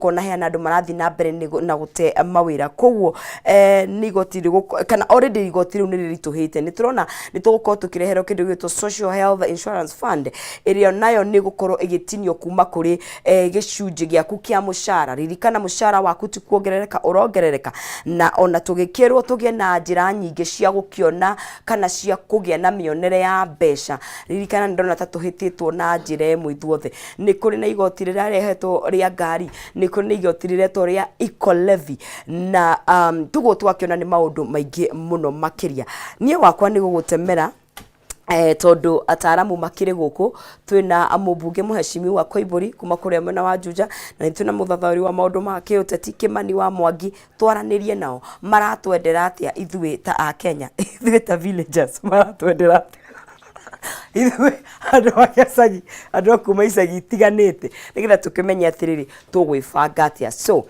Kona heana andũ marathiĩ na mbere na gũte mawĩra. Koguo nĩ igoti kana already igoti rĩu nĩ rĩritũhĩte. Nĩ tũrona nĩ tũgũkorwo tũkĩreherwo kĩndũ gĩgwĩtwo Social Health Insurance Fund, ĩrĩa nayo nĩ ĩgũkorwo ĩgĩtinio kuma kũrĩ gĩcunjĩ gĩaku kĩa mũcara. Ririkana mũcara waku ti kuongerereka ũrongerereka, na ona tũgĩkĩrwo tũgĩe na njĩra nyingĩ cia gũkĩona kana cia kũgĩa na mĩonere ya mbeca. Ririkana nĩ ndona ta tũhĩtĩtwo na njĩra ĩmwe ithuothe. Nĩ kũrĩ na igoti rĩrarehetwo rĩa ngari, nĩ kũrĩ na igoti rĩretwo rĩa eco levy, na tũguo twakĩona nĩ maũndũ maingĩ mũno makĩria. Niĩ wakwa nĩ gũgũtemera tondũ ataramu makĩrĩ gũkũ. Twĩna mũmbunge mũhecimiwa Koimbũri kuma kũrĩa mwena wa Juja, na nĩ twĩna mũthathaũri wa maũndũ ma kĩũteti Kĩmani wa Mwangi. Twaranĩrie nao, maratwendera atĩa ithuĩ ta Akenya, ithuĩ ta villagers, maratwendera atĩa ithuĩ andũ a gĩcagi, andũ a kuma icagi itiganĩte, nĩgetha tũkĩmenye atĩrĩrĩ, tũgwĩbanga atĩa. So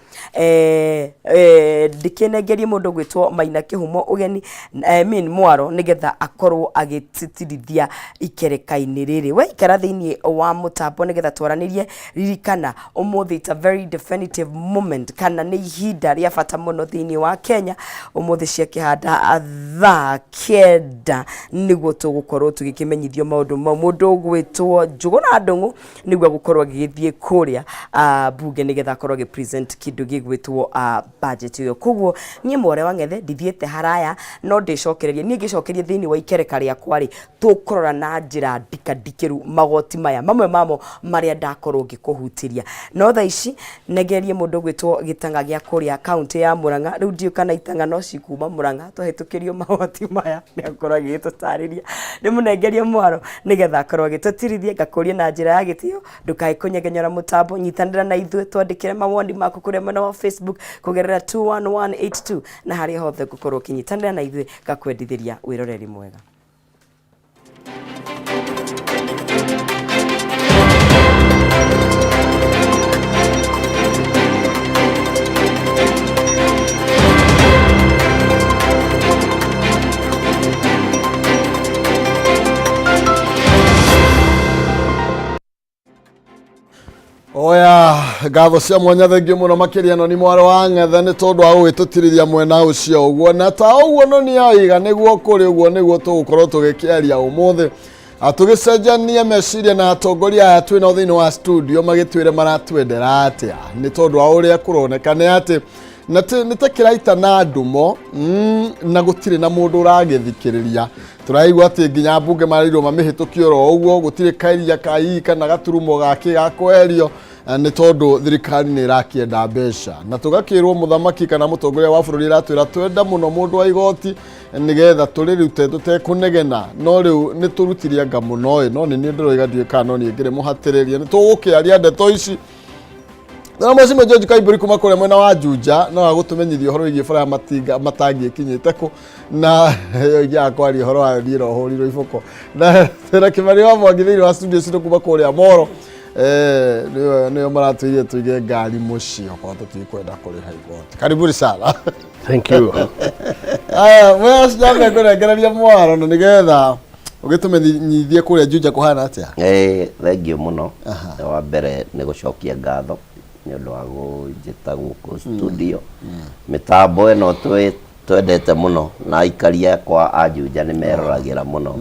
ndĩkĩnengerie mũndũ ũgwĩtwo Maina Kĩhumo ũgeni, I mean Mwaro, nĩgetha akorwo agĩtĩtĩrithia ikereka-inĩ rĩrĩ. We ikara thĩinĩ wa mũtambo nĩgetha twaranĩrie. Ririkana ũmũthĩ it's a very definitive moment, kana nĩ ihinda rĩa bata mũno thĩinĩ wa Kenya. Ũmũthĩ ciakĩhanda thaa 9 nĩguo tũgũkorwo tũgĩkĩmenyithio maũndũ mau. Mũndũ ũgwĩtwo Njũgũna Ndũng'ũ nĩguo agũkorwo agĩgĩthiĩ kũrĩa bunge nĩgetha akorwo agĩ present kĩndũ gĩgwĩtwo budget ĩyo. Koguo niĩ Mwore wa Ng'ethe ndithiĩte haraya, no ndĩcokererie. Niĩ ngĩcokeria thĩinĩ wa ikereka rĩakwa rĩ, tũkũrora na njĩra ndikandikĩru magoti maya, mamwe mamo marĩa ndakorwo ngĩkũhutĩria. No thaa ici nengererie mũndũ ũgwĩtwo Gĩtang'a gĩa kũrĩa kaũntĩ ya Mũrang'a. Rĩu ndiũĩ kana itang'a no cikuma Mũrang'a twahĩtũkĩrio magoti maya, nĩ akorwo agĩgĩtũtarĩria. Ndĩmũnengerie mwaro nĩgetha akorwo agĩtũtirithia. Ngakũria na njĩra ya gĩtĩo ndũkae kũnyegenyora mũtambo, nyitanĩra na ithuĩ, twandĩkĩre mawoni maku kũrĩa mwena wa Facebook kũgerera 21182, na harĩa hothe ngũkorwo ũkĩnyitanĩra na ithuĩ. Ngakwendithĩria wĩroreri mwega. Oya, ngatho cia mwanya, thengio mũno makĩria no nĩ mwarĩ wa Ng'ethe nĩ tondũ wa gũgĩtũtirithia mwena ũcio ũguo. Na ta ũguo no nĩ aiga nĩguo kũrĩ ũguo, nĩguo tũgũkorwo tũgĩkĩaria ũmũthĩ, tũgĩcenjania meciria na atongoria aya twĩ nao thĩinĩ wa studio, magĩtwĩre maratwendera atĩa, nĩ tondũ wa ũrĩa kũroneka nĩ atĩ na nĩ ta kĩraita na ndumo, na gũtirĩ na mũndũ ũragĩthikĩrĩria. Tũraigua atĩ nginya mbunge marĩirwo mamĩhĩtũkie oro ũguo, gũtirĩ kairia ka ii kana gaturumo gake ga kweherio, nĩ tondũ thirikari nĩ ĩrakĩenda mbeca. Na tũgakĩrwo mũthamaki kana mũtongoria wa bũrũri aratwĩra twenda mũno mũndũ wa igoti nĩgetha tũrĩrute tũtekũnegena. No rĩu nĩ tũrutire anga mũno ĩ, no nĩ niĩ ndĩroiga, ndiũĩ kana no niĩ ngĩrĩ mũhatĩrĩrie. Nĩ tũgũkĩaria ndeto ici na Mheshimiwa George Kaimbũri kuma kũrĩa mwena wa Juja, no agũtũmenyithia ũhoro wĩgiĩ bara ya matinga matangi ĩkinyĩte kũ, na ĩyo ingĩaga kwaria ũhoro wayo niĩ no hũrirwo iboko. Na twĩna Kĩmani wa Mwangi thĩinĩ wa studio citũ kuma kũrĩa Moro, nĩyo maratwĩrire tũige ngari mũciĩ okorwo tũtikwenda kũrĩha igoti. Karibuni sana. Thank you. Aya, mwe nyambe ngũnengereria mwaro na nĩgetha ũgĩtũmenyithie kũrĩa Juja kũhana atĩa. Thengiũ mũno. Wa mbere nĩ gũcokia ngatho nĩ ũndũ wa kũnjĩta gũkũ studio. Mĩtambo ĩno twendete mũno na aikari akwa a Juja nĩ meroragĩra mũno.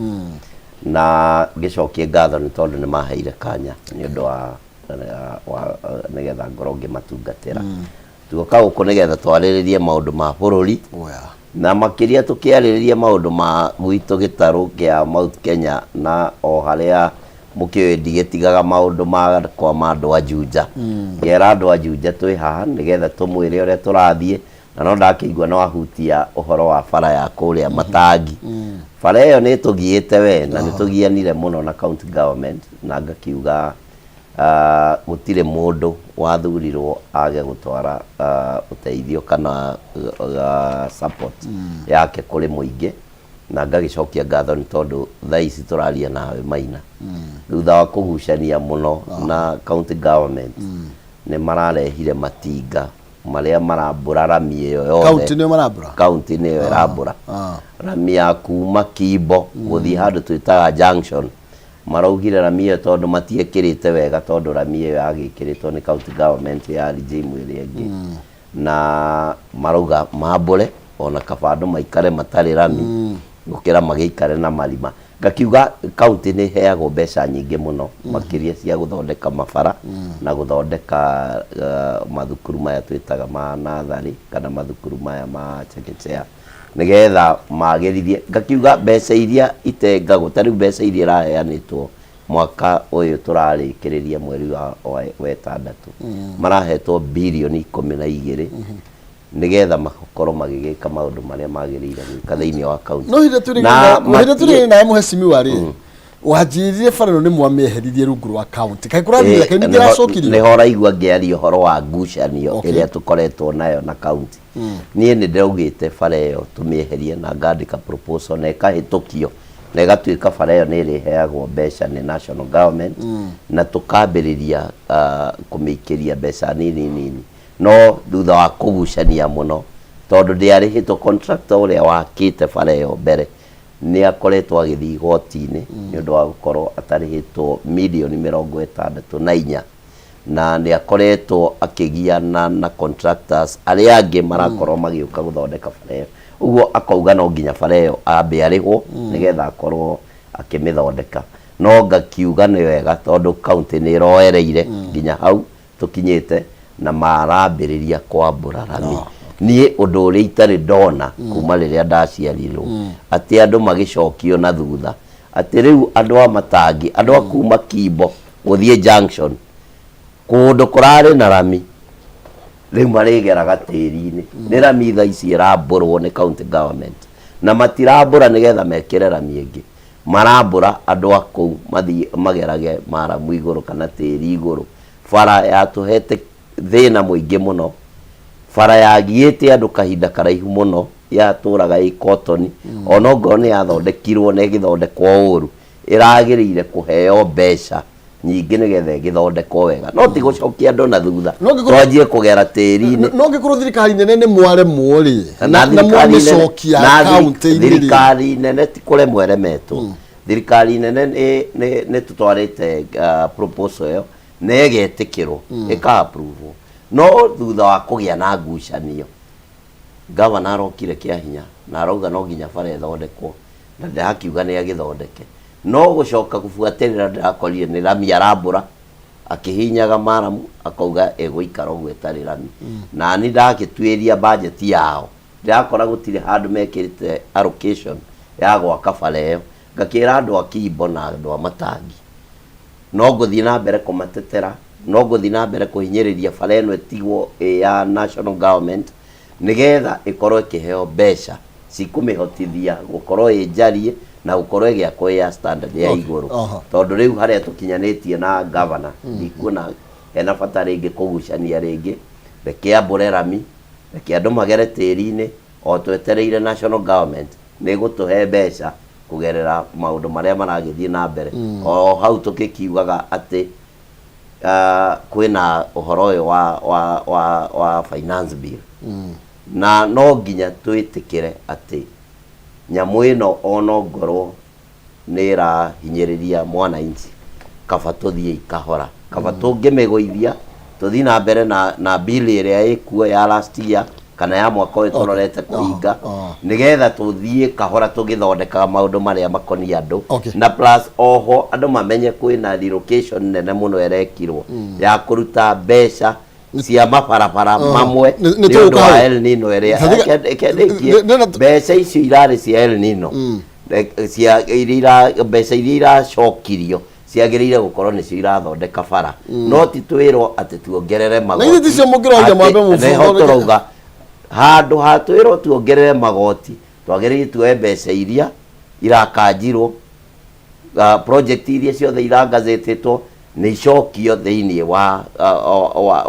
Na ngĩcokie ngatho nĩ tondũ nĩ maheire kanya nĩ ũndũ wa nĩgetha ngorwo ngĩmatungatĩra. Tuoka gũkũ nĩgetha twarĩrĩrie maũndũ ma bũrũri. Oya. Na makĩria tũkĩarĩrĩria maũndũ ma gwitũ gĩtarũ kĩa Mount Kenya, na o harĩa mũkĩũĩ ndigĩtigaga maũndũ makwa ma andũ a Juja. Ngera andũ a Juja twĩ haha nĩgetha tũmwĩre ũrĩa tũrathiĩ, na no ndakĩigua nĩ wahutia ũhoro wa bara ya kũrĩa Matangi. Bara ĩyo nĩ ĩtũgiĩte we, na nĩ tũgianire mũno na county government, na ngakiuga gũtirĩ mũndũ wathurirwo age gũtwara ũteithio kana support yake kũrĩ mũingĩ. Na ngagĩcokia ngatho nĩ tondũ thaa ici tũraria nawe Maina, thutha wa kũgucania mũno na county government, nĩ mararehire matinga marĩa marambũra rami ĩyo yothe. County nĩyo marambũra? County nĩyo ĩrambũra rami ya kuma Kimbo gũthiĩ handũ twĩtaga junction. Maraugire rami ĩyo tondũ matiekĩrĩte wega, tondũ rami ĩyo yagĩkĩrĩtwo nĩ county government ya regime ĩrĩa ĩngĩ, na marauga mambũre ona kaba andũ maikare matarĩ rami gũkĩra magĩikare na marima. Ngakiuga county nĩ ĩheagwo mbeca nyingĩ mũno, makĩria cia gũthondeka mabara na gũthondeka mathukuru maya twĩtaga ma natharĩ kana mathukuru maya ma chekechea, nĩgetha magĩrithie. Ngakiuga mbeca iria itengagwo, ta rĩu mbeca iria iraheanĩtwo mwaka ũyũ tũrarĩkĩrĩria mweri wa ĩtandatũ, marahetwo birioni 12 nĩgetha makorwo magĩgĩka maũndũ marĩa magĩrĩire gwĩka thĩinĩ wa kaunti. No hĩndĩ Na tũrĩ tũrĩ nawe, mũhecimiwa rĩ, wanjĩrire bara ĩno nĩ mwamĩeheririe rungu rwa kaunti, kaĩ kũrathire, kaĩ ningĩ ĩracokirio? Nĩho ũraigua ngĩaria ũhoro wa ngucanio ĩrĩa tũkoretwo nayo na kaunti. Niĩ nĩ ndĩraugĩte bara ĩyo tũmĩeherie, na ngandĩka proposal na ĩkahĩtũkio na ĩgatuĩka bara ĩyo nĩ ĩrĩheagwo mbeca nĩ national government, na tũkambĩrĩria kũmĩikĩria mbeca nini nini. No thutha wa kũgucania mũno, tondũ ndĩarĩhĩtwo, contractor ũrĩa wakĩte bara ĩyo mbere nĩ akoretwo agĩthiĩ igoti-inĩ nĩ ũndũ wa gũkorwo atarĩhĩtwo mirioni 64, na nĩ akoretwo akĩgiana na contractors arĩa angĩ marakorwo magĩũka gũthondeka bara ĩyo. Ũguo akauga no nginya bara ĩyo ambe arĩhwo nĩgetha akorwo akĩmĩthondeka. No ngakiuga nĩ wega, tondũ county nĩ ĩroereire nginya hau tũkinyĩte na marambĩrĩria kwambũra rami. Niĩ ũndũ ũrĩa itarĩ ndona kuma rĩrĩa ndaciarirwo, atĩ andũ magĩcokio na thutha, atĩ rĩu andũ a matangi, andũ a kuma Kimbo gũthiĩ junction, kũndũ kũrarĩ na rami, rĩu marĩgeraga tĩri-inĩ. Nĩ rami thaa ici ĩrambũrwo nĩ county government, na matirambũra nĩgetha mekĩre rami ĩngĩ, marambũra andũ a kũu mathiĩ magerage maramu igũrũ kana tĩri igũrũ. Bara yatũhete thĩna mũingĩ mũno, bara yagiĩte andũ kahinda karaihu mũno, yatũraga ĩ kotoni. Ona ongorwo nĩ yathondekirwo na ĩgĩthondekwo ũru, ĩragĩrĩire kũheo mbeca nyingĩ nĩgetha ĩgĩthondekwo wega, no ti gũcokia andũ na thutha No twanjie kũgera tĩri-inĩ. No ngĩkorwo thirikari nene nĩ mwaremwo rĩ, na thirikari nene- mwamĩcokia na kaunti-inĩ rĩ? Thirikari nene ti kũremwo ĩremetwo. Thirikari nene nĩ tũtwarĩte proposal ĩyo na ĩgetĩkĩrwo, ĩka approve, no thutha wa kũgĩa na ngucanio, gavana arokire kĩa hinya na arauga no nginya bara ĩthondekwo, na ndĩrakiuga nĩ agĩthondeke, no gũcoka gũbuatĩrĩra ndĩrakorire nĩ rami arambũra, akĩhinyaga maramu, akauga ĩgũikara ũguo ĩtarĩ rami. Na ni ndagĩtuĩria bajeti yao, ndĩrakora gũtirĩ handũ mekĩrĩte allocation ya gwaka bara ĩyo. Ngakĩra andũ a Kimbo na andũ a Matangi, no ngũthiĩ na mbere kũmatetera, no ngũthiĩ na mbere kũhinyĩrĩria bara ĩno ĩtigwo ĩ ya national government, nĩgetha ĩkorwo ĩkĩheo mbeca cikũmĩhotithia gũkorwo ĩ njariĩ na gũkorwo ĩgĩakwo ĩ ya standard ya igũrũ. Tondũ rĩu harĩa tũkinyanĩtie na governor, ndikuona hena bata rĩngĩ kũgucania rĩngĩ. Reke ambũre rami, reke andũ magere tĩri-inĩ o twetereire national government nĩ ĩgũtũhe mbeca kũgerera maũndũ marĩa maragĩthiĩ na mbere. O hau tũgĩkiugaga atĩ kwĩna ũhoro ũyũ wa finance bill, na no nginya twĩtĩkĩre atĩ nyamũ ĩno onongorwo nĩ ĩrahinyĩrĩria mwananchi, kaba tũthiĩ kahora, kaba tũngĩmĩgũithia tũthiĩ na mbere na bill ĩrĩa ĩkuo ya last year kana ya mwaka ũyũ tũrorete kũhinga, nĩgetha tũthiĩ kahora tũgĩthondekaga maũndũ marĩa makoniĩ andũ. Na plus oho andũ mamenye kwĩna relocation nene mũno ĩrekirwo ya kũruta mbeca cia mabarabara mamwe nĩ nĩ ũndũ tũgũka wa hau. El Nino ĩrĩa reke ndĩkie. Mbeca icio irarĩ cia El Nino, cia iria mbeca iria iracokirio ciagĩrĩire gũkorwo nĩcio irathondeka bara, no ti twĩrwo atĩ tuongerere magoti. Ithuĩ ticio mũngĩroria Atĩ- mwambe nĩho mũthondeke. Tũrauga handũ ha twĩrwo tuongerere magoti, twagĩrĩire tuoe mbeca iria irakanjirwo, project iria ciothe irangazetĩtwo nĩ icokio thĩinĩ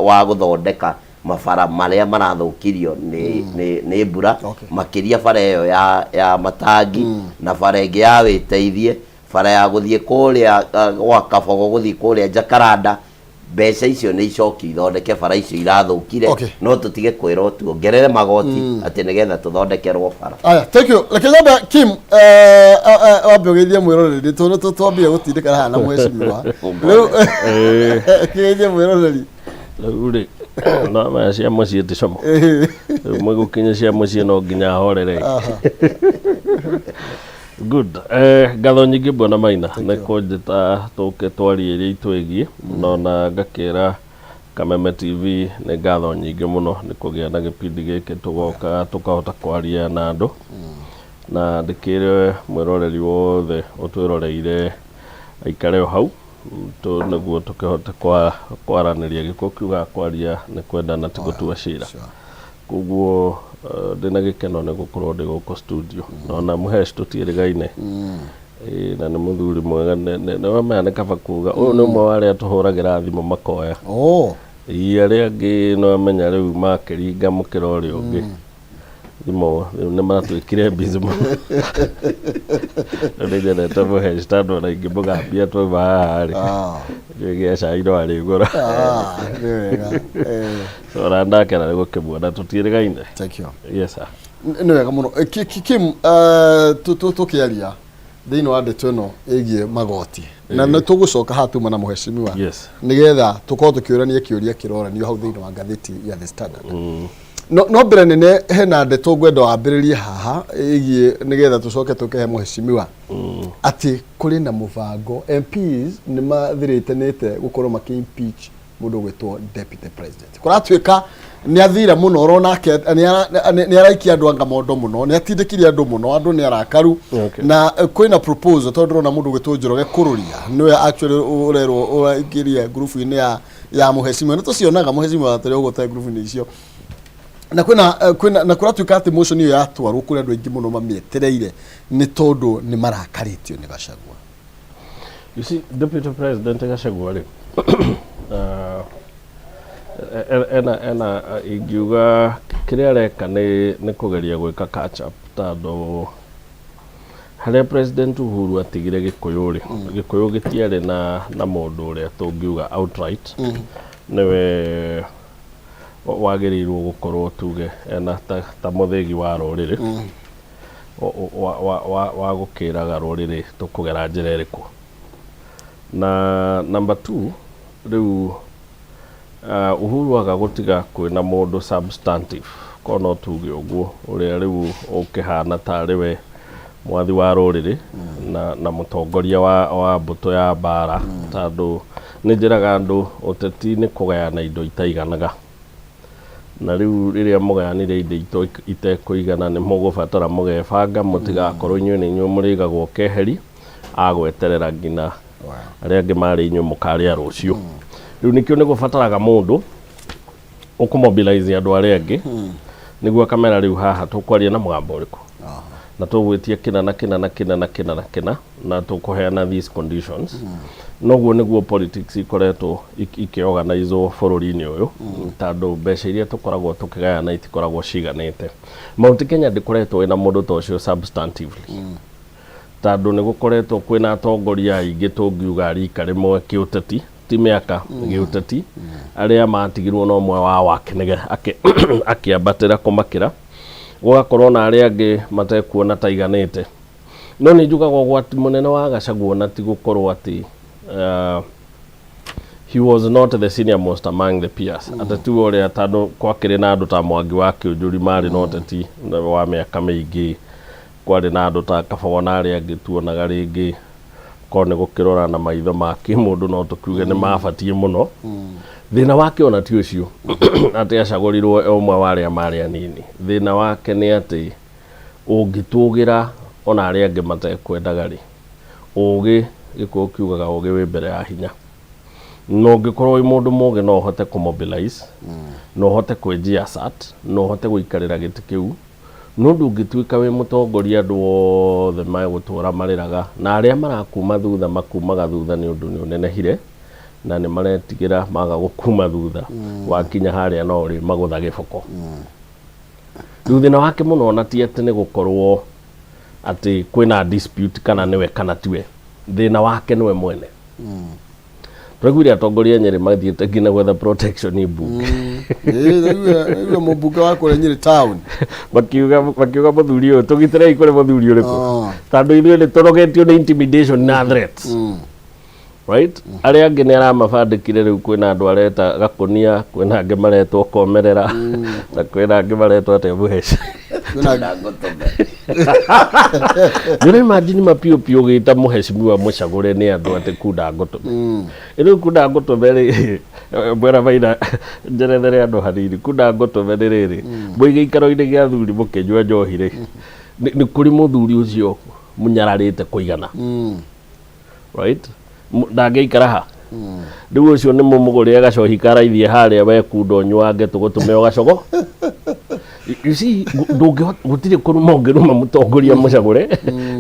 wa gũthondeka mabara marĩa marathũkirio nĩ mbura, makĩria bara ĩyo ya Matangi na bara ĩngĩ ya Wĩteithie, bara ya gũthiĩ kũrĩa gwa Kabogo gũthiĩ kũrĩa Jakaranda. Mbeca icio nĩ icokio ithondeke bara icio irathũkire. No tũtige kwĩrwo tuongerere magoti atĩ nĩgetha tũthondekerwo bara. Aya, thank you. Reke nyambe Kim, wambe ũgeithie mwĩroreri tondũ twambire gũtindĩkana haha na mheshimiwa. Rĩu kĩgeithie mwĩroreri. Rĩu rĩ, no maya cia mũciĩ ti cama. Rĩu mũgũkinya cia mũciĩ no nginya horere. Good. Ngatho nyingĩ Bwana Maina nĩ kũnjĩta tũke twarie iria itwĩgiĩ no na ngakĩra Kameme TV nĩ ngatho nyingĩ mũno nĩ kũgĩa na gĩbindi gĩkĩ tũgoka tũkahota kwaria na andũ na ndĩkĩre mwĩroreri wothe ũtwĩroreire aikare o hau nĩguo tũkĩhote kwaranĩria. Gĩkũyũ kiugaga kwaria nĩ kwendana ti gũtua cira. Koguo ndĩna gĩkeno nĩ gũkorwo ndĩ gũkũ studio. Na ona Mũhesh tũtiĩrĩgaine. Ĩĩ, na nĩ mũthuri mwega. Nĩ wamenya nĩ kaba kuga. Ũyũ nĩ ũmwe wa arĩa tũhũragĩra thimũ makoya. Ĩĩ, arĩa angĩ nĩ wamenya rĩu makĩringa mũkĩra ũrĩa ũngĩ. Thimũ rĩu nĩ matuĩkire busy mũno. Rĩu nĩ nyendete Mũhesh tondũ ona ingĩmũgambia twauma haha rĩ, ndiũĩ gĩa cai no arĩgũra. Nĩ wega. So ona ndakena nĩ gũkĩmuona tũtiĩrĩgaine. Thank you. Yes sir. Nĩ wega mũno. Kim, tũkĩaria thĩinĩ wa ndeto ĩno ĩgiĩ magoti na nĩ tũgũcoka haha tuma na mũheshimiwa nĩgetha tũkorwo tũkĩũrania kĩũria kĩroranio hau thĩinĩ wa ngathĩti ya The Standard. No mbere nene hena ndeto ngwenda wambĩrĩrie haha ĩgiĩ nĩgetha tũcoke tũkehe mũheshimiwa atĩ kũrĩ na mũbango MPs nĩ mathirĩtanĩte gũkorwo makĩ impeach mũndũ ũgwĩtwo deputy president. Kũratuĩka nĩ athire mũno oro nake nĩ araikia andũ anga mondo mũno, nĩ atindĩkire andũ mũno, andũ nĩ arakaru. Na kwĩna proposal tondũ ndĩrona mũndũ ũgwĩtwo Njoroge Kũrũria nĩwe actually ũrerwo ũraingĩria ngurubu-inĩ ya mũhecimiwa. Nĩ tũcionaga mũhecimiwa tũrĩ ũguo te ngurubu-inĩ icio na kwĩna na kũratuĩka atĩ motion ĩyo yatwarwo kũrĩ andũ aingĩ mũno mamĩetereire nĩ tondũ nĩ marakarĩtio nĩ Gachagua. You see, Deputy President Gachagua rĩ, ena ingiuga kĩrĩa areka nĩ kũgeria gwĩka catch up tondũ harĩa President Uhuru atigire Gĩkũyũ rĩ, Gĩkũyũ gĩtiarĩ na mũndũ ũrĩa tũngiuga outright nĩwe wagĩrĩirwo gũkorwo tuge ena ta mũthĩgi wa rũrĩrĩ wa gũkĩraga rũrĩrĩ tũkũgera njĩra ĩrĩkũ. Na number two, rĩu Uhuru aga gũtiga kwĩna mũndũ substantive, korwo no tuge ũguo, ũrĩa rĩu ũkĩhana tarĩ we mwathi wa rũrĩrĩ na mũtongoria wa mbũtũ ya mbara, tondũ nĩ njĩraga andũ ũteti nĩ kũgayana indo itaiganaga. Na rĩu rĩrĩa mũgayanire indo itekũigana nĩ mũgũbatara mũgebanga mũtigakorwo inyuĩ nĩ inyuĩ mũrĩigagwo keheri agweterera nginya arĩa angĩ marĩ inyuĩ mũkarĩa rũciũ. Rĩu nĩkĩo nĩ gũbataraga mũndũ ũkũmobilize andũ arĩa angĩ nĩguo akamera rĩu haha tũkwaria na mũgambo ũrĩkũ na tũgwĩtia kĩna na kĩna na kĩna na kĩna na kĩna na tũkũheana these conditions. Noguo nĩguo politics ikoretwo ikĩorganizwo bũrũri-inĩ ũyũ, tondũ mbeca iria tũkoragwo tũkĩgayana itikoragwo ciganĩte. Mount Kenya ndĩkoretwo ĩna mũndũ ta ũcio substantively, tondũ nĩ gũkoretwo kwĩna atongoria aingĩ tũngiuga a rika rĩmwe kĩũteti, ti mĩaka, gĩũteti, arĩa matigirwo na ũmwe wao akĩambatĩra kũmakĩra, gũgakorwo na arĩa angĩ matekuona ta iganĩte. No nĩ njugaga ũgwati mũnene wa Gachagua na ti gũkorwo atĩ he was not the senior most among the peers, atĩ tiwe ũrĩa, tondũ kwakĩrĩ na andũ ta Mwangi wa Kĩũnjũri marĩ na ũteti wa mĩaka mĩingĩ, kwarĩ na andũ ta Kabogo na arĩa angĩ tuonaga rĩngĩ korwo nĩ gũkĩrora na maitho ma kĩmũndũ no tũkiuge nĩ mabatiĩ mũno. Thĩna wake ona ti ũcio atĩ acagũrirwo e ũmwe wa arĩa marĩ anini. Thĩna wake nĩ atĩ ũngĩtũgĩra ona arĩa angĩ matekwendaga rĩ, ũgĩ, Gĩkũyũ kiugaga ũgĩ wĩ mbere ya hinya, na ũngĩkorwo wĩ mũndũ mũgĩ no ũhote kũmobilize, na ũhote kwĩjiassert, na ũhote gũikarĩra gĩtĩ kĩu. No ndũngĩtuĩka wĩ mũtongoria andũ othe megũtũra marĩraga, na arĩa marakuma thutha makumaga thutha nĩ ũndũ nĩ ũnenehire na nĩ maretigĩra maga gũkuma thutha wakinya harĩa no ũrĩ magũtha gĩboko. Rĩu thĩna wake mũno ona ti atĩ nĩ gũkorwo atĩ kwĩna dispute kana nĩwe kana tiwe, thĩna wake nĩwe mwene, Tũraiguire atongoria a Nyĩrĩ mathiĩte nginya gwetha protection mbunge. Ĩĩ, mũmbunge wa kũrĩa Nyĩrĩ town. Makiuga makiuga mũthuri ũyũ tũgitĩrei kũrĩ mũthuri ũrĩkũ. Ah. Tondũ ithuĩ nĩ tũrogetio nĩ intimidation na threats. Right? Arĩa angĩ nĩ aramabandĩkire rĩu kwĩna andũ areta gakũnia, kwĩna angĩ maretwo komerera, na kwĩna angĩ maretwo atĩa mũheci. Kwĩna Ngũtũme. Nĩ ũra imagine ma piũ piũ ũgĩta mũhecimiwa mũcagũre nĩ andũ atĩ kunda ngũtũme. Rĩu kunda ngũtũme rĩ, mwena maina njerethere andũ hanini, kunda ngũtũme nĩ rĩrĩ, mwĩ gĩikaro-inĩ gĩa athuri mũkĩnyua njohi rĩ, nĩ kũrĩ mũthuri ũcio mũnyararĩte kũigana. Right? Ndangĩikara ha? Rĩu ũcio nĩ mũmũgũrĩre gacohi karaithie harĩa we kunda ũnyuange tũgũtũme ũgacogo. You see, ndũngĩhota gũtirĩ kũruma ũngĩruma mũtongoria mũcagũre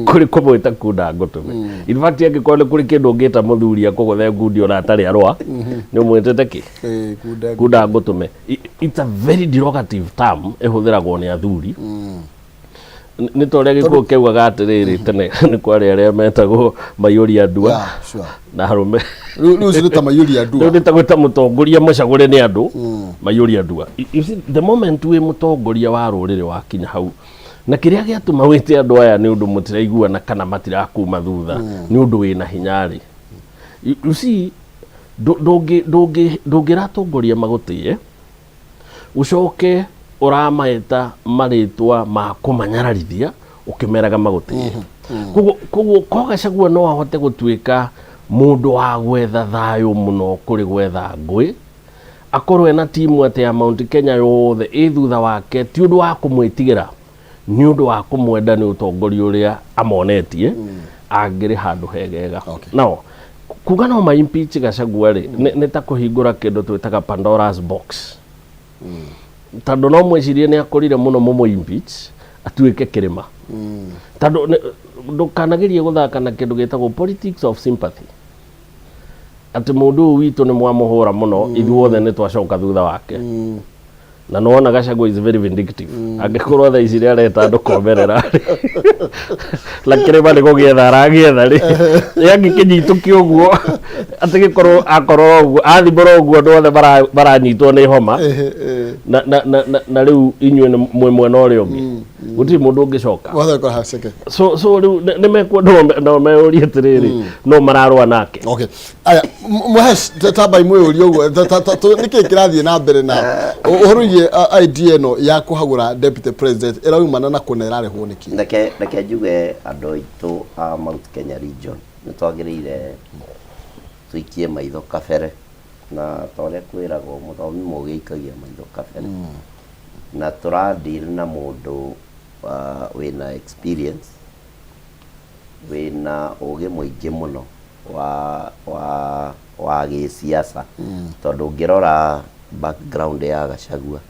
kũrĩ kũmwĩta kunda ngũtũme. In fact angĩkorwo nĩ kũrĩ kĩndũ ũngĩta mũthuri akũgũthe ngundi ona atarĩ arũa, nĩ ũmwĩtĩte kĩ? Ĩĩ, kunda. Kunda ngũtũme. It's a very derogative term ĩhũthĩragwo nĩ athuri. Nĩ ta ũrĩa gĩkũyũ kĩaugaga atĩrĩrĩ tene nĩ kwarĩ arĩa metagwo maiyũria ndua Yeah, sure. na arũme. Rĩu rĩu ũcio nĩ ta maiyũria ndua. Rĩu nĩ ta gwĩta mũtongoria mũcagũre nĩ andũ maiyũria ndua. You see, the moment wĩ mũtongoria wa rũrĩrĩ wakinya hau na kĩrĩa gĩatũma wĩte andũ aya nĩ ũndũ mũtiraiguana kana matirakuma thutha nĩ ũndũ wĩna hinya rĩ, you see, ndũngĩratongoria magũtĩe Ũcoke ũramaĩta marĩtwa ma kũmanyararithia ũkĩmeraga magũtĩe. Koguo koguo ko Gachagua no ahote gũtuĩka mũndũ wa gwetha thayũ mũno kũrĩ gwetha ngũĩ, akorwo ena timu atĩ ya Mount Kenya yothe ĩ thutha wake ti ũndũ wa kũmwĩtigĩra, nĩ ũndũ wa kũmwenda nĩ ũtongoria ũrĩa amonetie, angĩrĩ handũ hegega. Now, kuga no ma impeach Gachagua rĩ, nĩ ta kũhingũra kĩndũ twĩtaga Pandora's box. Tondũ no mwĩcirie nĩ akũrire mũno mũmũ impeach atuĩke kĩrĩma. Tondũ ndũkanagerie gũthaka na kĩndũ gĩtagwo politics of sympathy. Atĩ mũndũ ũyũ witũ nĩ mwamũhũra mũno, ithuothe nĩ twacoka thutha wake. Na nĩwona Gachagua is very vindictive. Angĩkorwo thaa ici nĩareta andũ komerera na kĩrĩma nĩ gũgĩetha aragĩetha rĩ, ĩ angĩkĩnyitũkia ũguo atĩ gĩkorwo akorwo ũguo athimũra ũguo andũ othe maranyitwo nĩ homa na, na, na, na, na rĩu inyuĩ nĩ mwĩ mwena ũrĩa ũngĩ gũtirĩ mũndũ ũngĩcoka. Wothe ũkorwo haceke. So rĩu nĩ mekuona no meyũrie atĩrĩrĩ no mararũa nake. Okay. Aya, Mũhesh, tambai mwĩyũrie ũguo, nĩkĩ kĩrathiĩ na mbere na ũhoro wĩgiĩ idea ĩno ya kũhagũra deputy president ĩraumana na kũna ĩrarehwo nĩkĩ? Reke njuge andũ aitũ a Mount Kenya region nĩ twagĩrĩire tũikie maitho kabere na ta ũrĩa kwĩragwo mũthomi mũgĩ aikagia maitho kabere na tũra deal na mũndũ wĩna experience wĩna ũgĩ mũingĩ mũno wa wa wa gĩsiasa tondũ ũngĩrora background ya Gachagua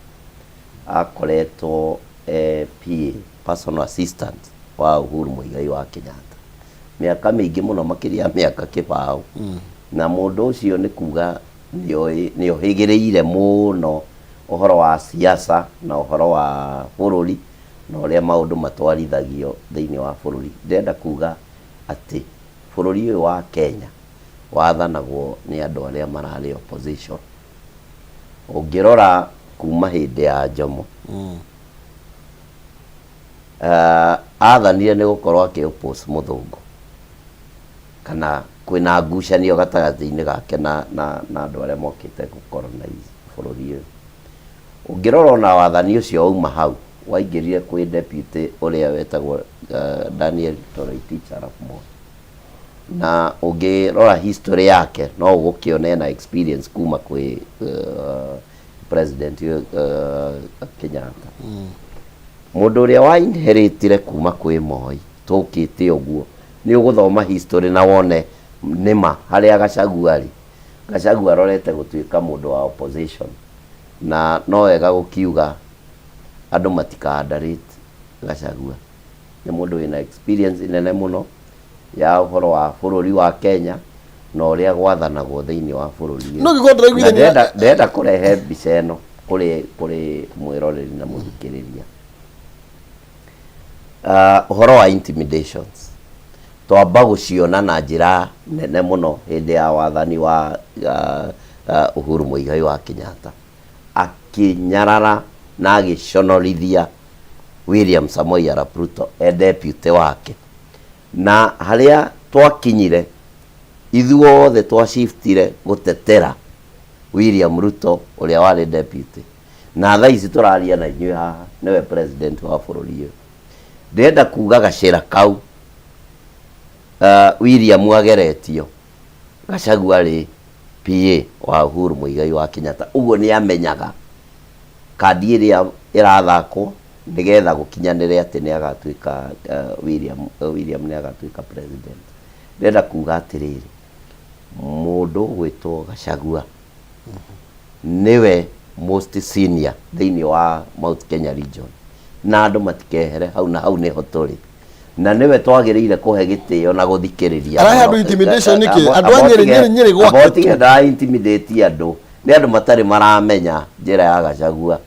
akoretwo e PA, personal assistant wa Uhuru Muigai wa Kenyatta mĩaka mĩingĩ mũno makĩria ya mĩaka kĩbaũ na mũndũ ũcio nĩ kuga nĩoĩ nĩohĩgĩrĩire mũno ũhoro wa siasa na ũhoro wa bũrũri na ũrĩa maũndũ matwarithagio thĩinĩ wa bũrũri. Ndĩrenda kuga atĩ Bũrũri ũyũ wa Kenya wathanagwo nĩ andũ arĩa mararĩ opposition. Ũngĩrora kuma hĩndĩ ya Jomo, athanire nĩ gũkorwo akĩ oppose mũthũngũ, kana kwĩna ngucanio gatagatĩ-inĩ gake na andũ arĩa mokĩte gũ colonize bũrũri ũyũ. Ũngĩrora ona wathani ũcio wauma hau, waingĩrire kwĩ deputy ũrĩa wetagwo Daniel Toroitich arap Moi. Na ũngĩrora history yake no ũgũkĩona ena experience kuma kwĩ president Kenyatta. Mũndũ ũrĩa wa inheritire kuma kwĩ Moi tũkĩte ũguo, nĩ ũgũthoma history na wone nĩma harĩa Gachagua arĩ. Gachagua arorete gũtuĩka mũndũ wa opposition na no wega gũkiuga andũ matika underrate Gachagua. Nĩ mũndũ wĩna experience nene mũno ya ũhoro wa bũrũri wa Kenya na ũrĩa gwathanagwo thĩinĩ wa bũrũri ũyũ. No gĩkorwo Na ndĩraiguithania ndĩrenda kũrehe mbica ĩno kũrĩ kũrĩ mwĩroreri na mũthikĩrĩria. Ũhoro wa intimidations. Twamba gũciona na njĩra nene mũno hĩndĩ ya wathani wa Uhuru Muigai wa Kenyatta, akĩnyarara na agĩconorithia William Samoei Arap Ruto e deputy wake. Na harĩa twakinyire ithuothe twa shiftire gũtetera William Ruto ũrĩa warĩ deputy. Na thaa ici tũraria na inyuĩ haha nĩwe president wa bũrũri ũyũ. Ndĩrenda kuga gacĩra kau William ageretio, Gachagua arĩ PA wa Uhuru Muigai wa Kenyatta. Ũguo nĩ amenyaga kandi ĩrĩa ĩrathakwo nĩgetha gũkinyanĩre atĩ nĩ agatuĩka William, William nĩ agatuĩka president. Ndĩrenda kuga atĩrĩrĩ, mũndũ ũgwĩtwo Gachagua nĩwe most senior thĩinĩ wa Mount Kenya region na andũ matikehere hau na hau nĩho tũrĩ na nĩwe twagĩrĩire kũhe gĩtĩo na gũthikĩrĩria. Arahe andũ intimidation nĩkĩ? Andũ a Nyĩrĩ, Nyĩrĩ, Nyĩrĩ gwake tu. Amba ũtige ndara intimidate andũ nĩ andũ matarĩ maramenya njĩra ya Gachagua.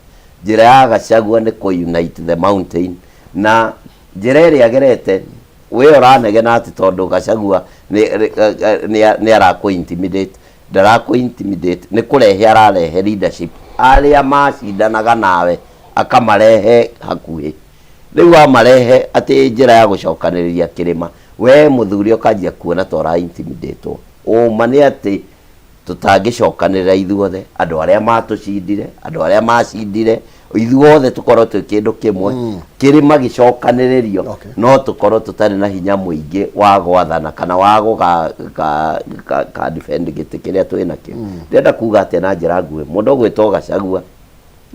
Njĩra ya Gachagua nĩ kũ unite the mountain na njĩra ĩrĩa agerete we ũranegena atĩ tondũ Gachagua nĩ arakũ intimidate. Ndarakũ intimidate, nĩ kũrehe ararehe leadership arĩa macindanaga nawe akamarehe hakuhĩ. Rĩu amarehe atĩ njĩra ya gũcokanĩrĩria kĩrĩma, we mũthuri ũkanjia kuona ta ũra intimidate wo. Ũma nĩ atĩ tũtangĩcokanĩrĩra ithuothe, andũ arĩa matũcindire, andũ arĩa macindire, ithuothe tũkorwo twĩ kĩndũ kĩmwe, kĩrĩma gĩcokanĩrĩrio, no tũkorwo tũtarĩ na hinya mũingĩ wa gwathana kana wa gũga ka, ka, ka defend gĩtĩ kĩrĩa twĩ nakĩo. Ndĩrenda kuga atĩa na njĩra nguhĩ, mũndũ ũgwĩtwo Gachagua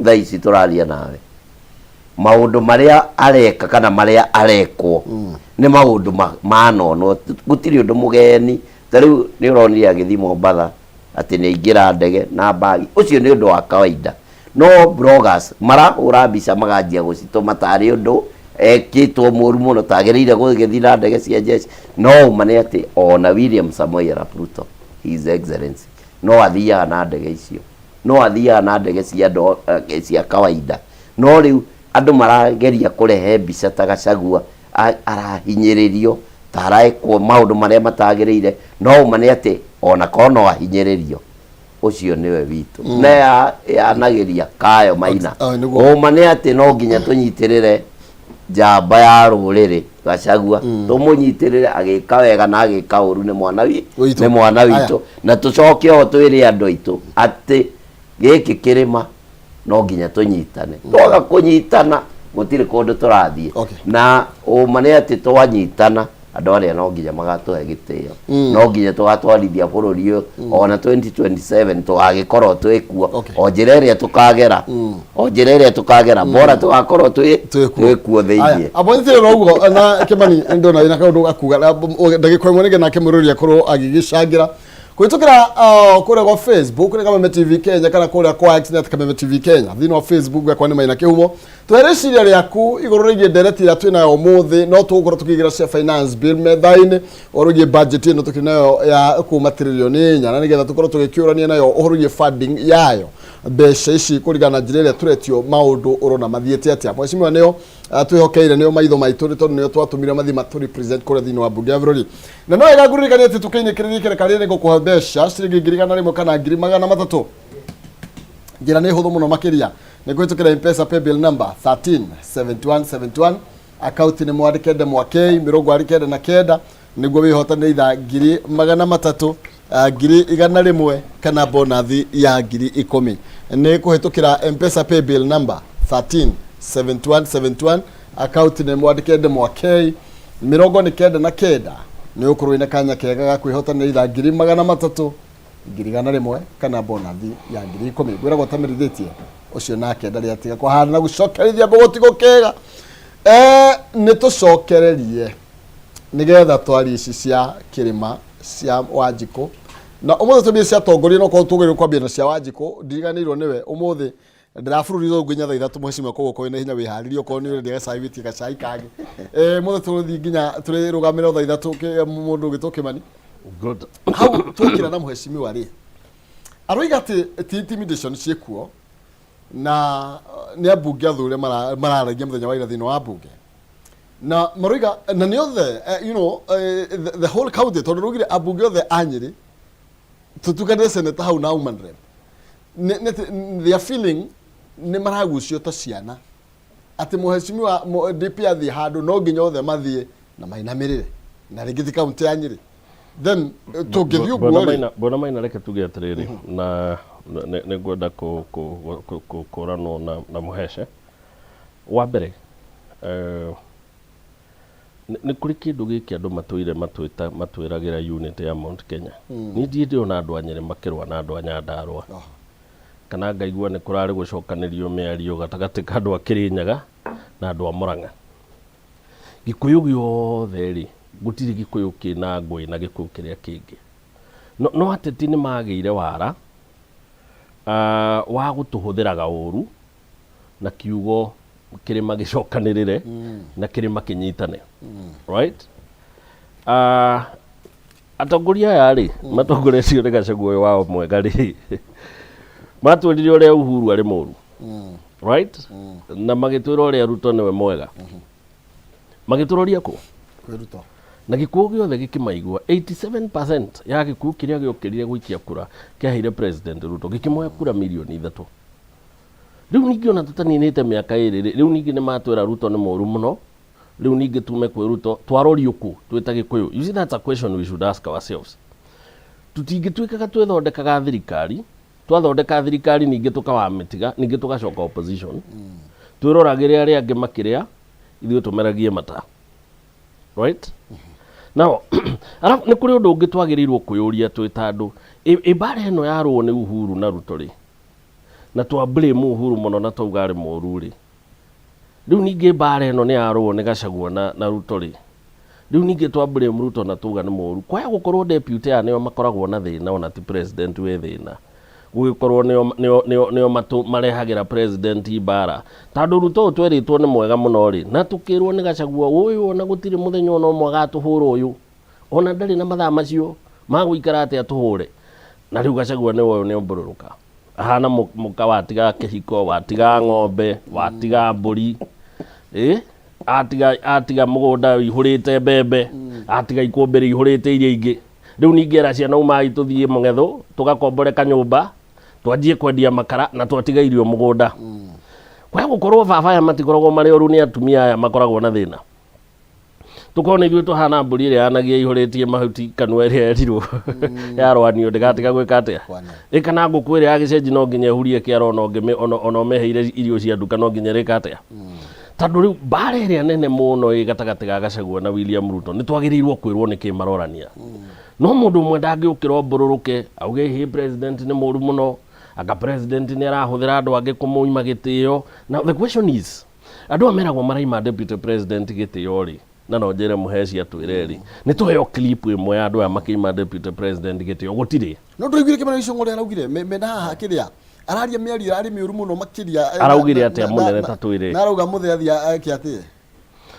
thaa ici tũraria nawe, maũndũ marĩa areka kana marĩa arekwo nĩ maũndũ manonwo, gũtirĩ ũndũ mũgeni. Ta rĩu nĩ ũronire agĩthiĩ Mombatha atĩ nĩ aingĩra ndege na mbagi, ũcio nĩ ũndũ wa kawaida. No bloggers marahũra mbica maganjia gũcitũma tarĩ ũndũ ekĩtwo mũru mũno, tagĩrĩire gũgĩthiĩ na ndege cia jeshi. No ũma nĩ atĩ ona William Samoei Arap Ruto, His Excellency, no athiaga na ndege icio, no athiaga na ndege cia andũ cia kawaida. No rĩu andũ marageria kũrehe mbica ta Gachagua arahinyĩrĩrio, ta arekwo maũndũ marĩa matagĩrĩire. No ũma nĩ atĩ ona korwo no ahinyĩrĩrio, ũcio nĩwe witũ na yanagĩria kayo maina. Nĩguo. Ũma nĩ atĩ no nginya tũnyitĩrĩre njamba ya rũrĩrĩ Gachagua, tũmũnyitĩrĩre agĩka wega na agĩka ũru, nĩ mwana witũ. Nĩ mwana witũ. Na tũcoke oho twĩre andũ aitũ atĩ gĩkĩ kĩrĩma no nginya tũnyitane. Twaga kũnyitana gũtirĩ kũndũ tũrathiĩ. Na ũma nĩ atĩ twanyitana andũ arĩa no nginya magatũhe gĩtĩo, no nginya tũgatwarithia bũrũri ũyũ ona 2027 tũgagĩkorwo twĩ kuo. O njĩra ĩrĩa tũkagera, o njĩra ĩrĩa tũkagera, bora tũgakorwo twĩ twĩkuo twĩkuo thĩiniĩ. Abonyitĩrĩra ũguo na Kĩmani, ndona wĩna kaũndũ gakuga ndagĩka ĩmwe nĩgetha nake mwĩrori akorwo agĩgĩcangĩra kũhĩtũkĩra kũrĩa gwa Facebook nĩ Kameme TV Kenya kana kũrĩa kwa X nĩ at Kameme TV Kenya. Thĩinĩ wa Facebook gwakwa nĩ Maina Kĩhumo. Tũhe rĩciria rĩaku igũrũ rĩgiĩ ndereti ĩrĩa twĩ nayo ũmũthĩ. No tũgũkorwo tũkĩigĩra cia finance bill metha-inĩ, ũhoro wĩgiĩ budget ĩno tũkĩrĩ nayo ya kuma tiririoni inya, na nĩgetha tũkorwo tũgĩkĩũrania nayo ũhoro wĩgiĩ funding yayo, mbeca ici kũringana na njĩra ĩrĩa tũretio maũndũ ũrona mathiĩte atĩa. Mheshimiwa nĩo twĩhokeire, nĩo maitho maitũ, nĩ tondũ nĩo twatũmire mathiĩ matũ represent kũrĩa thĩinĩ wa mbunge ya bũrũri. Na no wega ngũririkanie atĩ tũkĩinĩkĩrĩria ikereka rĩrĩ ngũkũhe mbeca ciringi 100,000 kana 300,000. Njĩra nĩ hũthũ mũno makĩria, nĩ kũhĩtũkĩra M-Pesa paybill number 137171, akaunti nĩ mwandĩke ndemwa K 99, nĩguo wĩhotanĩre itha 300,000, 100,000 kana bonathi ya 10,000. Nĩ kũhĩtũkĩra M-Pesa paybill number 137171, akaunti nĩ mwandĩke ndemwa K 99, nĩ ũkũrwo wĩna kanya kega ga kwĩhotanĩra itha 300,000, 100,000 kana bonathi ya 10,000. Ngwĩragwo ũtamerithĩtie ũcio nake ndarĩ atiga kũhana na gũcokerithia mbũgũti gũkĩga. Nĩ tũcokererie nĩgetha twarie ici cia kĩrĩma cia Wanjikũ, na ũmũthĩ tũmie cia atongoria, no korwo tũgĩrĩirwo kwambia na cia Wanjikũ. Ndiriganĩirwo nĩwe ũmũthĩ ndĩrabururithwo nginya thaa 3, mheshimiwa, koguo korwo wĩna hinya wĩharĩrie, okorwo nĩ ũrendia gacai wĩtie gacai kangĩ. Mũthĩ tũgũthiĩ nginya tũrĩrũgamĩre thaa 3, mũndũ ũgĩtwo Kĩmani. Good. Hau twokĩra na mheshimiwa rĩ, aroiga atĩ ti intimidation ciĩkuo na nĩ ambunge athure mararagia mũthenya wa ira thĩinĩ wa mbunge. Na maroiga na nĩ othe the whole county, tondũ raugire ambunge othe a Nyĩrĩ, tũtukane senator hau na woman rep. They are feeling nĩ maragucio ta ciana, atĩ mũhecimiwa DP athiĩ handũ no nginya othe mathiĩ na mainamĩrĩre, na rĩngĩ ti kaunti ya Nyĩrĩ. Then tũngĩthiĩ ũguo rĩ, Bwana Maina, reke tuge atĩrĩrĩ, na nĩ ngwenda kũranwo na Mũhece. Wa mbere, nĩ kũrĩ kĩndũ gĩkĩ andũ matũire matwĩta matwĩragĩra unity ya Mount Kenya. Niĩ ndirĩ ndĩrona andũ a Nyĩrĩ makĩrũa na andũ a Nyandarũa, kana ngaigua nĩ kũrarĩ gũcokanĩrio mĩario gatagatĩ ka andũ a Kĩrĩnyaga na andũ a Mũrang'a. Gĩkũyũ gĩothe rĩ, gũtirĩ Gĩkũyũ kĩna ngũĩ na Gĩkũyũ kĩrĩa kĩngĩ. No ateti nĩ magĩire wara wa gũtũhũthĩraga ũru na kiugo kĩrĩma gĩcokanĩrĩre na kĩrĩma kĩnyitane, right? Atongoria aya rĩ, matongoretio nĩ Gachagua ũyũ wao mwega rĩ, matwĩrire ũrĩa Uhuru arĩ mũru, right? Na magĩtwĩra ũrĩa Ruto nĩwe mwega. Magĩtũroria kũ? Kwĩ Ruto. Na gĩkuũ gĩothe gĩkĩmaigua. 87% ya gĩkuũ kĩrĩa gĩokĩrire gũikia kura kĩaheire President Ruto, gĩkĩmũhe kura mirioni 3. Rĩu ningĩ ona tũtaninĩte mĩaka 2 rĩ, rĩu ningĩ nĩ matwĩra Ruto nĩ mũru mũno. Rĩu ningĩ tume kwĩ Ruto twarorio kũ twĩ ta Gĩkũyũ? You see, that's a question we should ask ourselves. Tũtingĩtuĩkaga twĩthondekaga thirikari, twathondeka thirikari ningĩ tũkawamĩtiga, ningĩ tũgacoka opposition, twĩroragĩre arĩa angĩ makĩrĩa, ithuĩ tũmeragie mata, right? Now, arabu nĩ kũrĩ ũndũ ũngĩ twagĩrĩirwo kwĩyũria twĩ ta andũ. Ĩ mbara ĩno yarũo nĩ Uhuru na Ruto rĩ, na twa blame Uhuru mũno na twauga arĩ mũru rĩ, rĩu ningĩ mbara ĩno nĩ yarũo nĩ Gachagua na Ruto rĩ, rĩu ningĩ twa blame Ruto na tuga nĩ mũru. Kwaya gũkorwo deputy aya nĩo makoragwo na thĩna, ona ti president wĩ thĩna, gũgĩkorwo nĩo marehagĩra president mbara, tondũ Ruto ũyũ twerĩtwo nĩ mwega mũno rĩ, na tũkĩrwo nĩ Gachagua ũyũ ona gũtirĩ mũthenya ona ũmwe agatũhũra, ũyũ ona ndarĩ na mathaa macio ma gũikara atĩ atũhũre. Na rĩu Gachagua nĩwe ũyũ nĩ ũmbũrũrũka ahana mũka watiga kĩhiko, watiga ng'ombe, watiga mbũri, ĩ atiga mũgũnda ũihũrĩte mbembe, atiga ikũmbĩ rĩihũrĩte irio ingĩ. Rĩu ningĩ era ciana, umai tũthiĩ mũng'ethũ tũgakombore kanyũmba twanjie kwendia makara na twatiga irio mũgũnda. Kwaya gũkorwo baba aya matikoragwo marĩ oru, nĩ atumia aya makoragwo na thĩna. Tũkorwo nĩ ithuĩ tũhana mbũri ĩrĩa yanagia ihũrĩtie mahuti kanua, ĩrĩa yerirwo yarwanio ndĩgatiga gwĩka atĩa? Kwana. Ĩ kana ngũkũ ĩrĩa ya gĩcenji no nginya ĩhurie kĩara, ona ona ũmĩheire irio cia nduka no nginya ĩrĩka atĩa? Tondũ rĩu mbara ĩrĩa nene mũno ĩ gatagatĩ ga Gachagua na William Ruto, nĩ twagĩrĩirwo kwĩrwo nĩkĩ marorania. No mũndũ ũmwe ndangĩũkĩra ũmbũrũrũke auge hĩ president nĩ mũru mũno, anga president nĩ arahũthĩra andũ angĩ kũmũima gĩtĩo. Now the question is, andũ aya meragwo maraima deputy president gĩtĩo rĩ, na no njĩre Mũheci atwĩre rĩ, nĩ tũheo clip ĩmwe ya andũ aya makĩima deputy president gĩtĩo? Gũtirĩ. No ndũiguire Kĩmani Ichung'wa ũrĩa araugire mena haha kĩrĩa araria mĩario yarĩ mĩũru mũno makĩria? Araugire atĩa, mũnene? Ta twĩre. Na arauga mũthee athiĩ eke atĩ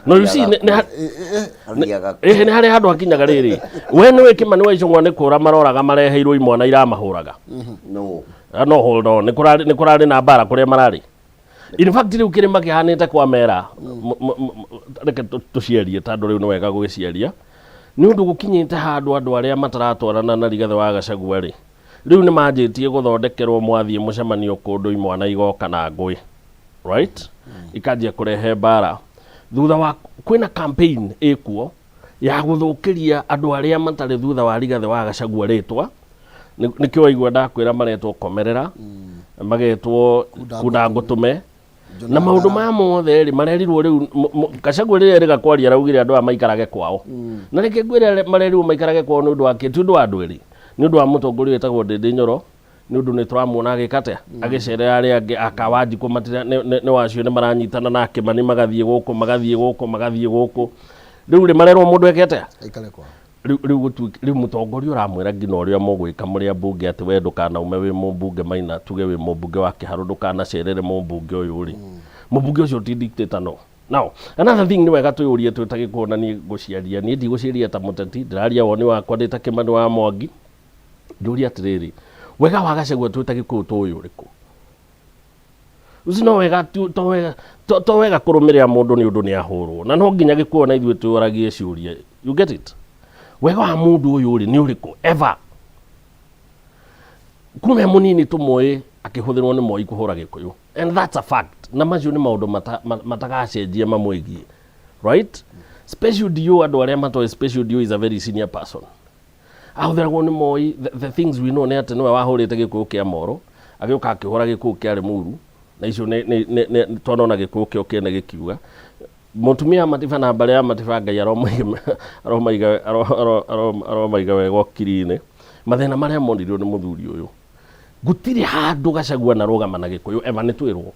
No you see, Athiaga ĩhĩ nĩ harĩa handũ hakinyaga rĩrĩ, we nĩwe Kĩmani wa Ichung'wa nĩ kũra maroraga mareheirwo imwana iramahũraga. No. Ah, no hold on, nĩ kũrarĩ na mbara kũrĩa mararĩ. In fact, rĩu kĩrĩma kĩhanĩte kwa mera. Reke tũciarie, tondũ rĩu nĩ wega gũgĩciaria, nĩ ũndũ gũkinyĩte handũ andũ arĩa mataratwarana na Rigathĩ wa Gachagua rĩ, rĩu nĩ manjĩtie gũthondekerwo mwathiĩ mũcemanio kũndũ imwana igoka na ngũĩ, right? Ikanjia kũrehe mbara thutha wa kwĩna campaign ĩkuo ya gũthũkĩria andũ arĩa matarĩ thutha wa Rigathĩ wa Gachagua rĩtwa. Nĩkĩo waigua ndakwĩra maretwo komerera, magetwo Kunda. Ngũtũme na maũndũ maya mothe rĩ, marerirwo rĩu Gachagua rĩrĩa rĩga kwaria araugire andũ aya maikarage kwao. Na reke ngwĩre, marerirwo maikarage kwao nĩ ũndũ wa kĩ? Ti ũndũ wa andũ erĩ, nĩ ũndũ wa mũtongoria wĩtagwo Ndĩndĩ Nyoro, nĩ ũndũ nĩ tũramuona agĩka atĩa, agĩcerera arĩa angĩ akawanjikũ matira nĩ wacio nĩ maranyitana na Kĩmani, magathiĩ gũkũ, magathiĩ gũkũ, magathiĩ gũkũ. Rĩu rĩ, marerwo mũndũ eke atĩa? Aikare kwao. Rĩu gũtuĩke rĩu mũtongoria ũramwĩra nginya ũrĩa mũgwĩka mũrĩ ambunge, atĩ we ndũkanaume wĩ mũmbunge Maina, tuge wĩ mũmbunge wa Kĩharũ, ndũkanacerere mũmbunge ũyũ rĩ, mũmbunge ũcio ti dictator. No now another thing nĩ wega twĩyũrie twĩ ta Gĩkũyũ, na niĩ ngũciaria, niĩ ndigũciaria ta mũteti, ndĩraria woni wakwa ndĩ ta Kĩmani wa Mwangi. Njũrie atĩrĩrĩ, wega wa Gachagua twĩ ta Gĩkũyũ tũĩ ũrĩkũ? Ũcio no wega to wega to wega kũrũmĩrĩra mũndũ nĩ ũndũ nĩ ahũrwo na no nginya gĩkuo na ithuĩ twĩũragie ciũria. You get it? Wega wa mũndũ ũyũ rĩ nĩ ũrĩkũ ever? Kuma e mũnini tũmũĩ akĩhũthĩrwo nĩ Moi kũhũra Gĩkũyũ and that's a fact, na macio nĩ maũndũ matagacenjia mamwĩgiĩ, right? Special DO, andũ arĩa matoĩ, Special DO is a very senior person, ahũthĩragwo nĩ Moi. The things we know nĩ atĩ nĩwe wahũrĩte gĩkũyũ kĩa Moro, agĩũka akĩhũra gĩkũyũ kĩa Limuru, na icio nĩ twanona gĩkũyũ kĩo kĩene gĩkiuga mũtumia Matiba na mbarĩ ya Matiba, Ngai aromaiga aromaiga wega ũkiri-inĩ. Mathĩna marĩa monirio nĩ mũthuri ũyũ, gũtirĩ handũ Gachagua na rũgama na Gĩkũyũ eva. Nĩ twĩrwo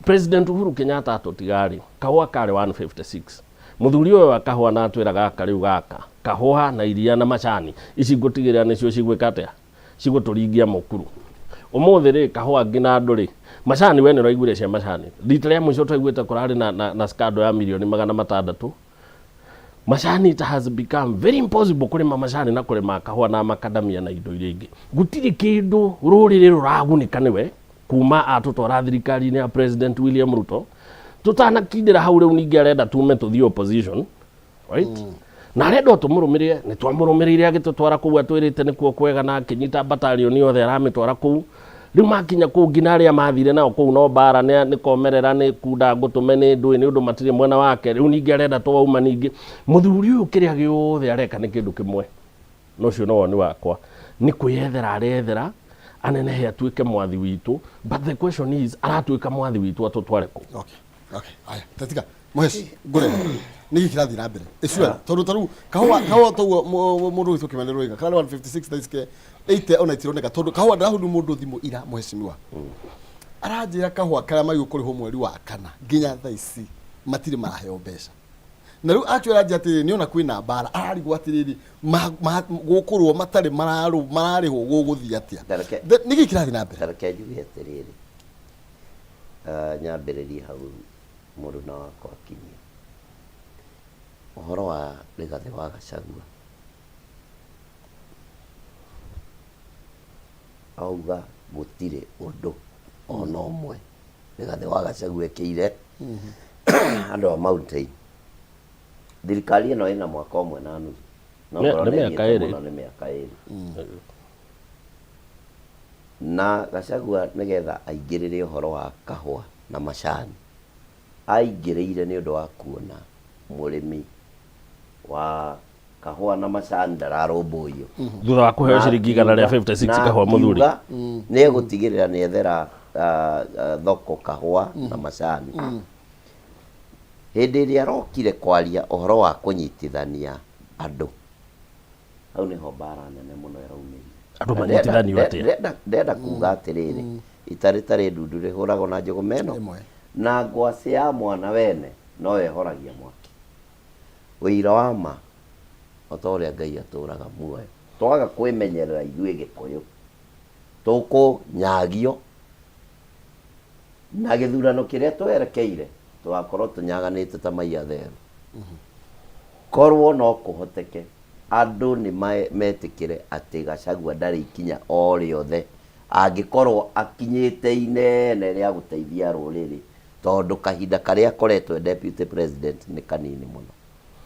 President Uhuru Kenyatta atũtigarĩ kahũa karĩ 156, mũthuri ũyũ wa kahũa na atwĩra gaka rĩu gaka kahũa na iria na macani ici ngũtigĩrĩra nĩcio cigwĩka atĩa, cigũtũringia mũkuru. Ũmũthĩ rĩ, kahũa ngina andũ rĩ, macani we nĩ ũraiguire cia macani rita rĩa mũico twaiguĩte kũrarĩ na scandal ya mirioni 600 macani. It has become very impossible kũrĩma macani na kũrĩma kahũa na makadamia na indo iria ingĩ. Gũtirĩ kĩndũ rũrĩrĩ rũragunĩka nĩwe kuma atũtwara thirikari-inĩ ya President William Ruto. Tũtanakindĩra hau rĩu ningĩ arenda tume tũthiĩ opposition, right? Na arenda o tũmũrũmĩrĩre. Nĩ twamũrũmĩrĩire agĩtũtwara kũu atwĩrĩte nĩkuo kwega, na akĩnyita batalioni yothe aramĩtwara kũu. Rĩu makinya kũu, nginya arĩa mathire nao kũu no mbara, nĩ komerera, nĩ kunda ngũtũme, nĩ ndũĩ, nĩ ũndũ matirĩ mwena wake. Rĩu ningĩ arenda twauma ningĩ. Mũthuri ũyũ kĩrĩa gĩothe areka nĩ kĩndũ kĩmwe, na ũcio no woni wakwa, nĩ kwĩyethera arethera anenehe atuĩke mwathi witũ. But the question is, aratuĩka mwathi witũ atũtware kũ? Okay, aya tatiga muheci ngure nä gä kä rathiä na mbere ĩcua tondå ta rĩu kahũa kahũa toguo mũndũ witũ kĩmani rũiga kararĩ 156 thaa ici ke 80 ona itironeka, tondũ kahũa ndĩrahũrirwo mũndũ thimũ ira, mũhecimiwa aranjĩra kahũa karĩa magĩrĩirwo kũrĩhwo mweri wa kana nginya thaa ici matirĩ maraheo mbeca. Na rĩu actually aranjĩra atĩrĩrĩ, nĩona kwĩna mbara, ararigwo atĩrĩrĩ, gũkũrwo matarĩ mararĩhwo gũgũthiĩ atĩa? Nĩkĩ kĩrathiĩ na mbere? Tareke njuge atĩrĩrĩ, nyambĩrĩrie hau mũruna wakwa akinyia ũhoro wa Rigathĩ wa Gachagua. Auga gũtirĩ ũndũ ona ũmwe Rigathĩ wa Gachagua ekĩire andũ a mountain. Thirikari ĩno ĩna mwaka ũmwe na nuthu. No Nĩ- ngorwo nĩ nĩ mĩaka ĩthiĩte 2. Mũno nĩ mĩaka 2. Na Gachagua nĩgetha aingĩrĩre ũhoro wa kahũa na macani, aingĩrĩire nĩ ũndũ wa kuona mũrĩmi wa kahũa na macani ndararũmbũiyo. Thutha wa kũheo Na ciringi 156 na kahũa mũthuri. Akiuga nĩ egũtigĩrĩra nĩ ethera thoko kahũa na macani. Hĩndĩ ĩrĩa arokire kwaria ũhoro wa kũnyitithania andũ, hau nĩho mbara nene mũno ĩraumĩrire. Andũ Na manyitithanio atĩa? Ndĩrenda kuga atĩrĩrĩ, ita rĩtarĩ ndundu rĩhũragwo na njũgũma ĩno. Ĩmwe. Na ngwacĩ ya mwana wene noyo ĩhoragia mwaki. Ũira wa ma o ta ũrĩa Ngai atũraga muoyo, twaga kwĩmenyerera ithuĩ Gĩkũyũ tũkũnyagio, na gĩthurano kĩrĩa twerekeire tũgakorwo tũnyaganĩte ta mai atheru. Korwo no kũhoteke andũ nĩ metĩkĩre atĩ Gachagua ndarĩ ikinya o rĩothe angĩkorwo akinyĩte inene rĩa gũteithia rũrĩrĩ, tondũ kahinda karĩa akoretwo e deputy president nĩ kanini mũno,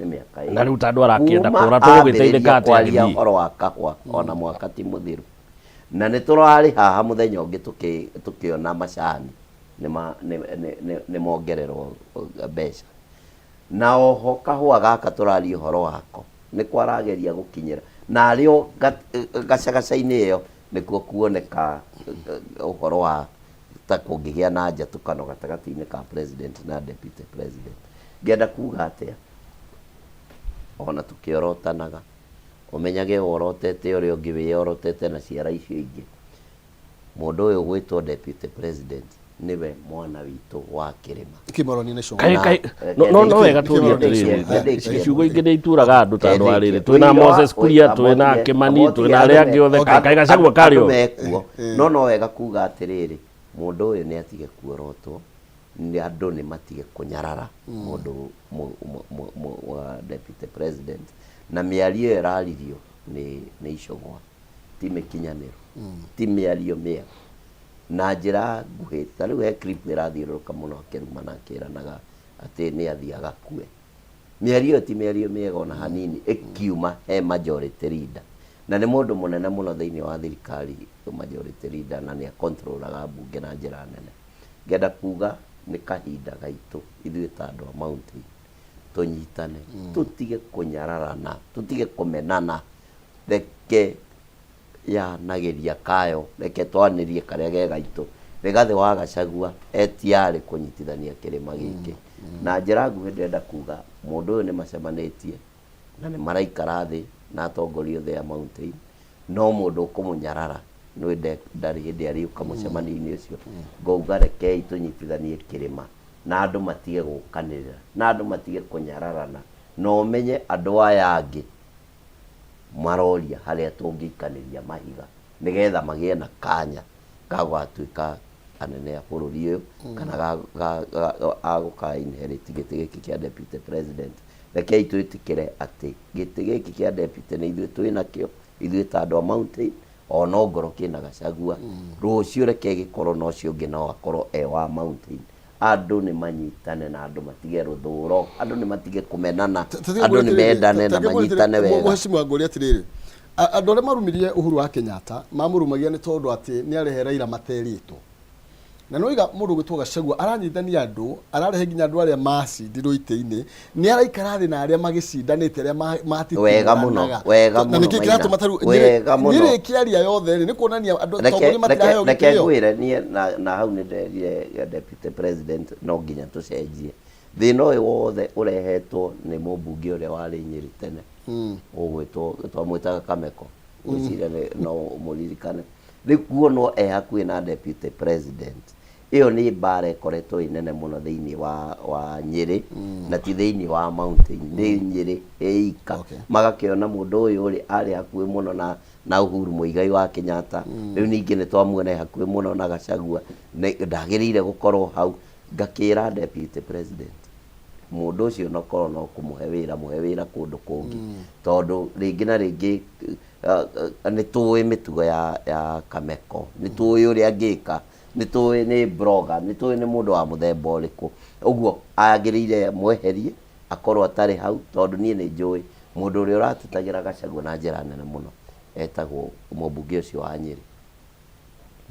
nĩ mĩaka 2. Na rĩu ta andũ arakĩenda Kuma kũra, tũgũgĩteithĩka ambĩrĩria atĩa kwaria agĩthiĩ? ũhoro wa kahũa ona mwaka ti mũthiru, na nĩ tũrarĩ haha mũthenya ũngĩ tũkĩona macani nĩ mongererwo mbeca, na oho kahũa gaka tũraria ũhoro wako nĩko arageria gũkinyĩra, na arĩ o gacagaca-inĩ ĩyo nĩkuo kuoneka ũhoro wa ta kũngĩgĩa na njatũkano gatagatĩ-inĩ ka president na deputy president. Ngenda kuga atĩa? Ona tũkĩorotanaga, ũmenyage worotete ũrĩa ũngĩ wĩyorotete na ciara icio ingĩ. Mũndũ ũyũ ũgwĩtwo deputy president nĩwe mwana witũ wa kĩrĩma. Kĩmaroni nĩ Kaĩ Na- kaĩ no no wega tũrie Ndĩkie, atĩrĩrĩ, ndĩkie. ciugo ingĩ nĩ ituraga andũ ta andũ a rĩrĩ Ndĩkie. twĩna Ũira Moses Kuria, twĩna Kĩmani, twĩna arĩa angĩ othe. Kaĩ Gachagua karĩ andũ o mekuo, no wega kuga atĩrĩrĩ, mũndũ ũyũ nĩ atige kuorotwo, nĩ andũ nĩ matige kũnyarara mũndũ wa deputy president, na mĩario ĩyo ĩraririo nĩ icũgwa, ti mĩkinyanĩru, ti mĩario mĩega. Na njĩra nguhĩ, ta rĩu he clip ĩrathiũrũrũka mũno akĩrumana akĩranaga atĩ nĩ athiĩ agakue. Mĩario ĩyo ti mĩario mĩega ona hanini ĩkiuma he majority leader. Na nĩ mũndũ mũnene mũno thĩinĩ wa thirikari majority leader na nĩ a control aga mbunge na njĩra nene. Ngenda kuga nĩ kahinda gaitũ ithuĩ ta andũ a mountain tũnyitane, tũtige kũnyararana, tũtige kũmenana, reke yanagĩria kayo, reke twanĩrie karĩa ge gaitũ. Rigathĩ wa Gachagua e tiarĩ kũnyitithania kĩrĩma gĩkĩ. Na njĩra nguhĩ ndĩrenda kuga mũndũ ũyũ nĩ macemanĩtie na nĩ maraikara thĩ na atongoria othe a mountain, no mũndũ ũkũmũnyarara nĩ ndarĩ hĩndĩ arĩũka mũcemanio-inĩ ũcio. Ngauga rekei tũnyitithanie kĩrĩma na andũ matige gũkanĩrĩra, na andũ matige kũnyararana, na ũmenye andũ aya angĩ maroria harĩa tũngĩikanĩria mahiga nĩgetha magĩe na kanya ga gũgatuĩka anene a bũrũri ũyũ kana ga, ga, ga, a gũka inherit gĩtĩ gĩkĩ kĩa deputy president. Rekei twĩtĩkĩre atĩ gĩtĩ gĩkĩ kĩa deputy nĩ ithuĩ twĩ nakĩo, ithuĩ ta andũ a mountain, ona ongorwo kĩna Gachagua, rũciũ reke gĩkorwo na ũcio ũngĩ no akorwo e wa mountain. Andũ nĩ manyitane na andũ matige rũthũro, andũ nĩ matige kũmenana, andũ nĩ mendane na manyitane wega. Mheshimiwa ngũria atĩrĩrĩ, andũ arĩa marumirie Uhuru wa Kenyatta mamũrumagia nĩ tondũ atĩ nĩ arehe Raila materitwo. Na nĩ waiga mũndũ ũgwĩtwo Gachagua aranyitithania andũ, ararehe nginya andũ arĩa macindirwo itĩ-inĩ, nĩ araikara thĩ na arĩa magĩcindanĩte arĩa Wega mũno, matitiũranaga. wega Na mũno nĩkĩ Maina, kĩratũma ta rĩu wega mũno. Nyĩrĩ ĩkĩaria yothe rĩ, nĩ kuonania andũ Reke, atongoria reke, matiraheo reke gĩtĩo. ngwĩre niĩ na, na hau nĩ nderire deputy president no nginya tũcenjie. Thĩna ũyũ wothe ũrehetwo nĩ mũmbunge ũrĩa warĩ Nyĩrĩ tene ũgwĩtwo twamwĩtaga Kameko, ngwĩciria no mũririkane. Rĩu kuonwo e hakuhĩ na deputy president, ĩyo nĩ mbara ĩkoretwo ĩ nene mũno thĩinĩ wa, wa Nyĩrĩ na ti thĩinĩ wa mountain, nĩ Nyĩrĩ ĩ ika. Magakĩona mũndũ ũyũ rĩ arĩ hakuhĩ mũno na, na Uhuru Muigai wa Kenyatta, rĩu ningĩ nĩ twamuona e hakuhĩ mũno na Gachagua, ndagĩrĩire gũkorwo hau. Ngakĩra deputy president, mũndũ ũcio nokorwo no kũmũhe wĩra, mũhe wĩra kũndũ kũngĩ, tondũ rĩngĩ na rĩngĩ nĩ tũĩ mĩtugo ya, ya Kameko, nĩ tũĩ ũrĩa angĩka, nĩ tũĩ nĩ blogger, nĩ tũĩ nĩ mũndũ wa mũthemba ũrĩkũ. Ũguo agĩrĩire mweherie, akorwo atarĩ hau, tondũ niĩ nĩ njũĩ mũndũ ũrĩa ũratetagĩra Gachagua na njĩra nene mũno etagwo mũmbunge ũcio wa Nyĩrĩ.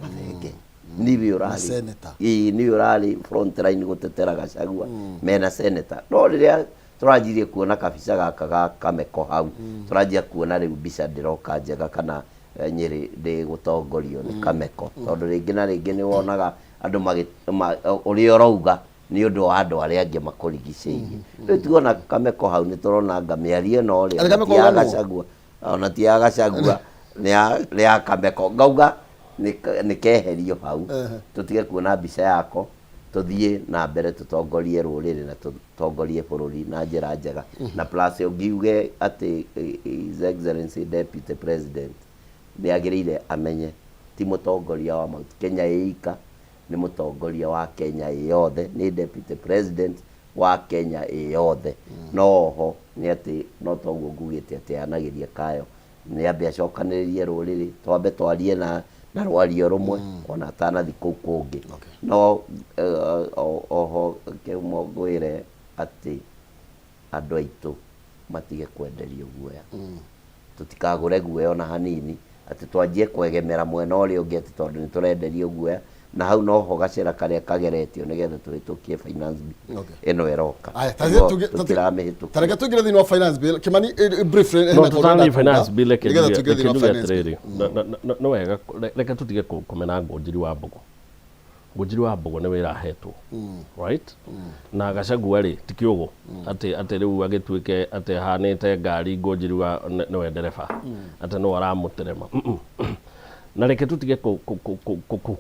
Mathenge niwe Na ũrarĩ senator. Ĩĩ, niwe ũrarĩ front line gũtetera Gachagua mena senator no rĩrĩa tũranjirie kuona kabica gaka ga Kameko hau tũranjia kuona rĩu mbica ndĩroka njega kana eh, Nyĩrĩ ndĩgũtongorio nĩ Kameko tondũ rĩngĩ na rĩngĩ nĩ wonaga andũ magĩ ma- ũrĩa ũrauga nĩ ũndũ wa andũ arĩa angĩ makũrigicĩirie rĩu tuona Kameko hau nĩ tũrona anga mĩario ĩno rĩ Arĩ Kameko ti ya ũganwo? Gachagua ona ti ya Gachagua nĩ ya nĩ ya Kameko ngauga nĩ nĩ keherio hau tũtige kuona mbica yako tũthiĩ na mbere tũtongorie rũrĩrĩ na tũtongorie bũrũri na njĩra njega na plus ũngiuge atĩ eh, His Excellency Deputy President nĩ agĩrĩire amenye ti mũtongoria wa Mount Kenya ĩika nĩ mũtongoria wa Kenya ĩ yothe nĩ Deputy President wa Kenya ĩ yothe no oho nĩ atĩ no toguo ngugĩte atĩ anagĩria kayo nĩ ambe acokanĩrĩrie rũrĩrĩ twambe twarie na na rwario rũmwe ona atanathi kũu kũngĩ no eh, oho kĩhumo ngwĩre atĩ andũ aitũ matige kwenderio guoya tũtikagũre guoya ona hanini atĩ twanjie kwegemera mwena ũrĩa ũngĩ atĩ tondũ nĩ tũrenderio guoya na hau noho gacĩra karĩa kageretio nĩgetha tũhĩtũkie finance bill ĩno ĩroka Aya, ta Nĩguo tũtiramĩhĩtũkia. tũtiramĩhĩtũkia Ta reke tũingĩre thĩinĩ wa finance bill Kimani eh, briefly hena no kaũndũ tũtanathiĩ ndĩrenda finance kuuga, bill reke nĩgetha njuge tũingĩre reke thĩinĩ wa njuge finance bill. atĩrĩrĩ nĩ wega reke tũtige kũmena Ngũnjiri wa Mbũgũ Ngũnjiri wa Mbũgũ nĩ wĩra ahetwo right na Gachagua rĩ ti kĩũgũ atĩ atĩ rĩu agĩtuĩke atĩ ahanĩte ngari Ngũnjiri wa nĩwe ndereba atĩ nĩwe aramũterema Mm-mm. Na reke tũtige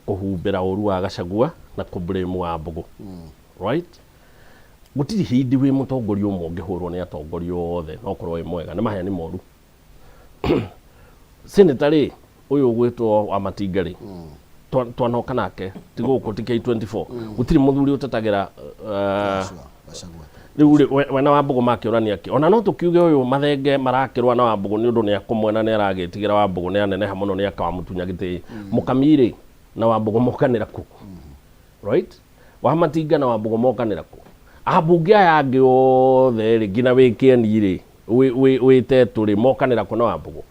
kũhumbĩra ũru wa Gachagua na kũ blame wa Mbũgũ right gũtirĩ hĩndĩ wĩ mũtongoria ũmwe ũngĩhũrwo nĩ atongoria othe na ũkorwo wĩ mwega nĩ maheni moru senator rĩ ũyũ ũgwĩtwo wa matinga rĩ twanoka nake ti gũkũ ti K24 gũtirĩ mũthuri ũtetagĩra Gachagua. Rĩu rĩ we na Wambũgũ makĩũrania kĩ ona no tũkiuge ũyũ Mathenge marakĩrũa na Wambũgũ nĩ ũndũ nĩ akũmwena nĩ aragĩtigĩra Wambũgũ nĩ aneneha mũno nĩ akamũtunya gĩtĩ Mũkami rĩ Na Wambũgũ mokanĩra kũ? Right, Wamatinga na Wambũgũ mokanĩra kũ? Ambunge aya angĩ othe rĩ, nginya wĩ Kĩeni rĩ, wĩ Tetũ rĩ, mokanĩra kũ na Wambũgũ?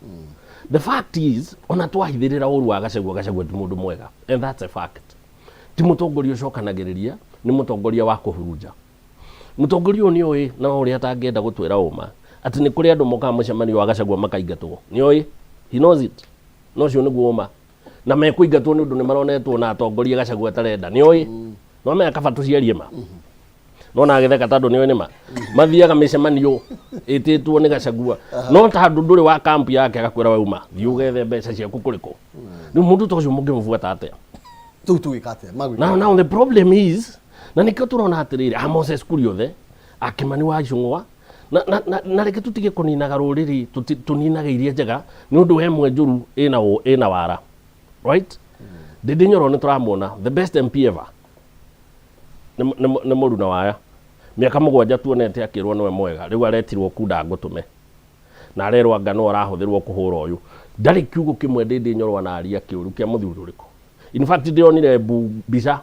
The fact is, ona twahithĩrĩra ũru wa Gachagua, Gachagua ti mũndũ mwega, and that's a fact. Ti mũtongoria ũcokanagĩrĩria, nĩ mũtongoria wa kũhurunja. Mũtongoria ũyũ nĩ oĩ na ũrĩa atangĩenda gũtwĩra ũma atĩ nĩ kũrĩ andũ mokaga mũcemanio wa Gachagua makaingatwo. Nĩ oĩ, he knows it, na ũcio nĩguo ũma, na mekũingatwo nĩ ũndũ nĩ maronetwo na atongoria Gachagua atarenda. Nĩ oĩ, no menya kaba tũciarie ma, nona agĩtheka tondũ nĩ oĩ nĩ ma. Mathiaga mĩcemanio ĩtĩtwo nĩ Gachagua, no tondũ ndũrĩ wa kampu yake, agakwĩra, "Wauma, thiĩ ũgethe mbeca ciaku kũrĩkũ." Rĩu mũndũ ta ũcio mũngĩmũbuata atĩa? Tũu tũgĩka atĩa magwĩka? Now the problem is, na nĩkĩo tũrona atĩrĩrĩ, a Moses Kuria othe, a Kimani wa Ichung'wa, na reke tũtige kũninaga rũrĩrĩ, tũninage iria njega nĩ ũndũ wa ĩmwe njũru ĩna wara, right? Ndĩndĩ Nyoro nĩ tũramuona, the best MP ever, nĩ mũruna waya mĩaka 7 tuonete akĩrwo nĩwe mwega. Rĩu aretirwo kunda ngũtũme na arerwo anga no arahũthĩrwo kũhũra ũyũ. Ndarĩ kiugo kĩmwe Ndĩndĩ Nyoro anaria kĩũru kĩa mũthuri ũrĩkũ. In fact, ndĩronire mbica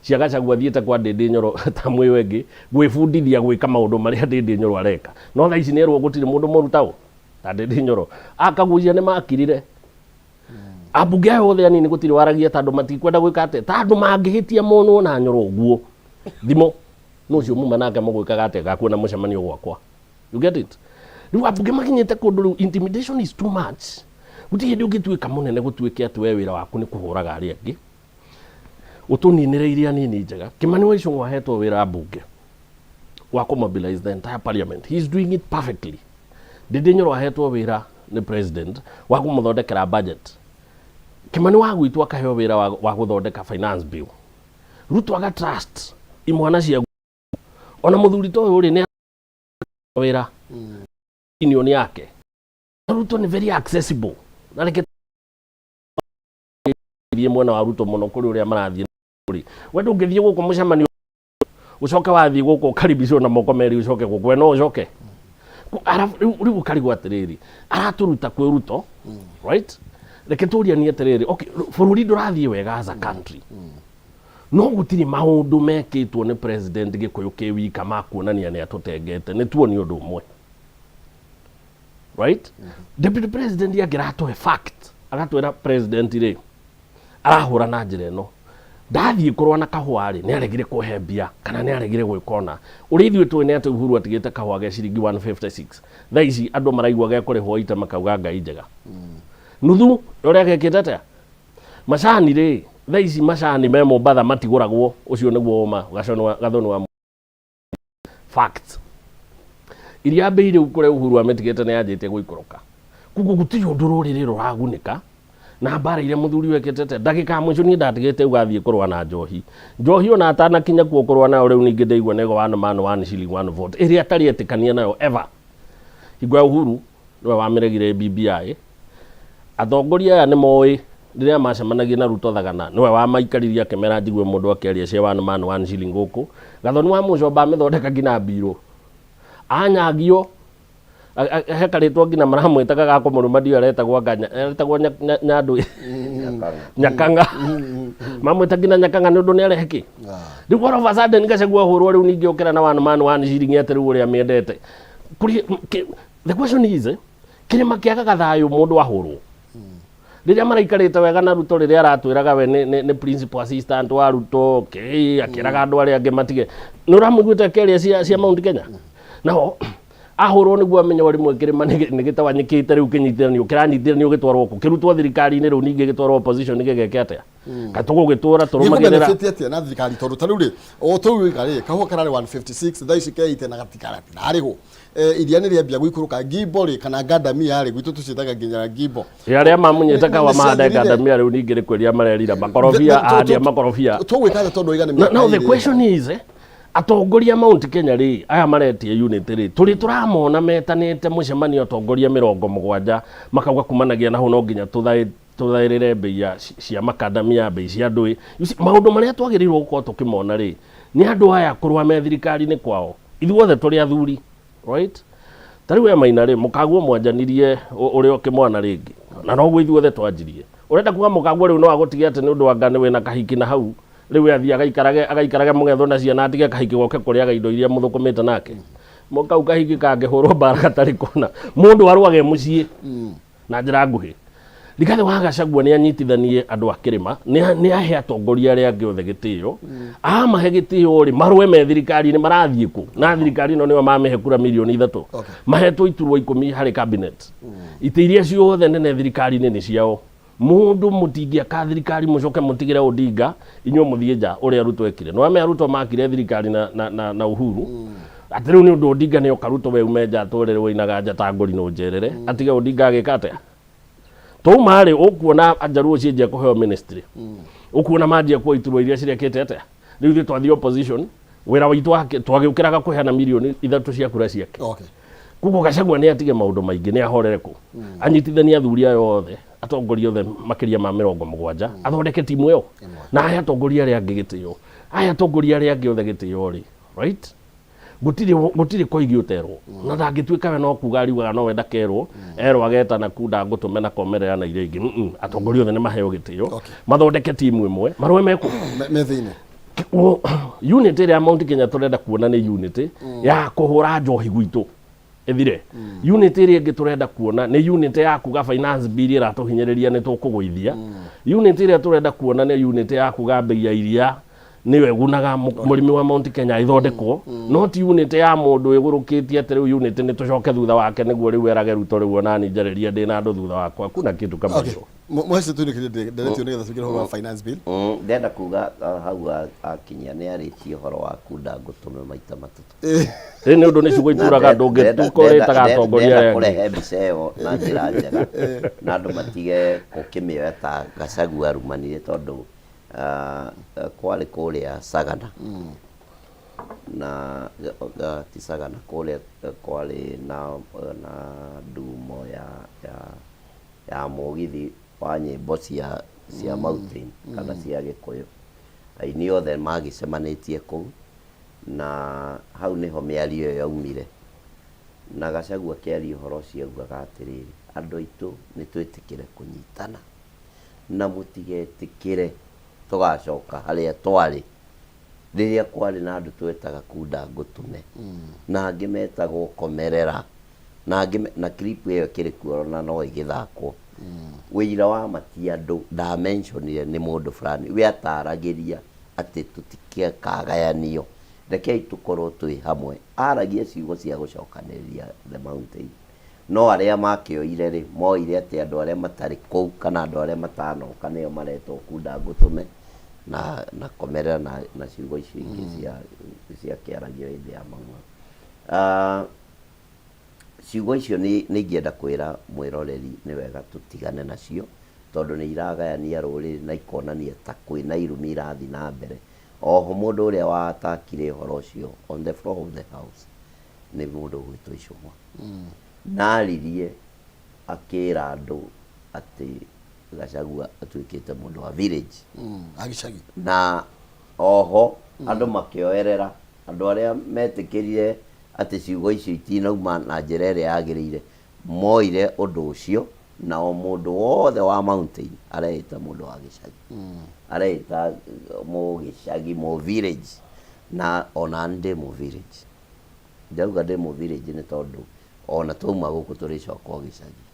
cia Gachagua athiĩte kwa Ndĩndĩ Nyoro ta mwĩyo ĩngĩ gwĩbundithia gwĩka maũndũ marĩa Ndĩndĩ Nyoro areka, no thaa ici nĩerwo gũtirĩ mũndũ mũru taũ ta Ndĩndĩ Nyoro. Akagucia nĩ makirire ambunge aya othe anini, gũtirĩ waragia tondũ matikwenda gwĩka atĩa, tondũ mangĩhĩtia monwo na Nyoro ũguo thimo no ũcio muma nake mũgwĩkaga atĩa gakuona mũcemanio gwakwa. You get it? Rĩu ambunge makinyĩte kũndũ rĩu intimidation is too much. Gũtirĩ hĩndĩ ũngĩtuĩka mũnene gũtuĩke atĩ we wĩra waku nĩ kũhũraga arĩa angĩ, ũtũninĩre iria nini njega. Kimani wa Ichung'wa ahetwo wĩra mbunge wa kũmobilize the entire parliament. He is doing it perfectly. Ndĩndĩ Nyoro ahetwo wĩra nĩ president wa kũmũthondekera budget. Kimani wa gwitũ akaheo wĩra wa gũthondeka finance bill. Ruto aga trust imwana cia ona mũthuri ta ũyũ rĩ, nĩ wĩra opinion yake. Ruto nĩ very accessible, na reke thiĩ mwena wa Ruto mũno kũrĩ ũrĩa marathiĩ rĩ. We ndũngĩthiĩ gũkũ mũcemanio, ũcoke wathiĩ gũkũ ũkaribicwo na moko merĩ, ũcoke gũkũ we no ũcoke. Rĩu ũkarigwo atĩrĩrĩ, aratũruta kwĩ Ruto, right? Reke tũrianie atĩrĩrĩ, okay, bũrũri ndũrathiĩ wega as a country, no gũtirĩ maũndũ mekĩtwo nĩ president Gĩkũyũ kĩ wika ma kuonania nĩ atũtengete. Nĩ tuoni ũndũ ũmwe, right? Deputy president angĩratũhe fact, agatwĩra president rĩ arahũra na njĩra ĩno, ndathiĩ kũrũa na kahũa rĩ, nĩ aregire kũhe mbia kana nĩ aregire gwĩka ona ũrĩa ithuĩ tũĩ nĩ atĩ Uhuru atigĩte kahũa ge ciringi 156. Thaa ici andũ maraigua gekũrĩhwo ite makauga Ngai njega nuthu ũrĩa gekĩte atĩa. Macani rĩ, thaa ici macani me Mombatha matigũragwo. Ũcio nĩguo ũma Gathoni wa facts. Iria mbei rĩu kũrĩa Uhuru amĩtigĩte nĩ yanjĩtie gũikũrũka, koguo gũtirĩ ũndũ rũrĩrĩ rũragunĩka na mbara iria mũthuri wekĩte te ndagĩka ya mũico. Niĩ ndatigĩte ugathiĩ kũrũa na njohi. Njohi ona atanakinya kuo kũrũa nayo, rĩu ningĩ ndaigua nego one man one shilling one vote ĩrĩa atarĩ etĩkania nayo ever. Hingo ya Uhuru nĩwe wamĩregire BBI. Atongoria aya nĩ moĩ rĩrĩa macemanagia na Ruto Thagana, nĩwe wamaikaririe akĩmera njigue mũndũ akĩaria cia one man one shilling gũkũ. Gathoni wa Mũcomba amĩthondeka nginya mbirũ anyagio he karĩtwa nginya maramwĩtaga ga kũmũruma, ndiũ aretagwo anga aretagwo nyandũ Nyakanga, mamwĩta nginya Nyakanga nĩ ũndũ nĩ arehe kĩ. Rĩu all of a sudden Gachagua ahũrwo, rĩu ningĩ ũkĩra na one man one shilling atĩ rĩu ũrĩa mĩendete. The question is, kĩrĩma kĩagaga thayũ mũndũ ahũrwo rĩrĩa maraikarĩte wega na Ruto, rĩrĩa aratwĩraga we nĩ principal assistant wa Ruto, kĩ akĩraga andũ arĩa angĩ matige. Nĩ ũramũiguĩte akĩaria cia Mount Kenya? Nao ahũrwo nĩguo amenye o rĩmwe kĩrĩma nĩ gĩtawanyĩkĩte. Rĩu kĩnyitithanio kĩranyitithanio gĩtwarwo kũ? Kĩrutwo thirikari-inĩ, rĩu ningĩ gĩtwarwo opposition gĩgeke atĩa? Kaĩ tũgũgĩtũra tũrũmagĩrĩra? Gĩkũbenefit atĩa na thirikari? Tondũ ta rĩu rĩ, o tũu wĩka rĩ, kahũa kararĩ 156, thaa ici keite na gatikararĩhwo. Iria nĩ rĩambia gũikũrũka. Ngimbo rĩ, kana ngandamia rĩ, gwitũ tũciĩtaga nginya ngimbo. Ĩ arĩa mamunyĩte kahũa mahande ngandamia, rĩu ningĩ nĩ kwĩria marerira makorobia, ahandi a makorobia. Tũgwĩka atĩa tondũ oiga nĩ Now, mĩaka now the 2? question is, atongoria Mount Kenya rĩ, aya maretia unity rĩ, tũrĩ tũramona metanĩte mũcemanio atongoria 70, makauga kumanagia na hau no nginya tũthaĩrĩre mbei ya cia makandamia, mbei cia ndũĩ. You see, maũndũ marĩa twagĩrĩirwo gũkorwo tũkĩmona rĩ, nĩ andũ aya kũrũa me thirikari-inĩ kwao. Ithuothe tũrĩ athuri, right? Ta rĩu we Maina rĩ, mũkaguo mwanjanirie ũrĩ o kĩmwana rĩngĩ, na noguo ithuothe twanjirie. Ũrenda kuga mũkaguo rĩu no agũtige atĩ nĩ ũndũ wa ngani wĩna kahiki na hau rĩu we athiĩ agaikarage agaikarage mũgetho na ciana atige kahiki goke kũrĩaga indo iria mũthũkũmĩte nake. Kau kahiki kangĩhũrwo mbara gatarĩ kona mũndũ arũage mũciĩ na njĩra nguhĩ. Rigathĩ wa Gachagua nĩ anyitithanie andũ a kĩrĩma, nĩ ahe atongoria arĩa angĩ othe gĩtĩo. Amahe gĩtĩo rĩ, marũe me thirikari-inĩ marathiĩ kũ? Na thirikari ĩno nĩo mamĩhe kura mirioni 3. Mahetwo iturwa 10 harĩ cabinet. Itĩ iria ciothe nene thirikari-inĩ nĩ ciao. Mũndũ mũtingĩaka thirikari mũcoke mũtigĩre Odinga inyuĩ mũthiĩ nja ũrĩa Ruto ekire. Nĩ wamenya Ruto makire thirikari na Uhuru. Atĩ rĩu nĩ ũndũ Odinga nĩ oka Ruto we ume nja atũrĩre ũinaga nja ta ngũrinũ njerere. Atige Odinga agĩka atĩa? Twauma rĩ ũkuona Njaruo cianjia kũheo ministry. Ũkuona manjia kuoya iturwa iria cirekĩte atĩa? Rĩu ithuĩ twathiĩ opposition wĩra witũ twagĩũkĩraga kũheana mirioni 3 cia kura ciake. Koguo Gachagua nĩ atige maũndũ maingĩ, nĩ ahorere kũ. Anyitithanie athuri aya othe, atongoria othe makĩria ma 70, athondeke timu ĩyo. Na ahe atongoria arĩa angĩ gĩtĩo. Ahe atongoria arĩa angĩ othe gĩtĩo rĩ, right? Gũtirĩ gũtirĩ koigi ũterwo. Na ndangĩtuĩka we no kuga ariugaga no we ndakerwo, erwo agetana kunda ngũtũme na komerera na iria ingĩ. Atongoria othe nĩ maheo gĩtĩo. Mathondeke timu ĩmwe, marũe mekũ? Me thĩinĩ. Unity ĩrĩa ya Mount Kenya tũrenda kuona nĩ unity ya kũhũra njohi gwitũ ĩthire. Unity ĩrĩa ĩngĩ tũrenda kuona nĩ unity ya kuga finance bill ĩratũhinyĩrĩria nĩ tũkũgũithia. Unity ĩrĩa tũrenda kuona nĩ unity ya kuga mbei ya iria nĩyo ĩgunaga mũrĩmi wa Mount Kenya ĩthondekwo, no ti unity ya mũndũ ĩgũrũkĩtie atĩ rĩu unity nĩ tũcoke thutha wake nĩguo rĩu erage Ruto rĩu onani njarĩria ndĩna andũ thutha wakwa, kuna kitu kama hiyo. Mwece tuinĩkĩrie nderetio nĩgetha tũingĩre ũhoro wa finance bill. Ndĩrenda kuga hau akinyia nĩ arĩtie ũhoro wa kunda ngũtũme maita matatũ. Ĩ nĩ ũndũ nĩ ciugo ituraga ndũngĩtuĩka ũrĩtaga atongoria arĩa angĩ. Kũrehe mbica ĩyo na njĩra njega na andũ matige gũkĩmĩoya ta Gachagua arumanire tondũ kwarĩ kũrĩa Sagana na ti Sagana kũrĩa kwarĩ na ndumo ya mũgithi wa nyĩmbo cia mountain kana cia Gĩkũyũ. Aini othe magĩcemanĩtie kũu na hau nĩho mĩario ĩyo yaumire. Na Gachagua akĩaria ũhoro ũcio augaga atĩrĩrĩ, andũ aitũ nĩ twĩtĩkĩre kũnyitana na mũtigetĩkĩre tũgacoka harĩa twarĩ rĩrĩa kwarĩ na andũ twetaga kunda ngũtũme na angĩ metagwo komerera na angĩ na clip ĩyo ĩkĩrĩ kuo na no ĩgĩthakwo. Wĩira wa ma ti andũ ndamentionire nĩ mũndũ fulani, we ataragĩria atĩ tũtikagayanio, rekei tũkorwo twĩ hamwe. Aragia ciugo cia gũcokanĩrĩria the mountain. No arĩa makĩoire rĩ, moire atĩ andũ arĩa matarĩ kũu kana andũ arĩa matanoka nĩo maretwo kunda ngũtũme na komerera na ciugo icio ingĩ ciakĩaragio hĩndĩ ya Mau Mau. Ciugo icio nĩ ingĩenda kwĩra mwĩroreri nĩ wega tũtigane nacio tondũ nĩ iragayania rũrĩrĩ na ikonania ta kwĩna irumi irathiĩ na mbere. Oho mũndũ ũrĩa wa atakire ũhoro ũcio on the floor of the house nĩ mũndũ ũgwĩtwo Icũng'wa. Na aririe akĩra andũ atĩ Gachagua atuĩkĩte mũndũ wa village. A gĩcagi. Na oho andũ makĩoerera andũ arĩa metĩkĩrire atĩ ciugo icio itinauma na njĩra ĩrĩa yagĩrĩire moire ũndũ ũcio na o mũndũ wothe wa mountain areĩta mũndũ wa gĩcagi, areĩta mũgĩcagi, mũ village, na ona niĩ ndĩ mũ village. Ndĩrauga ndĩ mũ village nĩ tondũ ona twauma gũkũ tũrĩcoka o gĩcagi.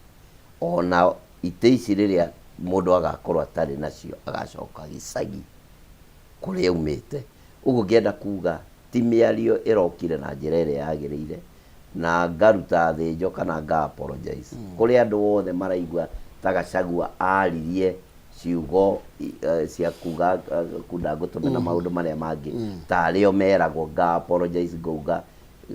Ona itĩ ici rĩrĩa mũndũ agakorwo atarĩ nacio agacoka gĩcagi kũrĩa aumĩte. Ũguo ngĩenda kuga ti mĩario ĩrokire na njĩra ĩrĩa yagĩrĩire na ngaruta thĩnjo kana nga apologize kũrĩ andũ othe maraigua ta Gachagua aririe ciugo cia kuga kunda ngũtũme na maũndũ marĩa mangĩ tarĩo meragwo, nga apologize ngauga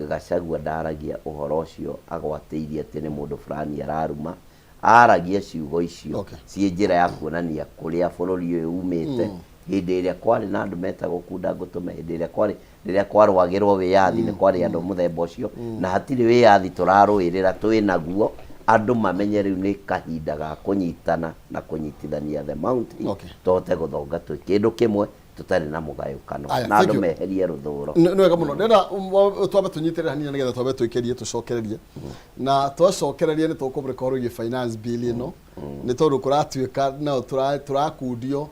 Gachagua ndaragia ũhoro ũcio agwatĩirie atĩ nĩ mũndũ fulani araruma, aragia ciugo icio ciĩ njĩra ya kuonania kũrĩa bũrũri ũyũ umĩte hĩndĩ ĩrĩa kwarĩ na andũ metagwo kunda ngũtũme, hĩndĩ ĩrĩa kwarĩ rĩrĩa kwarũagĩrwo wĩyathi nĩ kwarĩ andũ mũthemba ũcio, na hatirĩ wĩyathi tũrarũĩrĩra twĩ naguo, andũ mamenye rĩu nĩ kahinda ga kũnyitana na kũnyitithania the mountain tũhote gũthonga twĩ kĩndũ kĩmwe. Tũtarĩ na mũgayũkano. Aya, Na thank andũ you. meherie rũthũro. Nĩ wega mũno. Ndĩrenda twambe tũnyitĩrĩre hanini nĩgetha twambe tũikĩrie tũcokererie, na twacokereria nĩ tũkũmũrĩka ũhoro wĩgiĩ finance bill ĩno, nĩ tondũ kũratuĩka no tũrakundio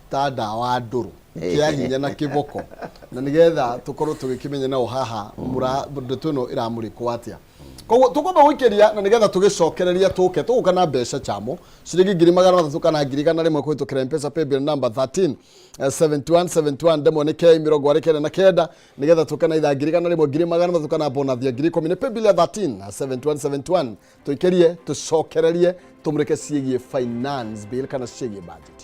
ta ndawa ndũrũ kĩa hinya na kĩboko, na nĩgetha tũkorwo tũgĩkĩmenya nao haha ndeto ĩno ĩramũrĩkwo atĩa. Koguo tũkwamba gũikĩria na nĩgetha tũgĩcokereria tũke tũgũka na mbeca chamo ciringi 300,000 kana 100,000 kũhĩtũkĩra M-Pesa paybill number 13 71 71 ndemwa nĩ K 49, nĩgetha tũke na ithaa 100,000, 300,000 kana bonus ya 10,000. Nĩ paybill ya 13 71 71. Tũikĩrie tũcokererie tũmũrĩke ciĩgiĩ finance bill kana ciĩgiĩ budget.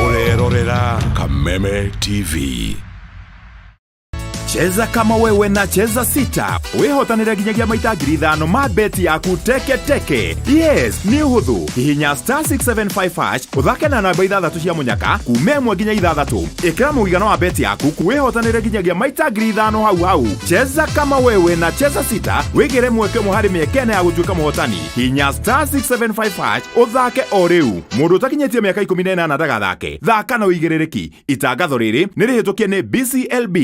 Ũrerorera Kameme TV. Cheza kama wewe na Cheza Sita wĩhotanĩre nginyagia maita 5,000 ma beti yaku teke teke. Yes, nĩ ũhũthũ. Hihinya star 675 hash ũthake na namba ithathatũ cia mũnyaka kuma ĩmwe nginya ithathatũ. Ĩkĩra mũigana wa beti yaku wĩhotanĩre nginyagia maita 5,000 hau hau. Cheza kama wewe na Cheza Sita wĩgĩre mweke ũmwe harĩ mĩeke ĩna ya gũtuĩka mũhotani. Hihinya star 675 hash ũthake o rĩu. Mũndũ ũtakinyĩtie mĩaka 18 ndagathake. Thaka na ũigĩrĩrĩki. Itangatho rĩrĩ nĩ rĩhĩtũkie nĩ BCLB.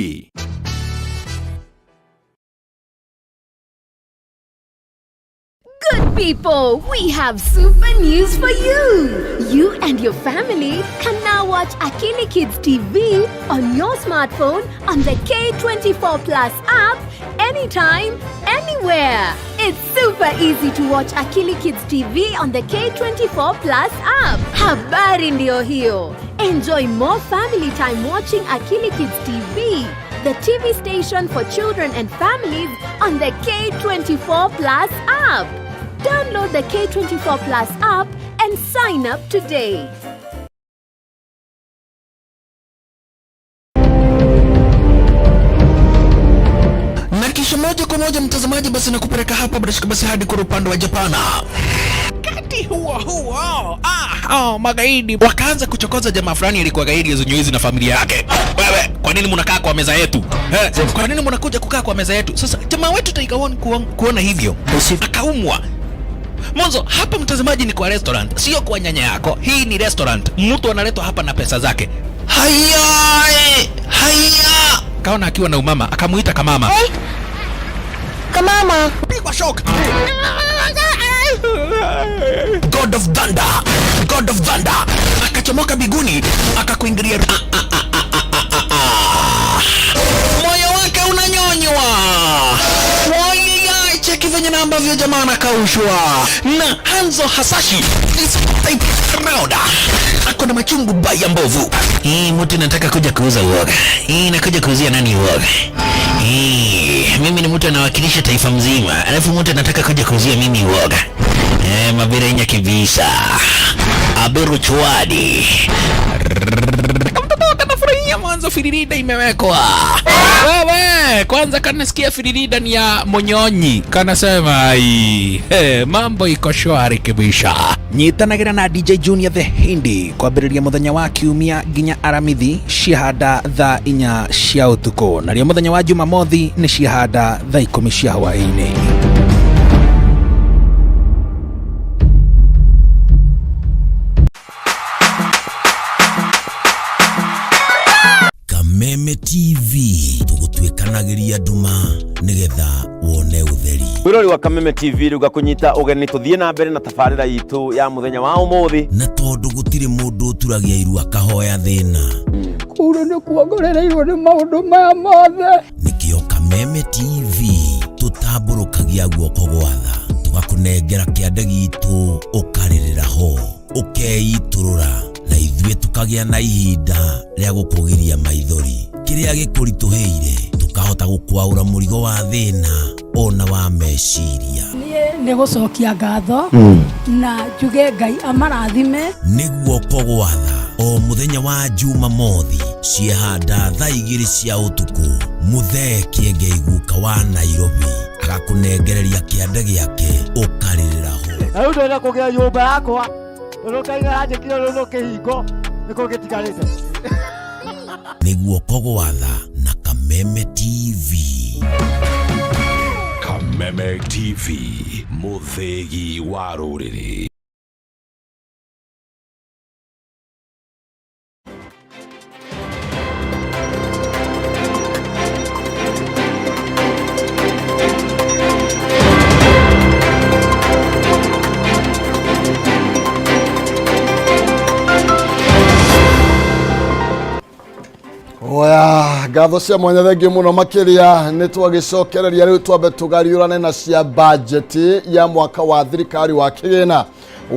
Good people, we have super news for you. You and your family can now watch Akili Kids TV on your smartphone on the K24 Plus app anytime, anywhere. It's super easy to watch Akili Kids TV on the K24 Plus app. Habari ndio hiyo. Enjoy more family time watching Akili Kids TV, the TV station for children and families on the K24 Plus app. Download the K24 Plus app and sign up today. Na kisha moja kwa moja mtazamaji, basi nakupeleka hapa bila shaka basi hadi kwa upande wa Japana. Wakati huo huo, oh, magaidi wakaanza kuchokoza jamaa fulani alikuwa gaidi ya na familia yake. Wewe, kwa nini mnakaa kwa meza yetu? Kwa nini mnakuja kukaa kwa meza yetu? Sasa jamaa wetu Tiger One kuona hivyo akaumwa. Mwanzo hapa mtazamaji ni kwa restaurant, sio kwa nyanya yako. Hii ni restaurant, mtu analetwa hapa na pesa zake. Haya, haya. Kaona akiwa na umama, akamuita kamama. Hey. Kamama. Pigwa shock. God of Thunder, God of Thunder akachomoka biguni akakuingilia. Moyo wake unanyonywa. Cheki venye na ambavyo jamaa anakaushwa na Hanzo Hasashi is type round. Ako na machungu baya mbovu. Hii mtu nataka kuja kuuza uoga. Hii nakuja kuuzia nani uoga? Hii mimi ni mtu anawakilisha taifa mzima, alafu mtu anataka kuja kuuzia mimi uoga. Mabirenya kibisa. Aberu chwadi. Kamtoto kanafurahia mwanzo firirida imewekwa. Wewe, kwanza kanasikia firirida ni ya monyonyi. Kanasema ai, mambo iko shwari kibisha. Nyitanagira na DJ Junior the Hindi kwambĩrĩria mũthenya wa kiumia nginya Aramithi ciahanda thaa 4 cia ũtukũ, narĩo mũthenya wa Jumamothi nĩ ciahanda thaa 10 cia hwaĩ-inĩ. Kameme TV tũgũtuĩkanagĩria nduma nĩgetha wone ũtheri. Mwirori wa Kameme TV rĩu ngakũnyita ũgeni tũthiĩ na mbere na tabarĩra itũ ya mũthenya wa ũmũthĩ. Na tondũ gũtirĩ mũndũ ũturagia iru akahoya thĩna. Kũu nĩ kuongorereirwo nĩ maũndũ maya mothe. Nĩkĩo Kameme TV tũtambũrũkagia guoko gwa tha tũgakũnengera kĩande gitũ ũkarĩrĩra ho ũkeitũrũra na ithuĩ tũkagĩa na ihinda rĩa gũkũgiria maithori. Kĩrĩa gĩkũritũhĩire tũkahota gũkwaũra mũrigo wa thĩna ona wa meciria. Niĩ nĩ gũcokia ngatho na njuge Ngai amarathime. Nĩ guoko gwa tha o mũthenya wa Jumamothi ciehanda thaa 2 cia ũtukũ. Mũthee Kĩengei guka wa Nairobi agakũnengereria kĩande gĩake ũkarĩrĩra ho. Na rĩu ndĩrenda kũgĩa nyũmba yakwa tondũ Ngai aranjĩkire rũrũ kĩhingo nĩkĩo gĩtigarĩte. Nĩ guoko gwa tha na Kameme TV. Kameme TV, mũthĩgi wa rũrĩrĩ. Oya, ngatho cia mwanya thengiũ mũno makĩria nĩ twagĩcokereria rĩu twambe tũgariũrane na cia bajeti ya mwaka wa thirikari wa kĩgĩna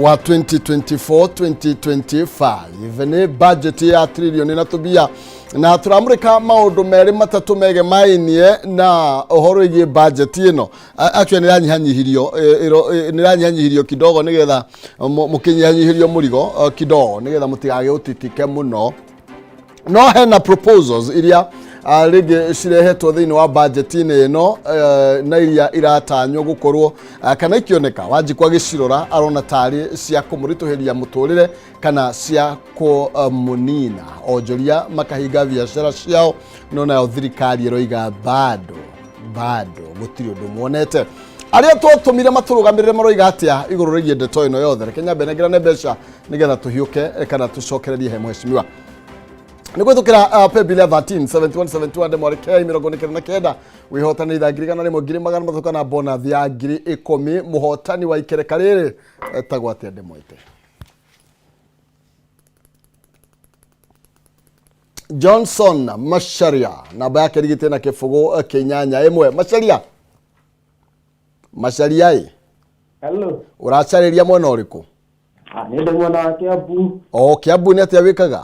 wa 2024-2025 nĩ bajeti ya trilioni na tũbia na tũramũrĩka maũndũ merĩ matatũ megemainie na ũhoro wĩgiĩ bajeti ĩno. Actually nĩ ĩranyihanyihirio, nĩ ĩranyihanyihirio kidogo nĩgetha mũkĩnyihanyihĩrio mũrigo kidogo nĩgetha mũtigagĩũtitike mũno. No hena proposals iria rĩngĩ cirehetwo thĩinĩ wa budget-inĩ ĩno na iria iratanywo gũkorwo kana ikĩoneka Wanjikũ agĩcirora arona tarĩ cia kũmũritũhĩria mũtũrĩre kana cia kũmũnina. Onjoria makahinga biacara ciao, no nayo thirikari ĩroiga bado bado gũtirĩ ũndũ muonete. Arĩa twatũmire matũrũgamĩrĩre maroiga atĩa igũrũ rĩgiĩ ndeto ĩno yothe? Reke nyambe nengerane mbeca nĩgetha tũhiũke kana tũcokererie he mheshimiwa nĩ gwĩtũkĩra paybill ya 13 71 71 ndemwa rekei 99 wĩhotanĩre ithaa 100,000 300,000 kana bonus ya 10,000. Mũhotani wa ikereka rĩrĩ etagwo atĩa ndĩmwĩte? Johnson Macharia, namba yake rigĩte na kĩbũgũ 8 1. Macharia, Macharia ĩ. Hello. Ũracarĩria mwena ũrĩkũ? Ah, nĩ ndĩ mwena wa Kiambu. O Kiambu nĩ atĩa wĩkaga?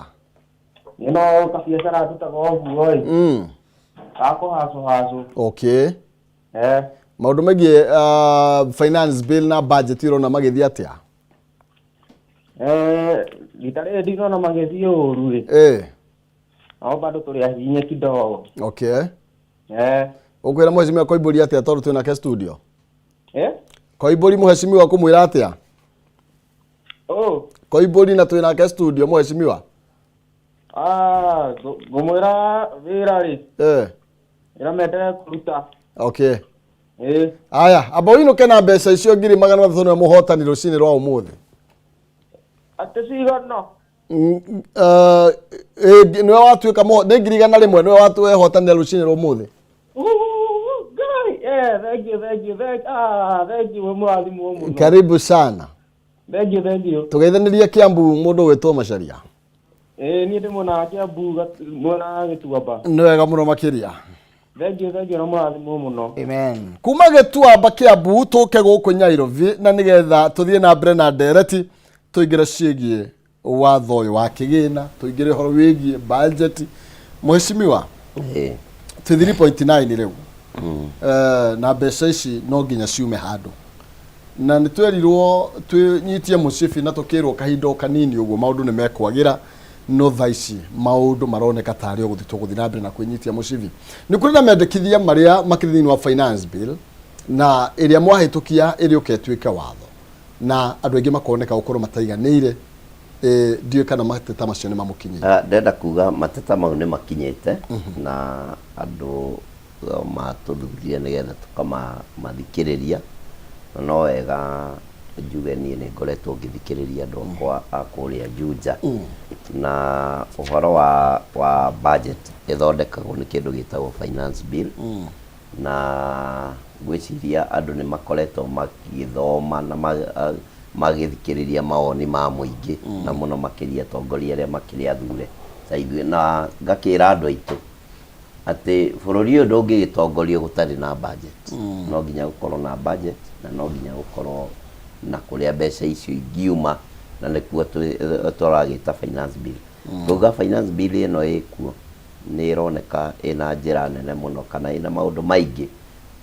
Nĩ no kabiacara ndutaga ũguo ĩ. Ga kũhacũ hacũ. Okay. Eh. Maũndũ megiĩ finance bill na budget ũrona magĩthiĩ atĩa? Eh, rita rĩrĩ ndinona magĩthiĩ ũru ĩ. No bado tũrĩ ahihinye kidogo. Okay. Eh. Ũkwĩra mheshimiwa Koimbũri atĩa tondũ twĩ nake studio? Eh? Koimbũri mheshimiwa kũmwĩra atĩa? Oh. Koimbũri na twĩ nake studio mheshimiwa. Ah, ngũmwĩra wĩra rĩ. Wĩra mendelee kũruta. Okay. Eh. Aya, amba ũinũke na mbeca icio 300,000 nĩwe mũhotani rũcinĩ rwa ũmũthĩ. Atĩ cigana? Nĩwe watuĩka nĩ 100,000 nĩwe wehotanĩra rũcinĩ rwa ũmũthĩ. Ngai, eh, thank you, thank you, thank, ah, thank you, mũrathimwo mũno. Karibu sana. Thank you, thank you. Tũgeithanĩrie Kiambu mũndũ ũgwĩtwo Macharia. Eh, niĩ ndĩ mwena wa Kiambu, mwena wa Gĩtuamba. Nĩ wega mũno makĩria. Thank you, thank you, na mũrathimwo mũno. Amen. Kuma Gĩtuamba Kiambu tũke gũkũ Nyairobi na nĩgetha tũthiĩ na mbere na ndereti tũingĩre ciĩgiĩ watho ũyũ wa kĩgĩna, tũingĩre ũhoro wĩgiĩ budget. Mheshimiwa, twĩ 3.9 rĩu. Na mbeca ici no nginya ciume handũ na nĩ twerirwo twĩnyitie mũcibi na tũkĩrwo kahinda o kanini ũguo maũndũ nĩ mekwagĩra, no thaa ici maũndũ maroneka tarĩ o gũthiĩ tũgũthiĩ na mbere na kwĩnyitia mũcibi. Nĩ kũrĩ na mendekithia marĩa makĩrĩ thĩinĩ wa finance bill na ĩrĩa mwahĩtũkia ĩrĩũka ĩtuĩke watho na andũ aingĩ makoneka gũkorwo mataiganĩire. Ndiũĩ kana mateta macio nĩ mamũkinyĩire. Ah, ndĩrenda kuga mateta mau nĩ makinyĩte na andũ matũthurire nĩgetha tũkamathikĩrĩria, na no wega njuge niĩ nĩ ngoretwo ngĩthikĩrĩria andũ akwa a kũrĩa Juja. Na ũhoro wa budget ĩthondekagwo nĩ kĩndũ gĩtagwo finance bill, na ngwĩciria andũ nĩ makoretwo magĩthoma na magĩthikĩrĩria mawoni ma mũingĩ, na mũno makĩria atongoria arĩa makĩrĩ athure ta ithuĩ, na ngakĩra andũ aitũ atĩ bũrũri ũyũ ndũngĩgĩtongorio gũtarĩ na budget. No nginya gũkorwo na budget na no nginya gũkorwo na kũrĩa mbeca icio ingiuma, na nĩkuo tũragĩta finance bill. Ngauga finance bill ĩno ĩkuo nĩ ĩroneka ĩna njĩra nene mũno kana ĩna maũndũ maingĩ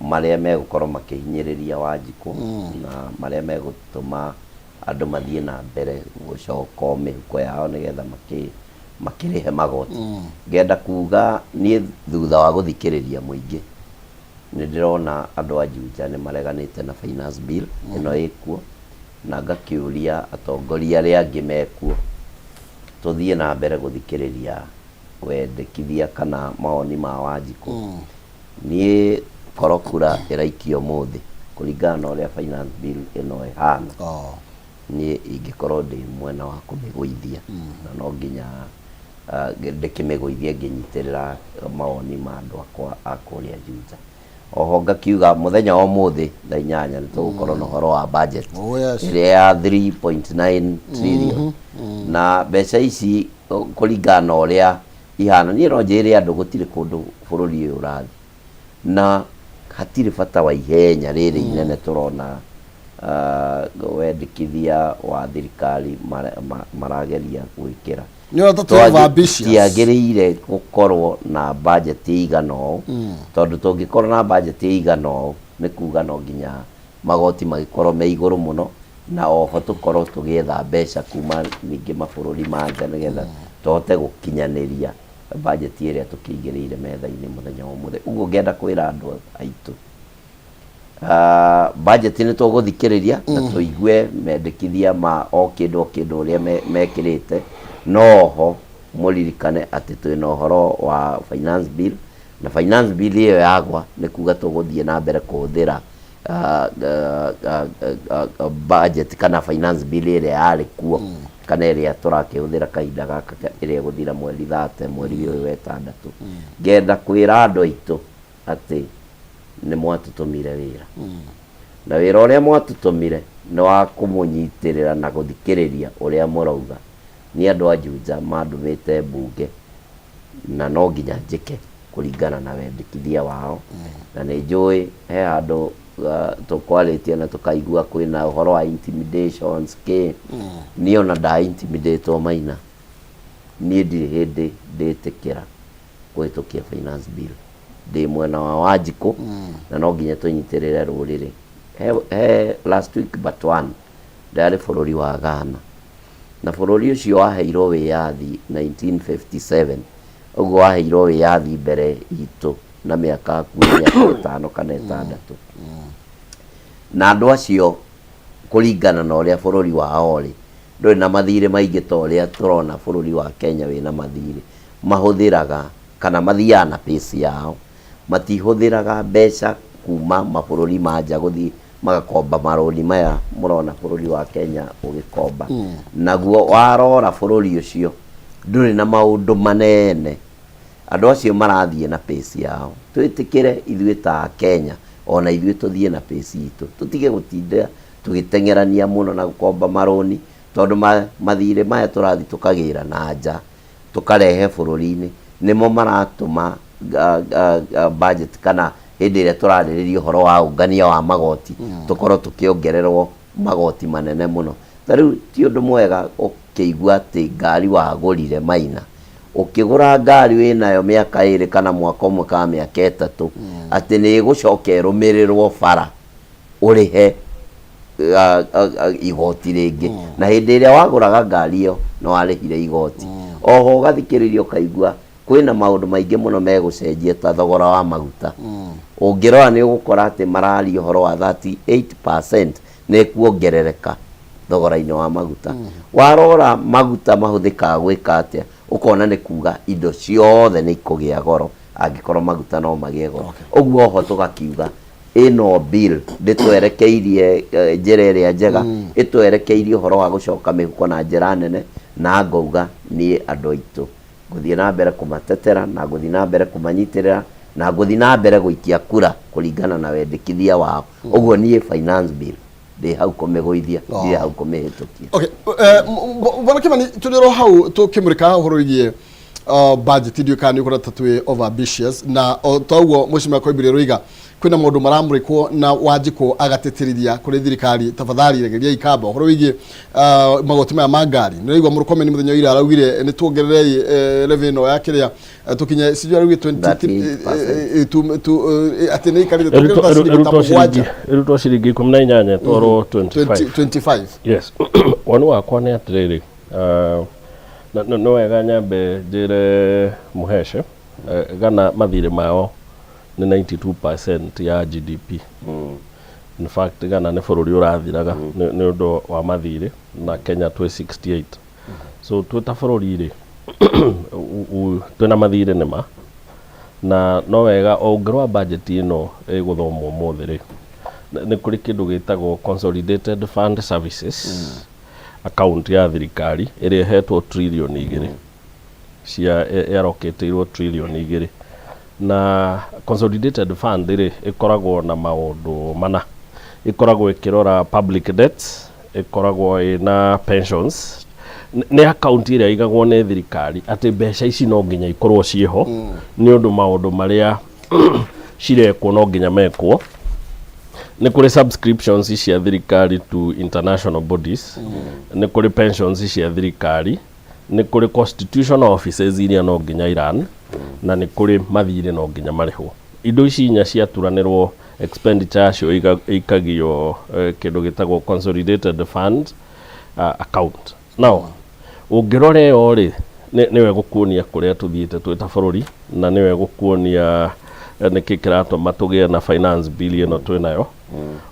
marĩa megũkorwo makĩhinyĩrĩria Wanjikũ na marĩa megũtũma andũ mathiĩ na mbere gũcoka mĩhuko yao nĩgetha makĩrĩhe magoti. Ngenda kuga niĩ thutha wa gũthikĩrĩria mũingĩ nĩ ndĩrona andũ a Juja nĩ mareganĩte na finance bill ĩno ĩkuo. Na ngakĩũria atongoria arĩa angĩ mekuo tũthiĩ na mbere gũthikĩrĩria wendekithia kana mawoni ma Wanjikũ. Niĩ korwo kura ĩraikio ũmũthĩ kũringana na ũrĩa finance bill ĩno ĩhana, niĩ ingĩkorwo ndĩ mwena wa kũmĩgũithia na no nginya ndĩkĩmĩgũithie ngĩnyitĩrĩra mawoni ma andũ akwa a kũrĩa Juja. Oho ngakiuga mũthenya wa ũmũthĩ thaa inyanya nĩ tũgũkorwo na ũhoro wa budget Oh, yes. ĩrĩa ya 3.9 trillion na mbeca ici kũringana na ũrĩa ihana niĩ no njĩre andũ gũtirĩ kũndũ bũrũri ũyũ ũrathiĩ na hatirĩ bata wa ihenya rĩrĩ inene tũrona wendekithia wa thirikari marageria gwĩkĩra. Nĩ ũrona ta twĩ over ambitious. Tiagĩrĩire gũkorwo na budget ĩigana ũũ tondũ tũngĩkorwo na budget ĩigana ũũ nĩ kuga no nginya magoti magĩkorwo me igũrũ mũno na oho tũkorwo tũgĩetha mbeca kuma ningĩ mabũrũri ma nja nĩgetha tũhote gũkinyanĩria budget ĩrĩa tũkĩigĩrĩire metha-inĩ mũthenya wa ũmũthĩ. Ũguo ngĩenda kwĩra andũ aitũ Budget nĩ tũgũthikĩrĩria na tũigue mendekithia ma o kĩndũ o kĩndũ ũrĩa mekĩrĩte, no oho mũririkane atĩ twĩna ũhoro wa finance bill, na finance bill ĩyo yagwa nĩ kuga tũgũthiĩ na mbere kũhũthĩra budget kana finance bill ĩrĩa yarĩ kuo kana ĩrĩa tũrakĩhũthĩra kahinda gaka ĩrĩa ĩgũthira mweri thate mweri ũyũ wa ĩtandatũ. Ngenda kwĩra andũ aitũ atĩ nĩ mwatũtũmire wĩra na wĩra ũrĩa mwatũtũmire nĩ wa kũmũnyitĩrĩra na gũthikĩrĩria ũrĩa mũrauga. Niĩ andũ a Juja mandũmĩte mbunge na no nginya njĩke kũringana na wendekithia wao na nĩ njũĩ he handũ tũkwarĩtie na tũkaigua kwĩna ũhoro wa intimidations kĩ niĩ ona nda intimidatwo Maina niĩ ndirĩ hĩndĩ ndĩtĩkĩra kũhĩtũkia finance bill. Ndĩ mwena wa Wanjikũ na no nginya tũnyitĩrĩre rũrĩrĩ. He, he last week but one ndarĩ bũrũri wa Ghana na bũrũri ũcio waheirwo wĩyathi 1957 ũguo waheirwo wĩyathi mbere itũ na mĩaka hakuhĩ mĩaka ĩtano kana ĩtandatũ na andũ acio kũringana na ũrĩa bũrũri wao ũrĩ ndũrĩ na mathirĩ maingĩ ta ũrĩa tũrona bũrũri wa Kenya wĩna mathirĩ mahũthĩraga kana mathiaga na pace yao, matihũthĩraga mbeca kuma mabũrũri ma nja gũthiĩ magakomba marũni maya mũrona bũrũri wa Kenya ũgĩkomba. Naguo warora bũrũri ũcio ndũrĩ na maũndũ manene, andũ acio marathiĩ na pace yao. Twĩtĩkĩre ithuĩ ta Akenya ona ithuĩ tũthiĩ na pace itũ, tũtige gũtinda tũgĩteng'erania mũno na gũkomba marũni, tondũ mathirĩ maya tũrathiĩ tũkagĩra na nja tũkarehe bũrũri-inĩ nĩmo maratũma budget kana hĩndĩ ĩrĩa tũrarĩrĩria ũhoro wa ũngania wa magoti tũkorwo tũkĩongererwo magoti manene mũno. Ta rĩu ti ũndũ mwega ũkĩigua atĩ ngari wagũrire maina, ũkĩgũra ngari wĩnayo mĩaka ĩrĩ kana mwaka ũmwe kana mĩaka ĩtatũ, atĩ nĩ ĩgũcoka ĩrũmĩrĩrwo bara ũrĩhe igoti rĩngĩ na hĩndĩ ĩrĩa wagũraga ngari ĩyo nĩ warĩhire igoti oho ũgathikĩrĩria ũkaigua kwĩna maũndũ maingĩ mũno megũcenjia ta thogora wa maguta ũngĩrora nĩ ũgũkora atĩ mararia ũhoro wa 38% nĩ kuongerereka thogora-inĩ wa maguta warora maguta mahũthĩkaga gwĩka atĩa ũkona nĩ kuga indo ciothe nĩ ikũgĩa goro angĩkorwo maguta no magĩe goro ũguo oho tũgakiuga ĩno bill ndĩtwerekeirie eh, njĩra ĩrĩa njega ĩtwerekeirie ũhoro wa gũcoka mĩhuko na njĩra nene na ngauga niĩ andũ aitũ ngũthiĩ na mbere kũmatetera na ngũthiĩ na mbere kũmanyitĩrĩra na ngũthiĩ na mbere gũikia kura kũringana na wendekithia wao ũguo niĩ finance bill ndĩ hau kũmĩgũithia ndirĩ hau kũmĩhĩtũkia Okay, eh, bwana Kimani tũrĩ oro hau tũkĩmũrĩka ũhoro wĩgiĩ budget ndiũĩ kana nĩ ũkũrona ta twĩ over ambitious na o ta ũguo mheshimiwa Koimbũri aroiga kwĩna maũndũ maramũrĩkwo na Wanjikũ agatĩtĩrithia kũrĩ thirikari tafadhali regeriai kamba ũhoro wĩgiĩ magoti maya ma ngari nĩ ũraigua Mũrkomen mũthenya wa ira araugire nĩ tuongererei levy ĩno ya kĩrĩa tũkinye sijui araugire 23 38%. atĩ nĩ ikarĩte tuongerere ta ciringi ta mũgwanja ĩrutwo ciringi 18 ĩtwarwo 25 25 yes woni wakwa nĩ atĩrĩrĩ nĩ wega nyambe njĩre Mũhece Ghana mathirĩ mao nĩ 92% ya GDP. In fact Ghana nĩ bũrũri ũrathiraga nĩ ũndũ wa mathirĩ na Kenya twĩ 68. So twĩ ta bũrũri rĩ, twĩna mathirĩ nĩ ma, na no wega o ũngĩrora budget ĩno ĩgũthomwo ũmũthĩ rĩ, nĩ kũrĩ kĩndũ gĩtagwo Consolidated Fund Services account ya thirikari ĩrĩa ĩhetwo trillion 2 cia ĩarokĩtĩirwo trillion 2. Na Consolidated Fund rĩ, ĩkoragwo na maũndũ mana. Ĩkoragwo ĩkĩrora public debt, ĩkoragwo ĩna pensions, nĩ account ĩrĩa ĩigagwo nĩ thirikari atĩ mbeca ici no nginya ikorwo ciĩho nĩ ũndũ maũndũ marĩa cirekwo no nginya mekwo. Nĩ kũrĩ subscriptions cia thirikari to international bodies, nĩ kũrĩ pensions cia thirikari, nĩ kũrĩ constitutional offices iria no nginya iran, na nĩ kũrĩ mathirĩ no nginya marĩhwo. Indo ici inya ciaturanĩrwo, expenditure yacio ĩikagio kĩndũ gĩtagwo Consolidated Fund account. Now ũngĩrora ĩyo rĩ, nĩwe gũkuonia kũrĩa tũthiĩte twĩ ta bũrũri, na nĩwe gũkuonia nĩkĩ kĩratũma tũgĩe na finance bill ĩno twĩ nayo.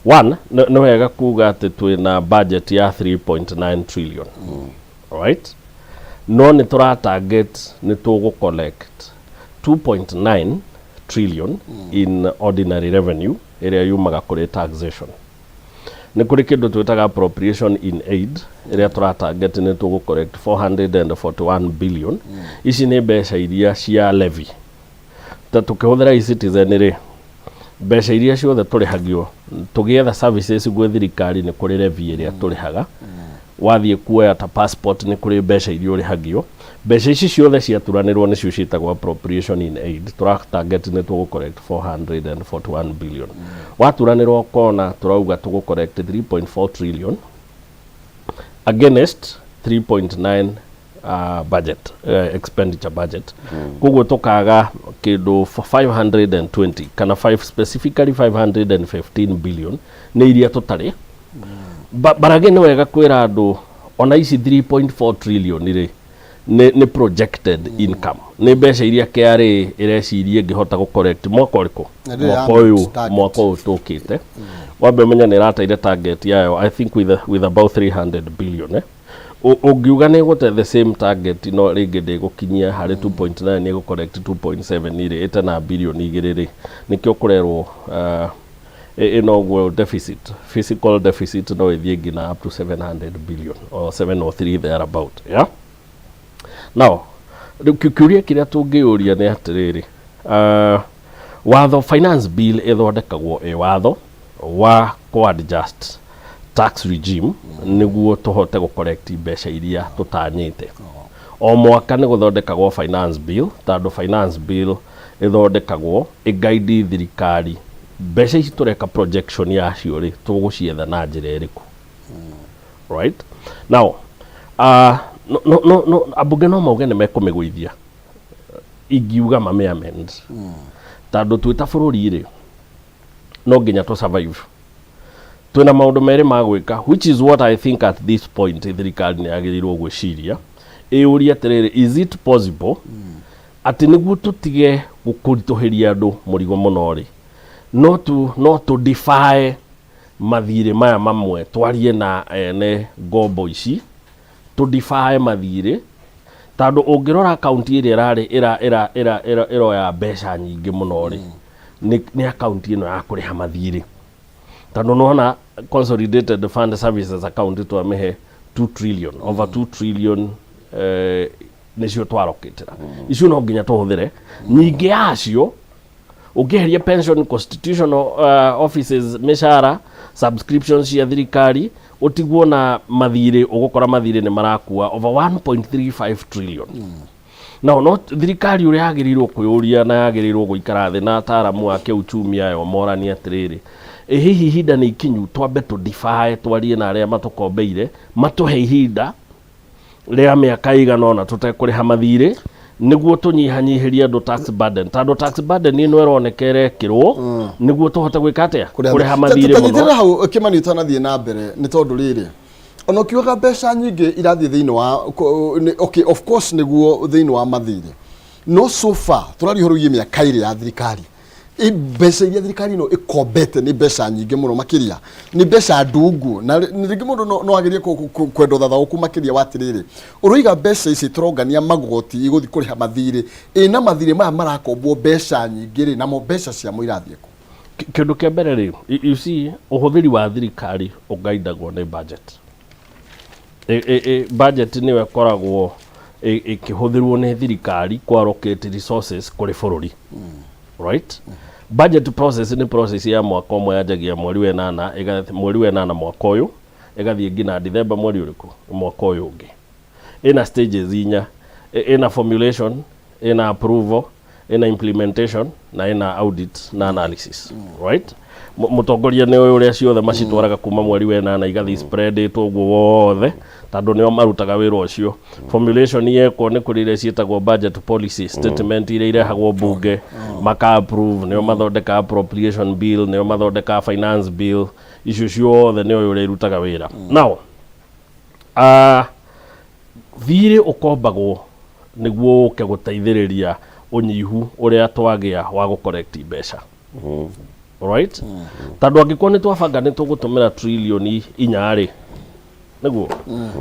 One, nĩ wega kuga atĩ twĩ na budget ya 3.9 trillion, right? No nĩ tũra target nĩ tũgũ collect 2.9 trillion in ordinary revenue ĩrĩa yumaga kũrĩ taxation. Nĩ kũrĩ kĩndũ twĩtaga appropriation in aid ĩrĩa tũra target nĩ tũgũ collect 441 billion. Ici nĩ mbeca iria cia levy, ta tũkĩhũthĩra eCitizen rĩ, mbeca iria ciothe tũrĩhagio tũgĩetha services gwĩ thirikari, nĩ kũrĩ levy ĩrĩa tũrĩhaga. Wathiĩ kuoya ta passport, nĩ kũrĩ mbeca iria ũrĩhagio. Mbeca ici ciothe ciaturanĩrwo nĩcio ciĩtagwo appropriation in aid. Tũra target nĩ tũgũ collect 441 billion. Waturanĩrwo ũkona tũrauga tũgũ collect 3.4 trillion against 3.9 budget, expenditure budget. Koguo tũkaga kĩndũ 520 kana 5, specifically 515 billion nĩ iria tũtarĩ. But again, nĩ wega kwĩra andũ ona ici 3.4 trillion rĩ, nĩ projected income, nĩ mbeca iria KRA ĩreciria ĩngĩhota gũ collect mwaka ũrĩkũ? Na ndĩrĩ Mwaka ya ũyũ target. Mwaka ũyũ tũkĩte. Wambe ũmenye nĩ ĩrateire target yayo, I think with about 300 billion, eh? Ũngiuga nĩ ĩgũte the same target, no rĩngĩ ndĩgũkinyia harĩ 2.9, nĩ ĩgũ collect 2.7 rĩ, ĩte na bilioni 2 rĩ, nĩkĩo kũrerwo ĩno ũguo deficit, fiscal deficit no ĩthiĩ nginya up to 700 billion or 703 thereabout. Yeah, now rĩu kĩũria kĩrĩa tũngĩũria nĩ atĩrĩrĩ, watho finance bill ĩthondekagwo ĩ watho wa kũ-adjust tax regime nĩguo tũhote gũ collect mbeca iria tũtanyĩte. O mwaka nĩ gũthondekagwo finance bill, tondũ finance bill ĩthondekagwo ĩgaidi thirikari mbeca ici tũreka projection yacio rĩ, tũgũcietha na njĩra ĩrĩkũ. Right now, no, ambunge no mauge nĩ mekũmĩgũithia, ingiuga mame amend, tondũ twĩ ta bũrũri rĩ, no nginya tũ survive. Twĩna maũndũ merĩ ma gwĩka, which is what I think at this point thirikari nĩ yagĩrĩirwo gwĩciria, ĩyũrie atĩrĩrĩ, is it possible atĩ nĩguo tũtige kũritũhĩria andũ mũrigo mũno rĩ, no tu defer mathirĩ maya mamwe, twarie na ene ngombo ici, tũ defer mathirĩ, tondũ ũngĩrora akaunti ĩrĩa ĩrarĩ ĩra ĩra ĩra ĩra ĩroya mbeca nyingĩ mũno rĩ, nĩ akaunti ĩno ya kũrĩha mathirĩ, tondũ nĩwona Consolidated Fund Services account twamĩhe 2 trillion, over 2 trillion, nĩcio twarokĩtĩra icio no nginya tũhũthĩre. Nyingĩ yacio ũngĩeheria pension, constitutional offices mĩcara, subscriptions cia thirikari, ũtigwo na mathirĩ, ũgũkora mathirĩ nĩ marakua over 1.35 trillion. No no thirikari ũrĩa yagĩrĩirwo kwĩyũria na yagĩrĩirwo gũikara thĩ na ataaramu a kĩuchumi ayo moranie atĩrĩrĩ, ĩ hihi ihinda nĩ ikinyu twambe tũ defer, twarie na arĩa matũkombeire matũhe ihinda rĩa mĩaka ĩigana ũna tũtekũrĩha mathirĩ, nĩguo tũnyihanyihĩrie andũ tax burden, tondũ tax burden ĩno ĩroneka ĩrekĩrwo nĩguo tũhote gwĩka atĩa? Kũrĩha mathirĩ Tanyitĩrĩra mũno. Hau Kĩmani ũtanathiĩ na mbere, nĩ tondũ rĩrĩ, ona ũkiugaga mbeca nyingĩ irathiĩ thĩinĩ wa okay, of course nĩguo thĩinĩ wa mathirĩ, no so far tũraria ũhoro wĩgiĩ mĩaka 2 ya thirikari. Mbeca iria thirikari ĩno ĩkombete nĩ mbeca nyingĩ mũno makĩria, nĩ mbeca ndungu, na rĩngĩ mũndũ no agerie kwenda ũthathaũku makĩria wa atĩrĩrĩ, ũroiga mbeca ici tũrongania magoti igũthiĩ kũrĩha mathirĩ, ĩ na mathirĩ maya marakombwo mbeca nyingĩ rĩ, namo mbeca ciamo irathiĩ kũ? Kĩndũ kĩa mbere rĩ, you see, ũhũthĩri wa thirikari ũgaindagwo nĩ budget. Budget nĩyo ĩkoragwo ĩkĩhũthĩrwo nĩ thirikari kũ allocate resources kũrĩ bũrũri, right? Budget process nĩ process ya mwaka ũmwe, yanjagia mweri wa ĩnana, mweri wa ĩnana mwaka ũyũ, ĩgathiĩ nginya Dithemba mweri ũrĩkũ mwaka ũyũ ũngĩ. Ĩna stages inya: ĩna formulation, ĩna approval, ĩna implementation na ĩna audit na analysis, right? Mũtongoria nĩ ũyũ ũrĩa ciothe macitwaraga kuma mweri wa ĩnana, igathiĩ spreadĩtwo ũguo wothe, tondũ nĩo marutaga wĩra ũcio. Formulation yekwo, nĩ kũrĩ iria ciĩtagwo budget policy statement, iria irehagwo bunge maka approve, nĩo mathondeka appropriation bill, nĩo mathondeka finance bill, icio ciothe nĩo ũrĩa irutaga wĩra. Now thirĩ ũkombagwo nĩguo ũke gũteithĩrĩria ũnyihu ũrĩa twagĩa wa gũ collect mbeca, right? Tondũ angĩkorwo nĩ twabanga nĩ tũgũtũmĩra 4 trillion rĩ, nĩguo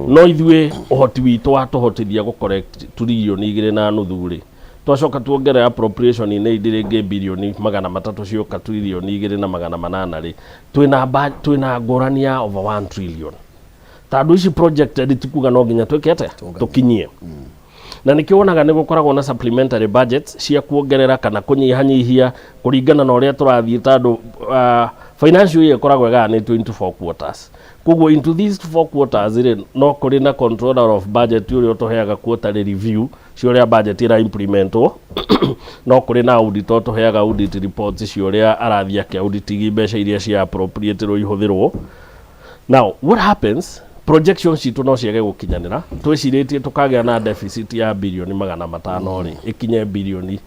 no ithuĩ ũhoti witũ watũhotithia gũ collect 2.5 trillion rĩ, twacoka tuongerera appropriation-inĩ indi rĩngĩ 300 billion, cioka 2.8 trillion rĩ, twĩna ngũrani ya over 1 trillion, tondũ ici projected ti kuga no nginya twĩke atĩa, tũkinyie. Na nĩkĩo wonaga nĩ gũkoragwo na supplementary budgets cia kuongerera kana kũnyihanyihia kũringana na ũrĩa tũrathiĩ, tondũ financial year ĩkoragwo ĩgayanĩtio into four quarters. Koguo into these four quarters rĩ, no kũrĩ na controller of budget ũrĩa ũtũheaga quarterly review cia ũrĩa budget ĩra implementwo, no kũrĩ na auditor ũtũheaga audit reports cia ũrĩa arathiĩ akĩ audit mbeca iria cia appropriatirwo ihũthĩrwo. Now what happens, projections citũ no ciage gũkinyanĩra. Twĩcirĩtie tũkagĩa na deficit ya 500 billion rĩ, ĩkinye 800 billion.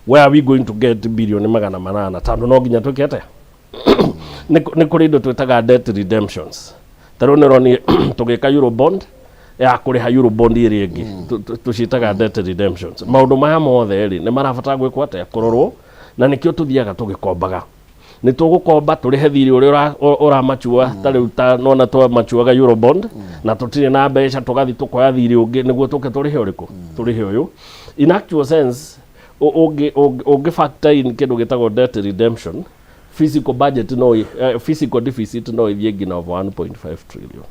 Where are we going to get 800 billion? Tondũ no nginya twĩke atĩa? Nĩ kũrĩ indo twĩtaga debt redemptions. Ta rĩu nĩronire tũgĩka eurobond ya kũrĩha eurobond ĩrĩa ĩngĩ, tũciĩtaga debt redemptions. Maũndũ maya mothe rĩ, nĩ marabatara gwĩkwo atĩa? Kũrorwo. Na nĩkĩo tũthiaga tũgĩkombaga. Nĩ tũgũkomba tũrĩhe thirĩ ũrĩa ũramachua. Ta rĩu ta nona twamachuaga eurobond na tũtirĩ na mbeca, tũgathiĩ tũkoya thirĩ ũngĩ nĩguo tũke tũrĩhe ũrĩkũ, tũrĩhe ũyũ. In actual sense, ũngĩ factor in kĩndũ gĩtagwo debt redemption, physical budget no fiscal deficit no ĩthiĩ nginya over 1.5 trillion.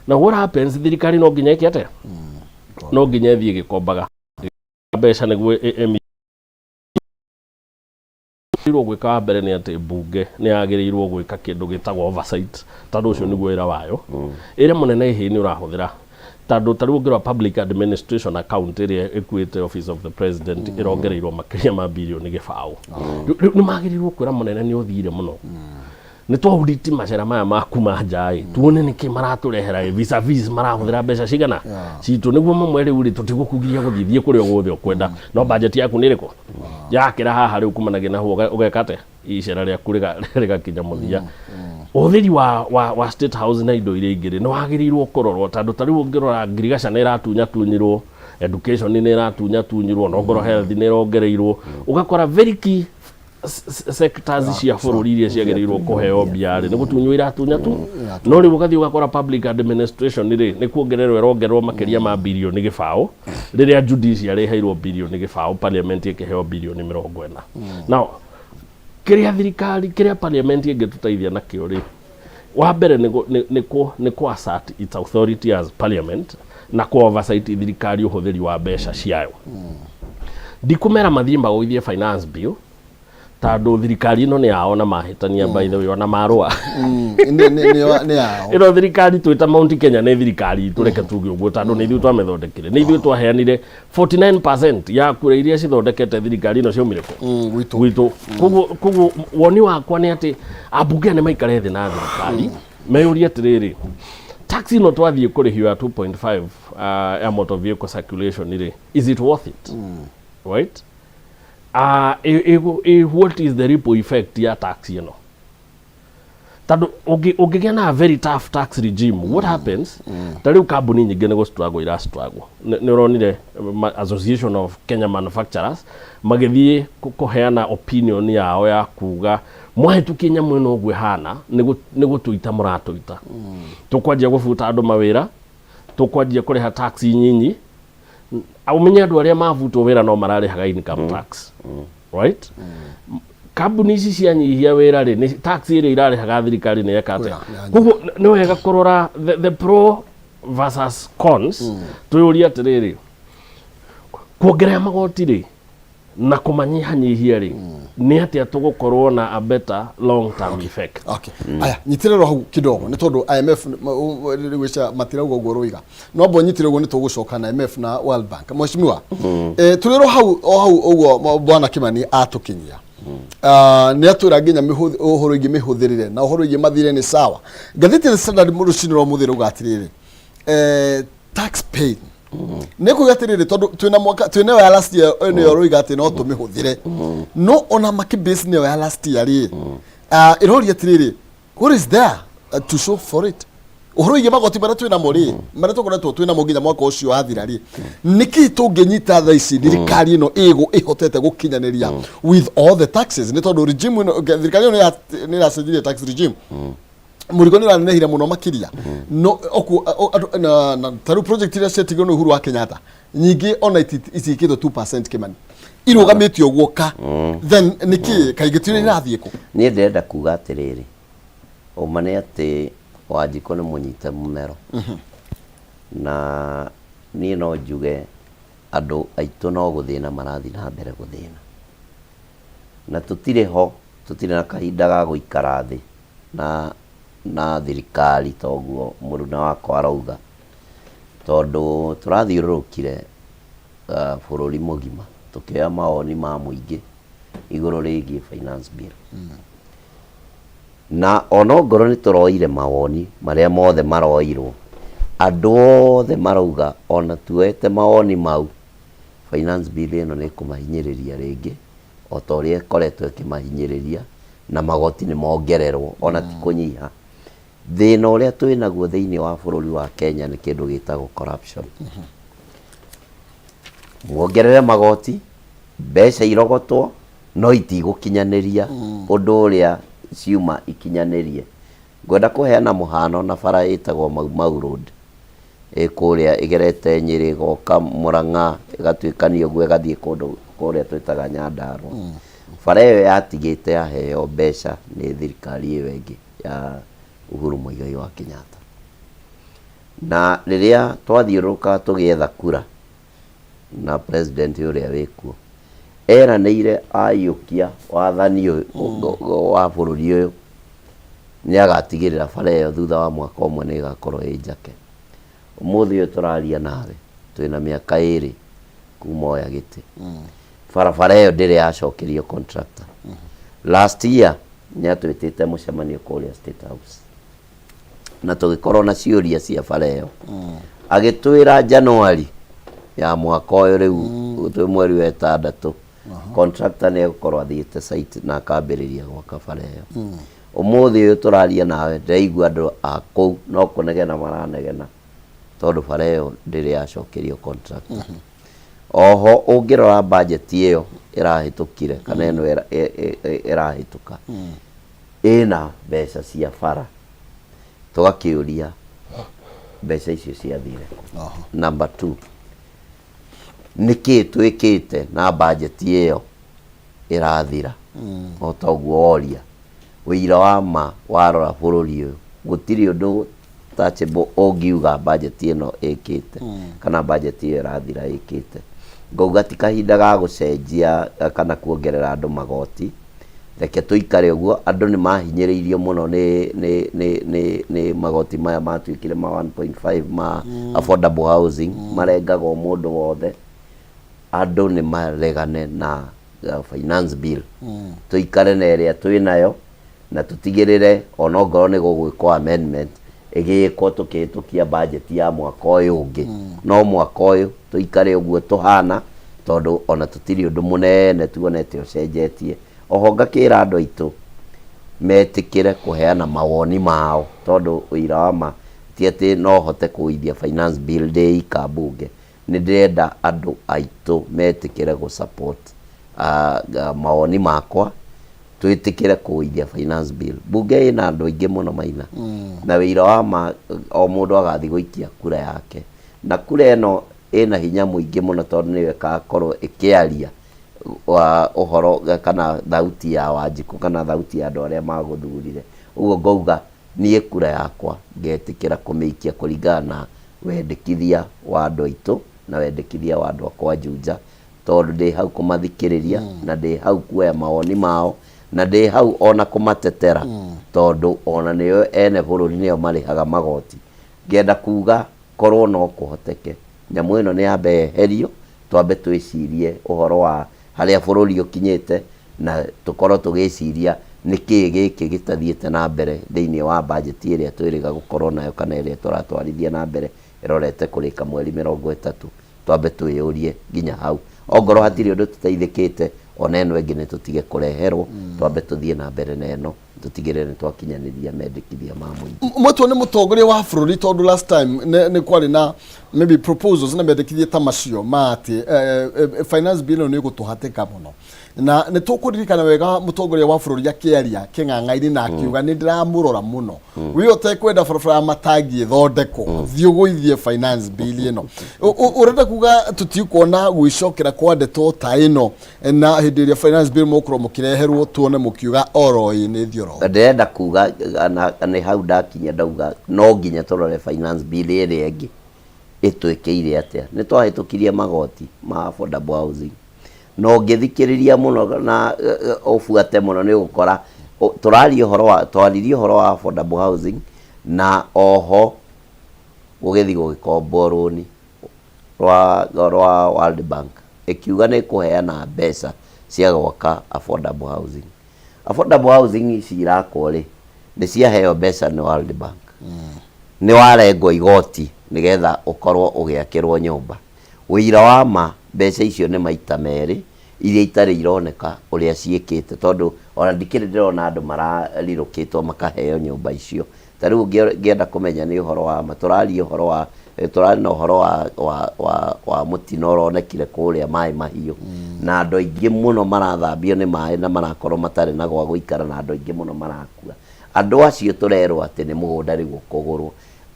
Now what happens, thirikari no nginya ĩke atĩa? No nginya ĩthiĩ ĩgĩkombaga mbeca nĩguo ĩmĩagĩrĩirwo gwĩka. Wa mbere nĩ atĩ mbunge nĩ yagĩrĩirwo gwĩka kĩndũ gĩtagwo oversight, tondũ ũcio nĩguo wĩra wayo. Ĩrĩa mũnene ĩhĩ nĩ ũrahũthĩra, tondũ ta rĩu ũngĩrora public administration account ĩrĩa ĩkuĩte office of the president, ĩrongereirwo makĩria ma 20 billion. Rĩu nĩ magĩrĩirwo kwĩra mũnene nĩ ũthire mũno, nĩ twauditi macera maya maku ma nja ĩ, tuone nĩkĩ maratũrehera ĩ, vis-a-vis marahũthĩra mbeca cigana citũ, nĩguo mamwe rĩu rĩ, tũtigũkugiria gũthiĩ, thiĩ kũrĩa guothe ũkwenda, no budget yaku nĩ ĩrĩkũ yakĩra haha rĩu kumanagia na hau ũgeka atĩa, icera rĩaku rĩgakinya mũthia. Ũhũthĩri wa state house na indo iria ingĩ rĩ, nĩ wagĩrĩirwo kũrorwo, tondũ ta rĩu ũngĩrora ngirigaca nĩ ĩratunyatunyirwo, education nĩ ĩratunyatunyirwo, no ngorwo health nĩ ĩrongereirwo, ũgakora very key sectors cia bũrũri iria ciagĩrĩirwo kũheo mbia rĩ, nĩ gũtunywo iratunya tu. No rĩu ũgathiĩ ũgakora public administration rĩ, nĩ kuongererwo ĩrongererwo makĩria ma 20 billion, rĩrĩa judiciary ĩheirwo 20 billion, parliament ĩkĩheo 40 billion. Now kĩrĩa thirikari, kĩrĩa parliament ĩngĩtũteithia nakĩo rĩ, wa mbere nĩ kũ assert its authority as parliament na kũ oversight thirikari ũhũthĩri wa mbeca ciayo. Ndikũmera mathiĩ magũithie finance bill, tondũ thirikari ĩno nĩ yao na mahĩtania, by the way, ona marũa. Nĩ yao. Ĩno thirikari twĩta Mount Kenya nĩ thirikari itũ, reke tuge ũguo, tondũ nĩ ithuĩ twamĩthondekire, nĩ ithuĩ twaheanire 49% ya kura iria cithondekete thirikari ĩno ciaumire kũ? Gwitũ. Gwitũ. Koguo woni wakwa nĩ atĩ ambunge aya nĩ maikare thĩ na thirikari meyũrie atĩrĩrĩ, tax ĩno twathiĩ kũrĩhio ya 2.5 ya motor vehicle circulation rĩ, is it worth it, right? What is the ripple effect ya tax ĩno? Tondũ ũngĩgĩa na a very tough tax regime, what happens, ta rĩu kambuni nyingĩ nĩ gũ struggle ira struggle. Nĩ ũronire Association of Kenya Manufacturers magĩthiĩ kũheana opinion yao ya kuga mwahĩtũkia nyamũ ĩno ũguo ĩhana, nĩ gũtũita mũratũita, tũkwanjia gũbuta andũ mawĩra, tũkwanjia kũrĩha tax nyinyi. Ũmenye andũ arĩa mabutwo wĩra no mararĩhaga income tax, right? Kambuni ici cianyihia wĩra rĩ, nĩ tax ĩrĩa irarĩhaga thirikari nĩ eka atĩa? Koguo nĩ wega kũrora the pro versus cons. Twĩyũrie atĩrĩrĩ, kuongerera magoti rĩ na kũmanyihanyihia rĩ, nĩ atĩa tũgũkorwo na a better long term effect? Okay. Aya, nyitĩrĩrwo hau kidogo nĩ tondũ IMF gwĩca matirauga ũguo rũiga, no amba ũnyitĩre ũguo, nĩ tũgũcoka na IMF na World Bank. Mheshimiwa, tũrĩrwo hau o hau ũguo bwana Kimani atũkinyia. Ah, nĩ atwĩra nginya ũhoro wĩgiĩ mĩhũthĩrĩre na ũhoro wĩgiĩ mathirĩ nĩ sawa. Ngathĩti ya The Standard rũcinĩ rwa ũmũthĩ rauga atĩrĩrĩ, tax paid nĩ kuga atĩrĩrĩ, tondũ twĩna mwaka twĩna ĩyo ya last year, ĩyo nĩyo rũiga atĩ no tũmĩhũthĩre, no ona makĩbase nĩyo ya last year rĩ, ah, ĩroria atĩrĩrĩ, what is there to show for it? Ũhoro wĩgiĩ magoti marĩa twĩnamo rĩ, marĩa tũkoretwo twĩnamo nginya mwaka ũcio wathira rĩ, nĩkĩ tũngĩnyita thaa ici thirikari ĩno ĩgũ ĩhotete gũkinyanĩria with all the taxes? Nĩ tondũ regime ĩno, thirikari ĩno nĩ ĩracenjirie tax regime, mũrigo nĩ ũranenehire mũno makĩria, no andũ na ta rĩu project iria ciatigirwo nĩ Uhuru wa Kenyatta nyingĩ ona itiĩkĩtwo 2% Kimani, irũgamĩtio ũguo ka then nĩkĩ kaingĩ tirĩ irathiĩ kũ? Niĩ ndĩrenda kuga atĩrĩrĩ, ũma nĩ atĩ Wanjikũ nĩ mũnyite mũmero, na niĩ no njuge andũ aitũ no gũthĩna marathiĩ na mbere gũthĩna, na tũtirĩ ho, tũtirĩ na kahinda ga gũikara thĩ na thirikari ta ũguo mũruna wakwa arauga, tondũ tũrathiũrũrũkire bũrũri mũgima tũkĩoya mawoni ma mũingĩ igũrũ rĩgiĩ finance bill. Na ona ongorwo nĩ tũroire mawoni marĩa mothe maroirwo, andũ othe marauga ona tuoete mawoni mau, finance bill ĩno nĩ ĩkũmahinyĩrĩria rĩngĩ o ta ũrĩa ĩkoretwo ĩkĩmahinyĩrĩria, na magoti nĩ mongererwo ona ti kũnyiha. Thĩna ũrĩa twĩ naguo thĩinĩ wa bũrũri wa Kenya nĩ kĩndũ gĩtagwo corruption. Muongerere magoti, mbeca irogotwo, no itigũkinyanĩria ũndũ ũrĩa ciuma ikinyanĩrie. Ngwenda kũheana mũhano na bara ĩtagwo Mau Mau Road ĩ kũrĩa ĩgerete Nyĩrĩ, ĩgoka Mũrang'a, ĩgatuĩkania ũguo ĩgathiĩ kũndũ kũrĩa twĩtaga Nyandarũa. Bara ĩyo yatigĩte yaheo mbeca nĩ thirikari ĩyo ĩngĩ ya Uhuru Muigai wa Kenyatta. Na rĩrĩa twathiũrũrũkaga tũgĩetha kura na president ũrĩa wĩkuo, eranĩire aiyũkia wathani ũyũ wa bũrũri ũyũ nĩ agatigĩrĩra bara ĩyo thutha wa mwaka ũmwe nĩ ĩgakorwo ĩ njake. Ũmũthĩ ũyũ tũraria nawe twĩna mĩaka ĩrĩ kuma oya gĩtĩ, barabara ĩyo ndĩrĩ yacokerio contractor. Last year nĩ atwĩtĩte mũcemanio kũrĩa State House na tũgĩkorwo na ciũria cia bara ĩyo, agĩtwĩra January ya mwaka ũyũ, rĩu twĩ mweri wa ĩtandatũ, contractor nĩ egũkorwo athiĩte site na akambĩrĩria gwaka bara ĩyo. Ũmũthĩ ũyũ tũraria nawe ndĩraigua andũ a kũu no kũnegena maranegena tondũ bara ĩyo ndĩrĩ yacokerio contractor. Oho ũngĩrora budget ĩyo ĩrahĩtũkire kana ĩno ĩrahĩtũka ĩna mbeca cia bara, tũgakĩũria mbeca icio ciathire kũ? Number two, nĩkĩ twĩkĩte na budget ĩyo ĩrathira? O ta ũguo woria, ũira wa ma warora bũrũri ũyũ gũtirĩ ũndũ touchable ũngiuga budget ĩno ĩkĩte kana budget ĩyo ĩrathira ĩkĩte. Ngauga ti kahinda ga gũcenjia kana kuongerera andũ magoti, reke tũikare ũguo. Andũ nĩ mahinyĩrĩirio mũno nĩ magoti maya matuĩkire ma 1.5 ma affordable housing, marengagwo mũndũ wothe. Andũ nĩ maregane na finance bill, tũikare na ĩrĩa twĩ nayo na tũtigĩrĩre ona ongorwo nĩ gũgwĩkwo amendment ĩgĩkwo tũkĩhĩtũkia budget ya mwaka ũyũ ũngĩ, no mwaka ũyũ tũikare ũguo tũhana, tondũ ona tũtirĩ ũndũ mũnene tuonete ũcenjetie. Oho ngakĩra andũ aitũ Metĩkĩre kũheana mawoni mao tondũ ũira wa ma ti atĩ no hote kũgũithia finance bill ndĩ ika mbunge. Nĩ ndĩrenda andũ aitũ metĩkĩre gũ support mawoni makwa twĩtĩkĩre kũgũithia finance bill. Mbunge ĩna andũ aingĩ mũno Maina na wĩira wa ma o mũndũ agathiĩ gũikia kura yake na kura ĩno ĩna hinya mũingĩ mũno tondũ nĩyo ĩgakorwo ĩkĩaria wa ũhoro kana thauti ya Wanjikũ kana thauti ya andũ arĩa magũthurire. Ũguo ngauga niĩ kura yakwa ngetĩkĩra kũmĩikia kũringana na wendekithia wa andũ aitũ na wendekithia wa andũ akwa Juja, tondũ ndĩ hau kũmathikĩrĩria na ndĩ hau kuoya mawoni mao na ndĩ hau ona kũmatetera tondũ ona nĩo ene bũrũri nĩo marĩhaga magoti. Ngenda kuga korwo no kũhoteke nyamũ ĩno nĩ yambe yeherio twambe twĩcirie ũhoro wa harĩa bũrũri ũkinyĩte na tũkorwo tũgĩciria nĩkĩĩ gĩkĩ gĩtathiĩte na mbere thĩinĩ wa bajeti ĩrĩa twĩrĩga gũkorwo nayo kana ĩrĩa tũratwarithia na mbere ĩrorete kũrĩka mweri 30. Twambe twĩyũrie nginya hau. Ongorwo hatirĩ ũndũ tũteithĩkĩte ona ĩno ĩngĩ nĩ tũtige kũreherwo, twambe tũthiĩ na mbere na ĩno tũtigĩrĩre nĩ twakinyanĩria mendekithia ma mũingĩ. Mwetwo nĩ mũtongoria wa bũrũri tondũ last time nĩ kwarĩ na maybe proposals na mendekithia ta macio ma atĩ finance bill ĩno nĩ ĩgũtũhatĩka mũno na nĩ tũkũririkana wega mũtongoria wa bũrũri akĩaria kĩng'ang'a-inĩ na akiuga nĩ ndĩramũrora mũno wĩ ũtekwenda barabara ya matangi ĩthondekwo thiĩ ũgũithie finance bill ĩno. Ũrenda kuga tũtikuona gwĩcokera kwa ndeto ta ĩno na hĩndĩ ĩrĩa finance bill mũgũkorwo mũkĩreherwo tuone mũkiuga oro ĩ nĩ thiĩ oro Ndĩrenda kuga na nĩ hau ndakinya ndauga no nginya tũrore finance bill ĩrĩa ĩngĩ ĩtwĩkĩire atĩa. Nĩ twahĩtũkirie magoti ma affordable housing na ũngĩthikĩrĩria mũno na ũbuate mũno nĩ ũgũkora tũraria ũhoro wa twaririe ũhoro wa affordable housing na oho gũgĩthiĩ gũgĩkombwo rũni rwa World Bank ĩkiuga nĩ ĩkũheana mbeca cia gwaka affordable housing. Affordable housing ici irakwo rĩ, nĩ ciaheo mbeca nĩ World Bank. Nĩ warengwo igoti nĩgetha ũkorwo ũgĩakĩrwo nyũmba. Ũira wa ma mbeca icio nĩ maita merĩ iria itarĩ ironeka ũrĩa ciĩkĩte tondũ ona ndikĩrĩ ndĩrona andũ mararirũkĩtwo makaheo nyũmba icio. Ta rĩu ũngĩenda kũmenya nĩ ũhoro wa ma, tũraria ũhoro wa, tũrarĩ na ũhoro wa, wa, wa, wa mũtino ũronekire kũrĩa Maĩ Mahiũ, na andũ aingĩ mũno marathambio nĩ maĩ na marakorwo matarĩ na gwa gũikara na andũ aingĩ mũno marakua. Andũ acio tũrerwo atĩ nĩ mũgũnda rĩu ũkũgũrwo.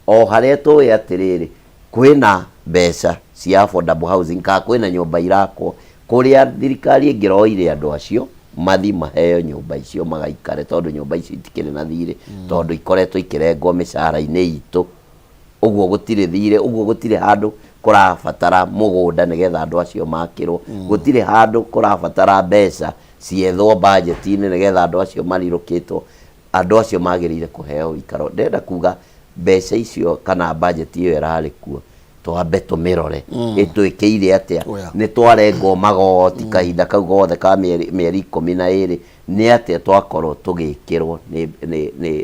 O harĩa tũĩ atĩrĩrĩ, kwĩna mbeca cia affordable housing kana kwĩna nyũmba irakwo, kũrĩa thirikari ĩngĩroire andũ acio, mathi maheo nyũmba icio magaikare tondũ nyũmba icio itikĩrĩ na thirĩ tondũ ikoretwo ikĩrengwo mĩcara-inĩ itũ ũguo gũtirĩ thirĩ ũguo gũtirĩ handũ kũrabatara mũgũnda nĩgetha andũ acio makĩrwo gũtirĩ handũ kũrabatara mbeca ciethwo bajeti-inĩ nĩgetha andũ acio marirũkĩtwo andũ acio magĩrĩire kũheo ũikaro ndĩrenda kuga mbeca icio kana bajeti ĩyo ĩrarĩ kuo twambe tũmĩrore ĩtwĩkĩire atĩa Oya. nĩ twarengwo magoti kahinda kau gothe ka mĩeri 12 nĩ atĩa twakorwo tũgĩkĩrwo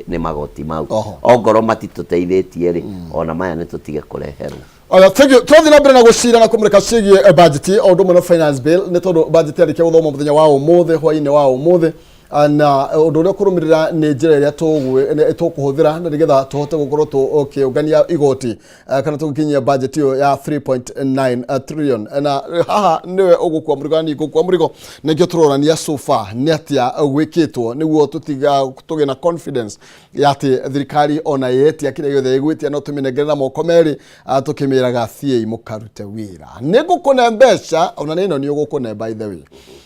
nĩ magoti mau. Oho. Ongorwo matitũteithĩtie rĩ ona maya nĩ tũtige kũreherwo. Oya, thank you. Tũrathiĩ na mbere na gũcira na kũmũrĩka ciĩgiĩ budget o ũndũ ũmwe na finance bill nĩ tondũ budget yarĩkia gũthomwo mũthenya wa ũmũthĩ hwaĩ-inĩ wa ũmũthĩ na ũndũ ũrĩa ũkũrũmĩrĩra nĩ njĩra ĩrĩa tũkũhũthĩra na nĩgetha tũhote gũkorwo tũkĩũngania igoti kana tũgĩkinyia budget ĩyo ya 3.9 trillion na haha nĩwe ũgũkua mũrigo na niĩ ngũkua mũrigo nĩkĩo tũrorania so far nĩ atĩa gwĩkĩtwo nĩguo tũtiga tũgĩe na confidence ya atĩ thirikari ona yetia kĩrĩa gĩothe ĩgwĩtia no tũmĩnengere na moko merĩ tũkĩmĩraga thiĩi mũkarute wĩra nĩ ngũkũne mbeca ona nĩ ĩno nĩ ũgũkũne by the way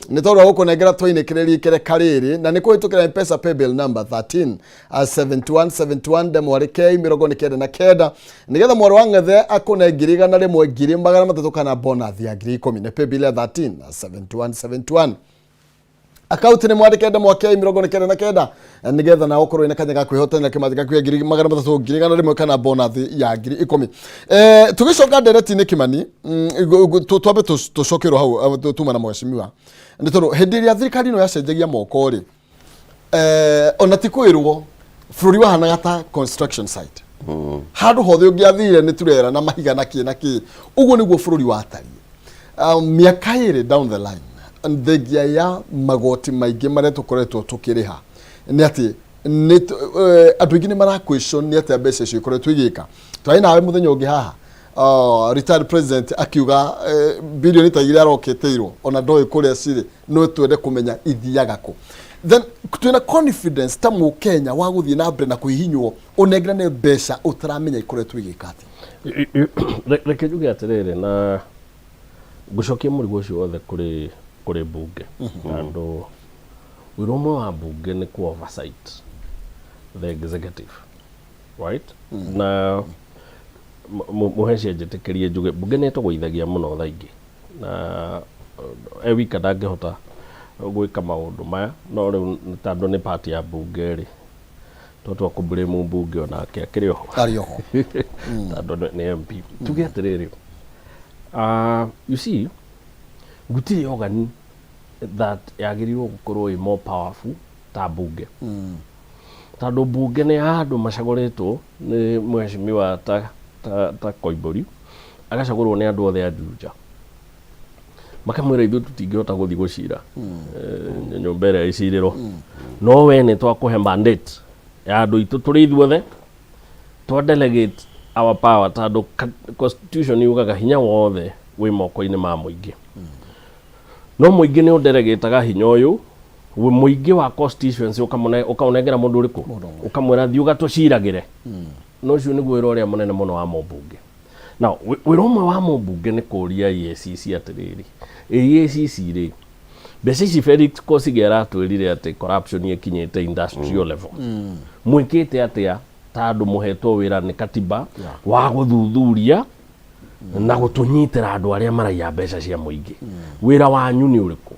nĩ tondũ wa gũkũnengera twainĩkĩrĩria ikereka rĩrĩ na nĩ kũhĩtũkĩra mpesa paybill number 13 71 71 ndemwa rĩ K 99 nĩgetha mwarĩ wa ng'ethe akũne 101,300 kana bonus ya 10,000 nĩ paybill ya 13 71 71 akaunti nĩ mwandĩke ndemwa K 99 nĩgetha nawe ũkorwo wĩna kanya ga kwĩhotanĩra kĩmanjĩka gĩaku gĩa 300,000 101,000 kana bonus ya 10,000. Tũgĩcoka ndereti-inĩ Kĩmani, twambe tũcokerwo hau tuma na mheshimiwa nĩ tondũ hĩndĩ ĩrĩa thirikari ĩno yacenjagia moko rĩ, ona ti kwĩrwo bũrũri wahanaga ta construction site handũ hothe ũngĩathire nĩ turera na mahiga na kĩ na kĩ ũguo nĩguo bũrũri watariĩ. Mĩaka 2 down the line thengia ya magoti maingĩ marĩa tũkoretwo tũkĩrĩha Nĩ atĩ nĩ andũ aingĩ nĩ mara question nĩ atĩa mbeca icio ikoretwo igĩka. Twarĩ nawe mũthenya ũngĩ haha, retired president akiuga bilioni ta igĩrĩ arokĩtĩirwo ona ndoĩ kũrĩa cirĩ, no twende kũmenya ithiaga kũ. Then twĩna confidence ta mũkenya wa gũthiĩ na mbere na kũhihinywo ũnengerane mbeca ũtaramenya ikoretwo igĩka atĩa? Reke njuge atĩrĩrĩ, na ngũcokia mũrigo ũcio wothe kũrĩ mbunge, tondũ wĩra ũmwe wa mbunge nĩ kũ oversight the executive, right? Na mũheci anjĩtĩkĩrie njuge mbunge nĩ ĩtũgũithagia mũno thaa ingĩ, na e wika ndangĩhota gwĩka maũndũ maya, no rĩu tondũ nĩ part ya mbunge rĩ, twatua kũ blame mbunge onake akĩrĩ oho. Arĩ oho. Tondũ nĩ MP. Tuge atĩrĩrĩ, you see, gũtirĩ organ that yagĩrĩirwo gũkorwo ĩ more powerful ta mbunge, tondũ mbunge nĩ ya andũ macagũrĩtwo nĩ mheshimiwa ta Koimbũri, agacagũrwo nĩ andũ othe a Juja, makamwĩra ithuĩ tũtingĩhota gũthiĩ gũcira nyũmba ĩrĩa ĩcirĩrwo, no we nĩ twakũhe mandate ya andũ aitũ tũrĩ ithuothe, twa delegate our power, tondũ constitution yugaga hinya wothe wĩ moko-inĩ ma mũingĩ, no mũingĩ nĩ ũndelegataga hinya ũyũ mũingĩ wa constituency, ũkaũnengera mũndũ ũrĩkũ, ũkamwĩra thiĩ ũgatũciragĩre. Na ũcio nĩguo wĩra ũrĩa mũnene mũno wa mũmbunge. Now, wĩra ũmwe wa mũmbunge nĩ kũria EACC atĩrĩrĩ, EACC rĩ, mbeca ici Felix Koskei aratwĩrire atĩ corruption ĩkinyĩte industrial level, mwĩkĩte atĩa ta andũ mũhetwo wĩra nĩ katiba wa gũthuthuria na gũtũnyitĩra andũ arĩa maraiya mbeca cia mũingĩ? Wĩra wanyu nĩ ũrĩkũ?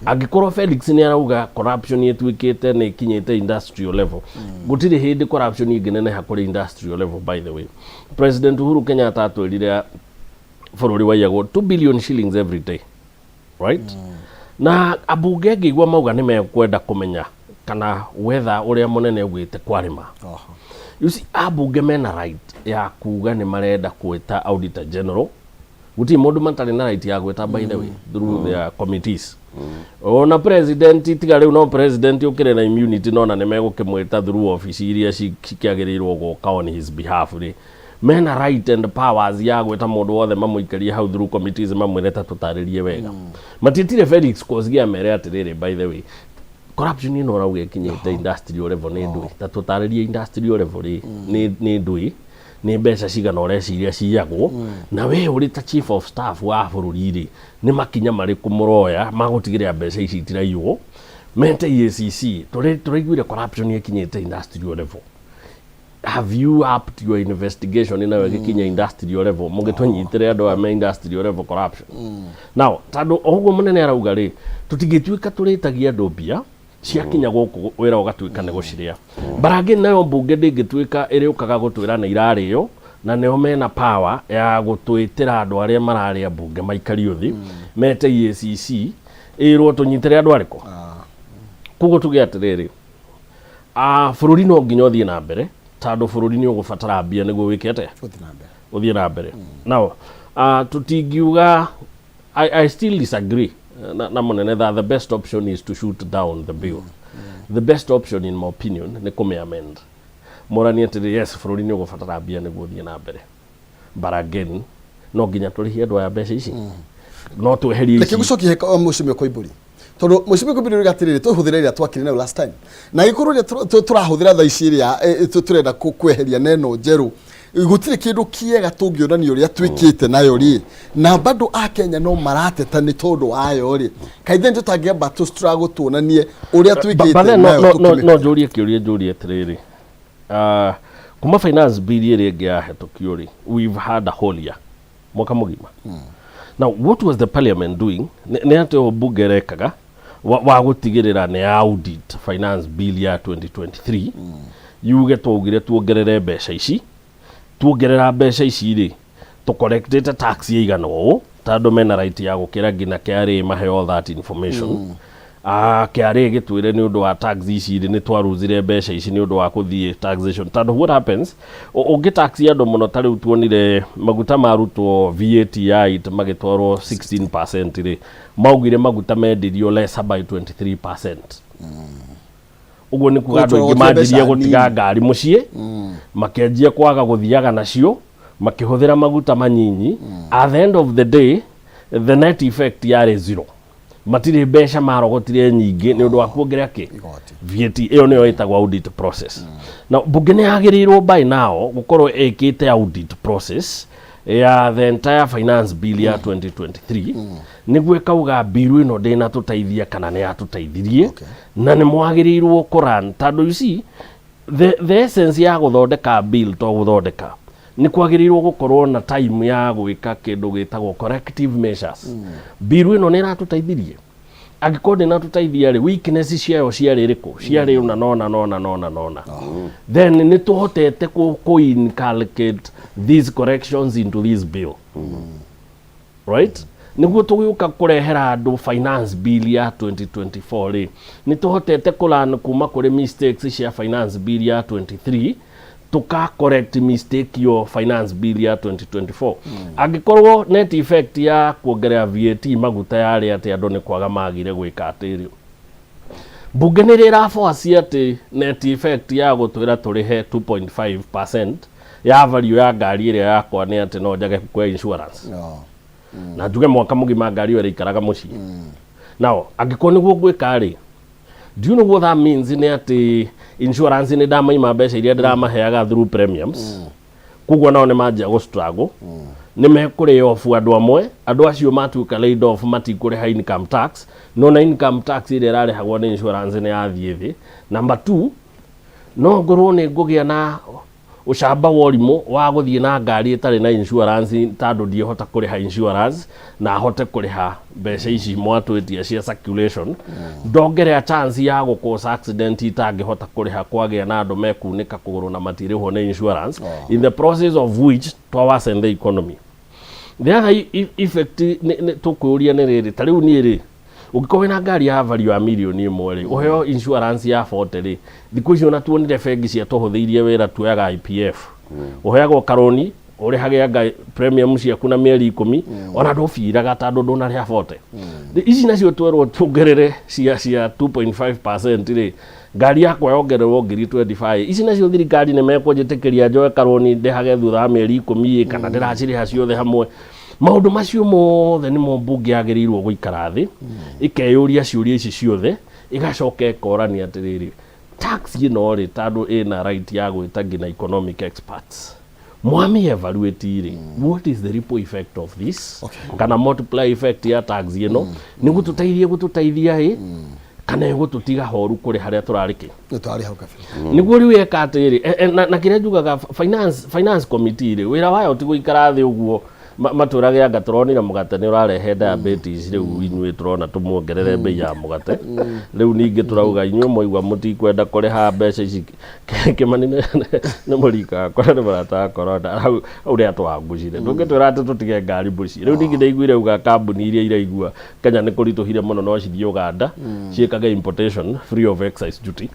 Angĩkorwo Felix nĩ arauga corruption ĩtuĩkĩte nĩ ĩkinyĩte industrial level, gũtirĩ hĩndĩ corruption ĩngĩneneha kũrĩ industrial level. By the way, President Uhuru Kenyatta atwĩrire bũrũri waiyagwo 2 billion shillings every day, right? Na ambunge ngĩigua mauga nĩ mekwenda kũmenya kana wetha ũrĩa mũnene augĩte kwarĩma. You see, ambunge mena right ya kuga nĩ marenda gwĩta auditor general. Gũtirĩ mũndũ matarĩ na right ya gwĩta, by the way, through their committees. Ona president, tiga rĩu no president ũkĩrĩ na immunity, nona nĩ megũkĩmwĩta through office iria cikĩagĩrĩirwo gũka on his behalf rĩ, mena right and powers ya gwĩta mũndũ wothe mamũikarie hau through committees, mamwĩre ta tũtarĩrie wega. Matiĩtire Felix Koskei amere atĩrĩrĩ, by the way, corruption ĩno ũrauga ĩkinyĩte industrial level nĩ ndũĩ, ta tũtarĩrie industrial level rĩ nĩ ndũĩ, nĩ mbeca cigana ũreciria ciyagwo, na we ũrĩ ta chief of staff wa bũrũri rĩ, nĩ makinya marĩkũ mũroya magũtigĩrĩra mbeca ici itiraiywo? Mete EACC, tũraiguire corruption ĩkinyĩte industrial level. Have you upped your investigation nayo ĩgĩkinya industrial level, mũgĩtũnyitĩre andũ aya me industrial level corruption? Now, tondũ o ũguo mũnene arauga rĩ, tũtingĩtuĩka tũrĩtagia andũ mbia ciakinya gũkũ wĩra ũgatuĩka nĩ gũcirĩa barangĩ, nayo mbunge ndĩngĩtuĩka ĩrĩũkaga gũtwĩra nĩ irarĩo, na nĩo mena power ya gũtwĩtĩra andũ arĩa mararĩa mbunge maikario thĩ, mete EACC ĩrwo tũnyitĩre andũ arĩkũ. Koguo tuge atĩrĩrĩ, bũrũri no nginya ũthiĩ na mbere, tondũ bũrũri nĩ ũgũbatara mbia nĩguo wĩke atĩa? Gũthiĩ na mbere. Ũthiĩ na mbere. Now, tũtingiuga, I still disagree na mũnene that the best option is to shoot down the bill. The best option, in my opinion, nĩ kũmĩ amend, moranie atĩrĩ, yes, bũrũri nĩ ũgũbatara mbia nĩguo ũthiĩ na mbere, but again no nginya tũrĩhie andũ aya mbeca ici, no tweherie Reke ici. Ngũcokie he Mheshimiwa Koimbũri, tondũ Mheshimiwa Koimbũri oiga atĩrĩrĩ, twĩhũthĩra ĩrĩa twakĩrĩ nayo last time, na ĩgĩkorwo ĩrĩa tũrahũthĩra thaa ici ĩrĩa tũrenda kweheria na ĩno njerũ, gũtirĩ kĩndũ kĩega tũngĩonania ũrĩa twĩkĩte nayo rĩ, na bado a Kenya no marateta nĩ tondũ wayo rĩ, kaithe nĩ tũtangĩamba tũ struggle tuonanie ũrĩa But twĩkĩte then no, nayo no, no, tũkĩmĩhũthĩra. No njũrie kĩũria, njũrie atĩrĩrĩ, kuma finance bill ĩrĩa ĩngĩ yahetũkio rĩ, we've had a whole year, mwaka mũgima. Now, what was the parliament doing? Nĩ atĩ o mbunge ĩrekaga wa gũtigĩrĩra nĩ audit finance bill ya 2023, yuge twaugire tuongerere mbeca ici, tuongerera mbeca ici rĩ, tũcollectĩte tax ĩigana ũũ, tondũ mena right ya gũkĩra nginya KRA maheo that information. KRA gĩtwĩre nĩ ũndũ wa tax ici rĩ, nĩ twaruzire mbeca ici nĩ ũndũ wa kũthiĩ taxation, tondũ what happens, ũngĩ tax andũ mũno, ta rĩu tuonire maguta marutwo VAT ya it magĩtwarwo 16% rĩ, maugire maguta mendirio lesser by 23%. Ũguo nĩ kuga andũ aingĩ Tũrogotire manjirie mbeca gũtiga nini. ngari mũciĩ, makĩanjia kwaga gũthiaga nacio, makĩhũthĩra maguta manyinyi. At the end of the day, the net effect yarĩ zero. Matirĩ mbeca marogotire nyingĩ nĩ ũndũ wa kuongerera kĩ? VAT. Ĩyo nĩyo ĩtagwo audit process. Na mbunge nĩ yagĩrĩirwo by now gũkorwo ĩkĩte audit process ya the entire finance bill ya 2023, nĩguo ĩkauga bill ĩno ndĩnatũteithia kana nĩ yatũteithirie, na nĩ mwagĩrĩirwo kũrun, tondũ you see the essence ya gũthondeka bill to gũthondeka nĩ kwagĩrĩirwo gũkorwo na time ya gwĩka kĩndũ gĩtagwo corrective measures. Bill ĩno nĩ ĩratũteithirie? Angĩkorwo ndĩnatũteithia rĩ, weakness ciayo ciarĩ ĩrĩkũ? Ciarĩ ũna nona nona nona nona. Then nĩ tũhotete kũ inculcate these corrections into this bill, right? Nĩguo tũgĩũka kũrehera andũ finance bill ya 2024 rĩ, nĩ tũhotete kũlearn kuma kũrĩ mistakes cia finance bill ya 23, tũka correct mistake yo finance bill ya 2024. Angĩkorwo net effect ya kuongerera VAT maguta yarĩ atĩ andũ nĩ kwaga magire gwĩka atĩrĩ, mbunge nĩ rĩraboaci atĩ net effect ya gũtwĩra tũrĩhe 2.5% ya value ya ngari ĩrĩa yakwa nĩ atĩ no njage kuoya insurance na njuge mwaka mũgima ngari ĩyo ĩrĩikaraga mũciĩ. Now angĩkorwo nĩguo ngwĩka rĩ, do you know what that means? Nĩ atĩ insurance nĩ ndamaima mbeca iria ndĩramaheaga through premiums. Koguo nao nĩ manjia gũ struggle, nĩ mekũrĩ off andũ amwe. Andũ acio matuĩka laid off matikũrĩha income tax, no na income tax ĩrĩa ĩrarĩhagwo nĩ insurance nĩ yathiĩ thĩ. Number two, no ngorwo nĩ ngũgĩa na ũcamba wa ũrimũ wa gũthiĩ na ngari ĩtarĩ na insurance, tondũ ndiĩhota kũrĩha insurance na hote kũrĩha mbeca ici mwatwĩtia cia circulation, ndongerera chance ya gũkosa accident itangĩhota kũrĩha, kwagĩa na andũ mekunĩka kũgũrũ na matirĩhwo nĩ insurance, in the process of which twa worsen the economy. The other effect tũkwĩũria nĩ rĩrĩ, ta rĩu niĩ rĩ, ũngĩkorwo wĩna ngari ya value ya mirioni 1 rĩ, ũheo insurance ya 40 rĩ, thikũ icio ona tuonire bengi ciatũhũthĩirie wĩra, tuoyaga IPF, ũheagwo karoni, ũrĩhage anga premium ciaku na mĩeri 10, ona ndũbiraga tondũ ndũnarĩha 40. Ici nacio twerwo tuongerere cia 2.5% rĩ, ngari yakwa yongererwo ngiri 25, ici nacio thirikari nĩ mekũnjĩtĩkĩria njoe karoni ndĩhage thutha wa mĩeri 10 ĩ, kana ndĩracirĩha ciothe hamwe? Maũndũ macio mothe nĩmo mbunge yagĩrĩirwo gũikara thĩ ĩkeyũria ciũria ici ciothe, ĩgacoka ĩkorania atĩrĩrĩ, tax ĩno rĩ, tondũ ĩna right ya gwĩta nginya economic experts mwami evaluate rĩ, what is the ripple effect of this, kana multiply effect ya tax ĩno, nĩ gũtũteithia gũtũteithia ĩ, kana ĩgũtũtiga horu kũrĩ harĩa tũrarĩ kĩ? Nĩ twarĩ hau kabere. Nĩguo rĩu eka atĩrĩ, na kĩrĩa njugaga, finance committee rĩ, wĩra wayo ti gũikara thĩ ũguo matwĩrage anga tũronire mũgate nĩ ũrarehe diabetes, rĩu inyuĩ tũrona tũmuongerere mbei ya mũgate. Rĩu ningĩ tũrauga inyuĩ mwaigua mũtikwenda kũrĩha mbeca ici. Kĩmani nĩ mũrika wakwa na nĩ mũrata wa korona, hau hau nĩ atwangucire ndũngĩtwĩra atĩ tũtige ngari mũciĩ. Rĩu ningĩ ndaiguire uga kambuni iria iraigua Kenya nĩ kũritũhire mũno no cithiĩ Uganda ciĩkage importation free of excise duty.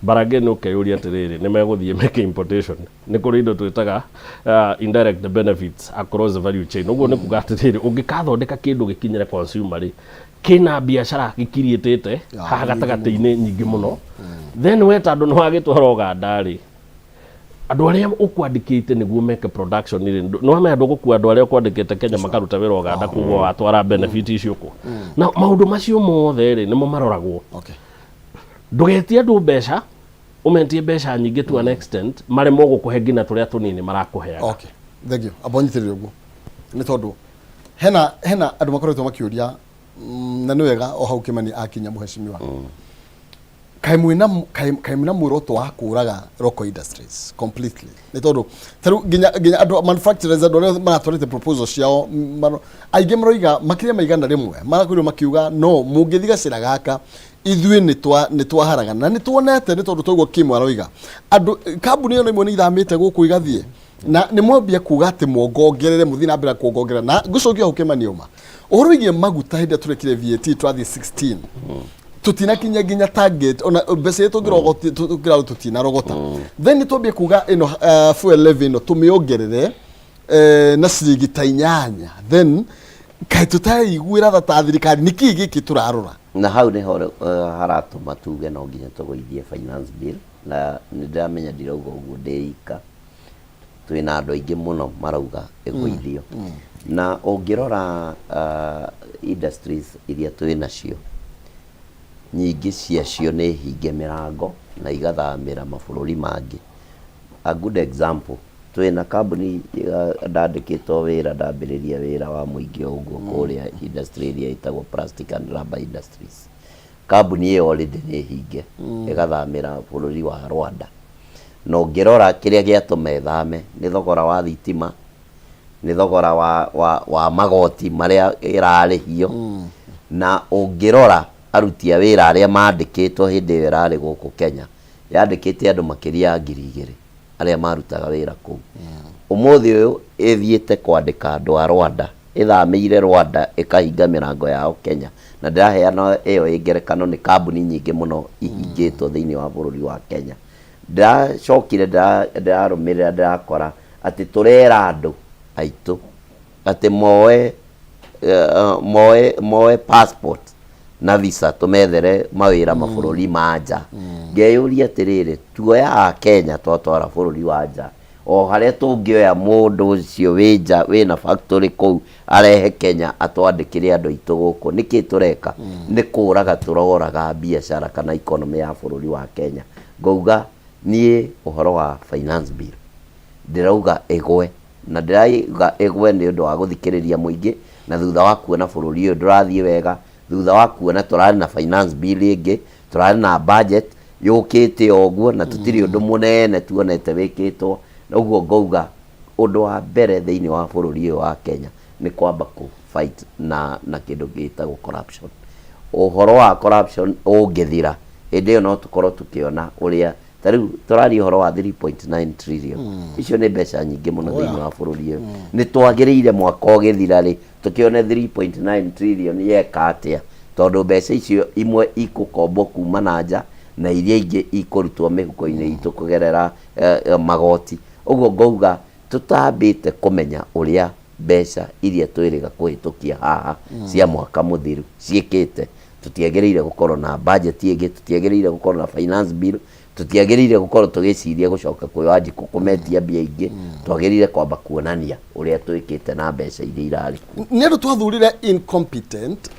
But again ũkeyũria atĩrĩrĩ, nĩ megũthiĩ meke importation? Nĩ kũrĩ indo twĩtaga indirect benefits across the value chain. Ũguo nĩ kuga atĩrĩrĩ, ũngĩkathondeka kĩndũ gĩkinyĩre consumer rĩ, kĩna biacara gĩkiriĩtĩte haha gatagatĩ-inĩ nyingĩ mũno, then we tondũ nĩ wagĩtwara Uganda rĩ, andũ arĩa ũkwandĩkĩte nĩguo meke production rĩ, nĩ wamenya ndũgũkua andũ arĩa ũkwandĩkĩte Kenya makaruta wĩra Uganda, koguo watwara benefit icio kũ? Na maũndũ macio mothe rĩ, nĩmo maroragwo. Ndũgetie andũ mbeca, ũmetie mbeca nyingĩ to an extent maremwo gũkũhe nginya tũrĩa tũnini marakũheaga. Okay, thank you. Amba ũnyitĩrĩre ũguo, nĩ tondũ hena andũ makoretwo makĩũria, na nĩ wega o hau Kĩmani akinya, mũhecimiwa, kaĩ mwĩna muoroto wa kũraga local industries completely? Nĩ tondũ tarĩu nginya andũ manufacturers, andũ arĩa maratwarĩte proposal ciao, aingĩ maroiga makĩria ma 100 marakorirwo makiuga no mũngĩthiĩ gacĩra gaka, ithuĩ nĩ twaharagana na nĩ tuonete, nĩ tondũ twaigua Kim aroiga andũ kambuni ĩyo imwe nĩ ithamĩte gũkũ igathiĩ, na nĩ mwambia kuga atĩ mwongongerere, mũthiĩ na mbere kuongongerera. Na ngũcokia hau Kĩmani, ũma ũhoro wĩgiĩ maguta, hĩndĩ ĩrĩa tũrekire VAT twathiĩ 16, tutinakinya nginya target, ona mbeca iria tũngĩrogota tũtinarogota. Then nĩ twambie kuga ĩno fuel levy ĩno tũmĩongerere na ciringi ta 8, then Kaĩ tũtaiguĩra tha ta thirikari? Nĩkĩ gĩkĩ tũrarora? Na hau nĩho haratũma tuge no nginya tũgũithie finance bill, na nĩ ndĩramenya ndirauga ũguo ndĩ ika, twĩna andũ aingĩ mũno marauga ĩgũithio. Na ũngĩrora industries iria twĩ nacio, nyingĩ ciacio nĩ hinge mĩrango na igathamĩra mabũrũri mangĩ. A good example, twĩna kambuni ndandĩkĩtwo wĩra ndambĩrĩria wĩra wa mũingĩ o ũguo kũrĩa industry ĩrĩa ĩtagwo Plastic and Rubber Industries. Kambuni ĩyo already nĩ hinge, ĩgathamĩra bũrũri wa Rwanda. Na ũngĩrora kĩrĩa gĩatũma ĩthame nĩ thogora wa thitima, nĩ thogora wa, wa, wa magoti marĩa ĩrarĩhio. Na ũngĩrora aruti a wĩra arĩa mandĩkĩtwo hĩndĩ ĩyo ĩrarĩ gũkũ Kenya, yandĩkĩte andũ makĩria ya 2000 arĩa marutaga wĩra kũu. Ũmũthĩ ũyũ ĩthiĩte kwandĩka andũ a Rwanda, ĩthamĩire Rwanda ĩkahinga mĩrango yao Kenya. Na ndĩraheana ĩyo ĩ ngerekano, nĩ kambuni nyingĩ mũno ihingĩtwo thĩinĩ wa bũrũri wa Kenya. Ndĩracokire ndĩrarũmĩrĩra ndĩrakora atĩ tũrera andũ aitũ atĩ moe moe moe passport na visa tũmethere mawĩra mabũrũri ma nja. Ngeyũria atĩrĩrĩ, tuoyaga Kenya twatwara bũrũri wa nja, o harĩa tũngĩoya mũndũ ũcio wĩ nja wĩna factory kũu arehe Kenya atwandĩkĩre andũ aitũ gũkũ, nĩkĩ tũreka? Nĩ kũraga tũroraga biacara kana economy ya bũrũri wa Kenya. Ngauga niĩ ũhoro wa finance bill ndĩrauga ĩgwe, na ndĩrauga ĩgwe nĩ ũndũ wa gũthikĩrĩria mũingĩ, na thutha wa kuona bũrũri ũyũ ndũrathiĩ wega, thutha wa kuona tũrarĩ na finance bill ĩngĩ, tũrarĩ na budget yũkĩte o ũguo na tũtirĩ ũndũ mũnene tuonete wĩkĩtwo. Ũguo ngauga ũndũ wa mbere thĩinĩ wa bũrũri ũyũ wa Kenya nĩ kwamba kũ fight na kĩndũ gĩtagwo corruption. Ũhoro wa corruption ũngĩthira, hĩndĩ ĩyo no tũkorwo tũkĩona ũrĩa ta rĩu tũraria ũhoro wa 3.9 trillion. Icio nĩ mbeca nyingĩ mũno thĩinĩ wa bũrũri ũyũ. Nĩ twagĩrĩire mwaka ũgĩthira rĩ tũkĩone 3.9 trillion yeka atĩa, tondũ mbeca icio imwe ikũkombwo kuma na nja na iria ingĩ ikũrutwo mĩhuko-inĩ itũ kũgerera magoti. Ũguo ngauga tũtambĩte kũmenya ũrĩa mbeca iria twĩrĩga kũhĩtũkia haha cia mwaka mũthiru ciĩkĩte, tũtiagĩrĩire gũkorwo na budget ĩngĩ, tũtiagĩrĩire gũkorwo na finance bill, tũtiagĩrĩire gũkorwo tũgĩciria gũcoka kwĩ Wanjikũ kũmetia mbia ingĩ. Twagĩrĩire kwamba kuonania ũrĩa twĩkĩte na mbeca iria irarĩ kuo. Nĩ andũ twathurire incompetent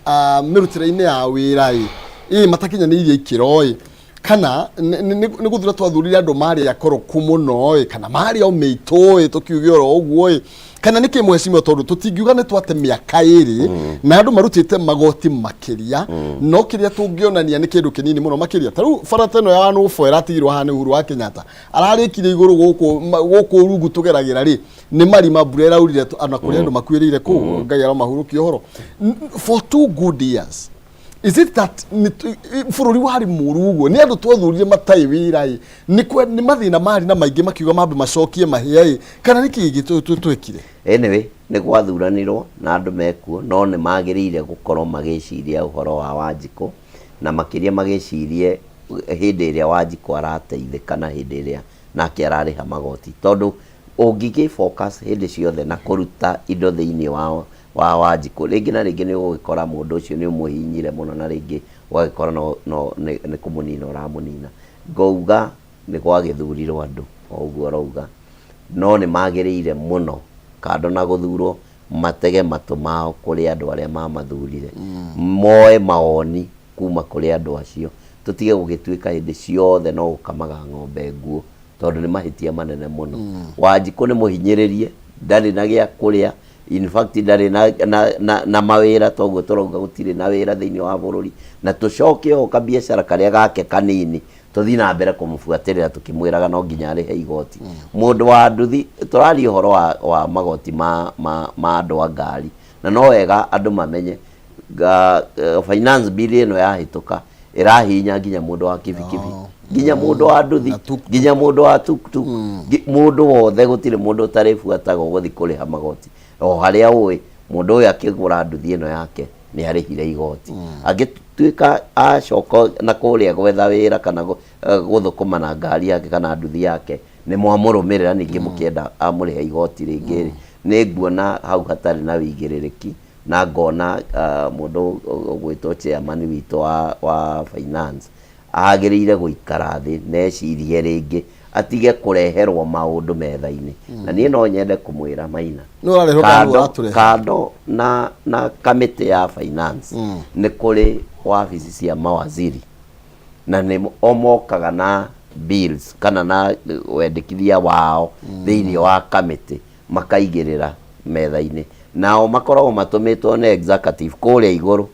mĩrutĩre-inĩ ya wĩra ĩ ĩ matakinyanĩirie ikĩro ĩ, kana nĩ gũthura twathurire andũ marĩ akoroku mũno ĩ, kana marĩ o mĩitũ ĩ, tũkiuge oro ũguo ĩ, kana nĩkĩ mheshimiwa? Tondũ tũtingiuga nĩ twate mĩaka 2 na andũ marutĩte magoti makĩria, no kĩrĩa tũngĩonania nĩ kĩndũ kĩnini mũno makĩria. Ta rĩu bara ta ĩno ya Nũbo ĩratigirwo haha nĩ Uhuru wa Kenyatta, ararĩkirie igũrũ gũkũ gũkũ rungu tũgeragĩra rĩ nĩ marima, mbura ĩraurire ona kũrĩ andũ makuĩrĩire kũu, Ngai aromahurũkia ũhoro. For 2 good years, is it that bũrũri warĩ mũru ũguo? Nĩ andũ twathurire matarĩ wĩra ĩ, nĩ mathĩna marĩ na maingĩ makiuga mambe macokie mahĩa ĩ, kana nĩ kĩĩ twekire? Anyway, nĩ gwathuranirwo na andũ mekuo, no nĩ magĩrĩire gũkorwo magĩciria ũhoro wa Wanjikũ, na makĩria magĩcirie hĩndĩ ĩrĩa Wanjikũ arateithĩka na hĩndĩ ĩrĩa nake ararĩha magoti, tondũ ũngĩgĩ focus hĩndĩ ciothe na kũruta indo thĩinĩ wa Wanjikũ, rĩngĩ na rĩngĩ nĩ ũgũgĩkora mũndũ ũcio nĩ ũmũhihinyire mũno, na rĩngĩ ũgagĩkora no nĩ kũmũnina ũramũnina. Ngauga nĩ gwagĩthurirwo andũ o ũguo ũrauga, no nĩ magĩrĩire mũno kando na gũthurwo matege matũ mao kũrĩ andũ arĩa mamathurire, moe mawoni kuma kũrĩ andũ acio, tũtige gũgĩtuĩka hĩndĩ ciothe no gũkamaga ng'ombe nguũ, tondũ nĩ mahĩtia manene mũno. Wanjikũ nĩ mũhinyĩrĩrie, ndarĩ na gĩa kũrĩa, in fact ndarĩ na mawĩra, toguo tũrauga gũtirĩ na wĩra thĩinĩ wa bũrũri, na tũcoke o kabiacara karĩa gake kanini tũthiĩ na mbere kũmũbuatĩrĩra tũkĩmwĩraga no nginya arĩhe igoti. Mũndũ wa nduthi, tũraria ũhoro wa magoti ma andũ a ngari, na no wega andũ mamenye finance bill ĩno yahĩtũka ĩrahinya nginya mũndũ wa kibikibi, nginya mũndũ wa nduthi, nginya mũndũ wa tuktuk, mũndũ wothe, gũtirĩ mũndũ ũtarĩbuatagwo gũthiĩ kũrĩha magoti o harĩa ũĩ mũndũ ũyũ akĩgũra nduthi ĩno yake nĩ arĩhire igoti. Angĩtuĩka acoka na kũrĩa gwetha wĩra kana gũthũkũma na ngari yake kana nduthi yake, nĩ mwamũrũmĩrĩra ningĩ mũkĩenda amũrĩhe igoti rĩngĩ rĩ, nĩ nguona hau hatarĩ na wĩigĩrĩrĩki. Na ngona mũndũ ũgwĩtwo chairman witũ wa, wa finance agĩrĩire gũikara thĩ na ecirie rĩngĩ atige kũreherwo maũndũ metha-inĩ. Na niĩ no nyende kũmwĩra Maina, Nĩ ũrarehwo kana nĩwe kando, ũratũrehe? kando na, na kamĩtĩ ya finance nĩ kũrĩ wabici cia mawaziri na nĩ o mokaga na bills kana na wendekithia wao thĩinĩ wa kamĩtĩ makaigĩrĩra metha-inĩ. Nao makoragwo matũmĩtwo nĩ executive kũrĩa igũrũ,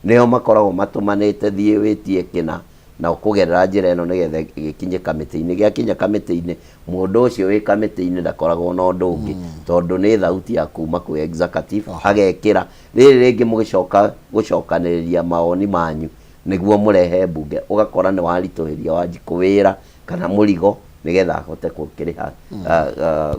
nĩo makoragwo matũmanĩte thiĩ wĩtie kĩna na ũkũgerera njĩra ĩno nĩgetha gĩkinye kamĩtĩ-inĩ. Gĩakinya kamĩtĩ-inĩ, mũndũ ũcio wĩ kamĩtĩ-inĩ ndakoragwo na ũndũ ũngĩ tondũ nĩ thauti ya kuma kwĩ executive agekĩra. Rĩrĩ rĩngĩ mũgĩcoka gũcokanĩrĩria mawoni manyu nĩguo mũrehe mbunge, ũgakora nĩ waritũhĩria Wanjikũ wĩra kana mũrigo nĩgetha ahote gũkĩrĩha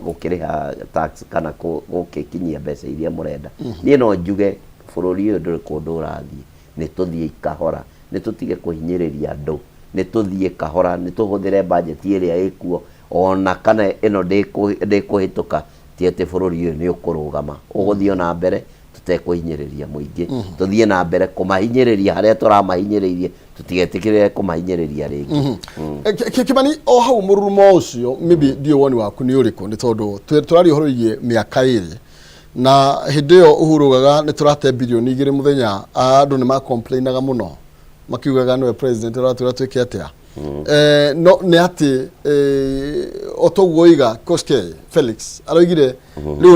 gũkĩrĩha tax kana gũgĩkinyia mbeca iria mũrenda. Niĩ no njuge bũrũri ũyũ ndũrĩ kũndũ ũrathiĩ, nĩ tũthiĩi kahora, nĩ tũtige kũhinyĩrĩria andũ, nĩ tũthiĩ kahora, nĩ tũhũthĩre budget ĩrĩa ĩkuo, ona kana ĩno ndĩkũhĩtũka, ti atĩ bũrũri ũyũ nĩ ũkũrũgama, ũgũthiĩ o na mbere tũtekũhinyĩrĩria mũingĩ, tũthiĩ na mbere kũmahinyĩrĩria harĩa tũramahinyĩrĩirie, tũtigetĩkĩre kũmahinyĩrĩria rĩngĩ. Kimani, o hau mũrurumo ũcio, maybe ndiũĩ woni waku nĩ ũrĩkũ, nĩ tondũ tũraria ũhoro wĩgiĩ mĩaka ĩrĩ na hĩndĩ ĩyo Uhuru augaga nĩ tũrate birioni 2 mũthenya, andũ nĩ macomplainaga mũno makiugaga nĩwe president ũratwĩra twĩke atĩa. No nĩ atĩ o toguo oiga Koskei Felix aroigire rĩu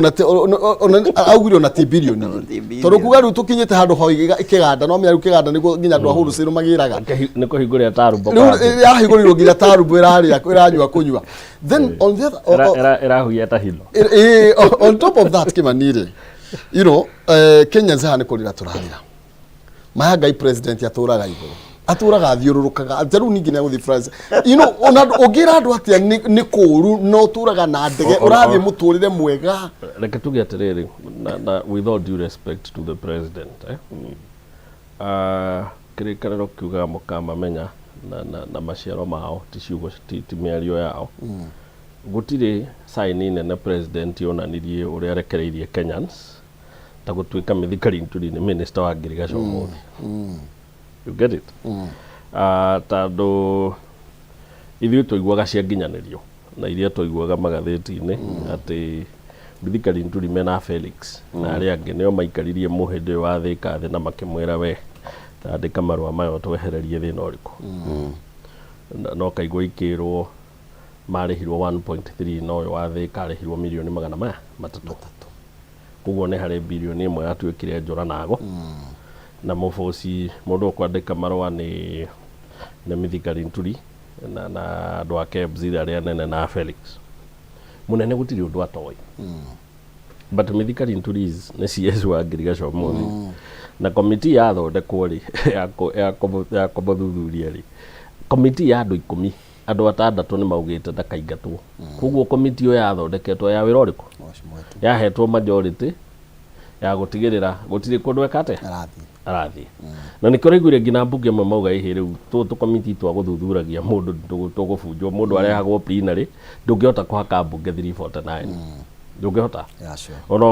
ona augire ona ti birioni Ti tondũ kuga rĩu tũkinyĩte handũ ho kĩganda no menya rĩu kĩganda nĩguo nginya andũ a wholesale magĩraga. Nĩ kũhingũrĩra tarumbo. Rĩu yahingũrĩirwo nginya tarumbo ĩrarĩa ĩranyua kũnyua, then on the other Ĩrahuia ta hino. On top of that, Kimani rĩ, Kenyans haha nĩ kũrĩra tũrarĩra maya ngai president atũraga igũrũ atũraga athiũrũrũkaga ta rĩu ningĩ nĩ agũthiĩ France, ona ũngĩra andũ atĩa nĩ kũũru no ũtũraga na ndege ũrathiĩ mũtũrĩre mwega. Reke tuge atĩrĩrĩ, na with all due respect to the president, eh? Kĩrĩkanĩro kiugaga mũkamamenya na maciaro mao, ti ciugo, ti mĩario yao. Gũtirĩ sign nene president onanirie ũrĩa arekereirie Kenyans ta gũtuĩka Mithika Linturi nĩ minister wa ngirigaca ũmũthĩ. You get it? Tondũ ithuĩ twaiguaga cia nginyanĩrio na iria twaiguaga magathĩti-inĩ atĩ Mithika Linturi mena Felix na arĩa angĩ nĩo maikaririe mũhĩndĩ ũyũ wa Thika thĩ na makĩmwĩra we tandĩka marũa maya ũtwehererie thĩna ũrĩkũ. No kaigua ikĩrwo marĩhirwo 1.3 na ũyũ wa Thika arĩhirwo mirioni magana maya matatũ, koguo nĩ harĩ birioni 1 yatuĩkire njũra nago na mũboci mũndũ ũkwandĩka marũa nĩ Mithika Linturi na andũ a KEBS arĩa nene na Felix mũnene gũtirĩ ũndũ atoĩ, but Mithika Linturi is nĩ CS wa ngirigaca ũmũthĩ na komiti yathondekwo rĩ ya kũmũthuthuria rĩ, komiti ya andũ 10, andũ atandatũ nĩ maugĩte ndakaingatwo. Koguo komiti ĩyo yathondeketwo ya wĩra ũrĩkũ? Yahetwo majority ya gũtigĩrĩra gũtirĩ kũndũ eka atĩa arathiĩ, na nĩkĩo ũraiguire nginya mbunge amwe mauga ĩhĩ rĩu tũkomiti twa gũthuthuragia mũndũ tũgũbunjwo, mũndũ arehagwo plenary, ndũngĩhota kũhaka mbunge 349, ndũngĩhota. Ona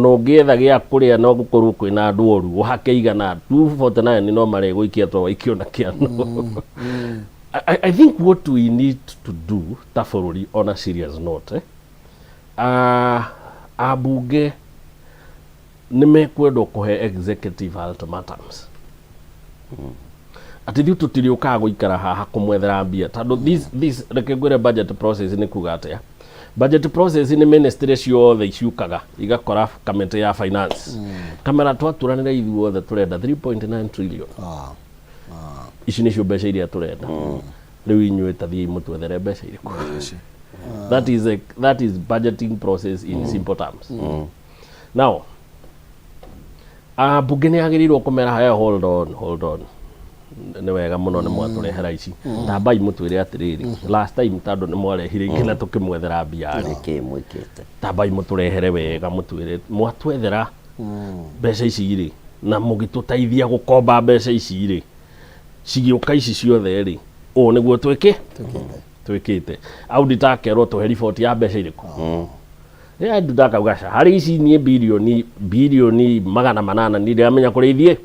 ũngĩetha gĩa kũrĩa no gũkorwo kwĩna andũ oru ũhake igana 249 no maregũikia to waikio na kĩano. I think what we need to do ta bũrũri on a serious note, ambunge nĩ mekwendwo kũhe executive ultimatums atĩ ithuĩ tũtirĩũkaga gũikara haha kũmwethera mbia tondũ this reke ngwĩre, budget process nĩ kuga atĩa? Budget process nĩ ministry ciothe ciũkaga igakora kamĩtĩ ya finance kamera twaturanĩra ithuothe tũrenda 3.9 trillion, ici nĩcio mbeca iria tũrenda, rĩu inyuĩ ta thiĩi mũtwethere mbeca irĩkũ. That is budgeting process in simple terms. Now mbunge nĩ yagĩrĩirwo kũmera, "Hey, hold on, hold on, nĩ wega mũno nĩ mwatũrehera ici, tambai mũtwĩre atĩrĩrĩ, last time tondũ nĩ mwarehire ingĩ na tũkĩmwethera mbia rĩ, Nĩkĩ mwĩkĩte?" Tambai mũtũrehere wega mũtwĩre mwatwethera mbeca ici rĩ na mũgĩtũteithia gũkomba mbeca ici rĩ, cigĩũka ici ciothe rĩ, ũũ nĩguo twĩkĩte. Auditor akerwo tũhe riboti ya mbeca irĩkũ. Rĩrĩa Nduta akauga ca harĩ ici niĩ birioni birioni 800 niĩ ndiramenya kũrĩa ithiĩ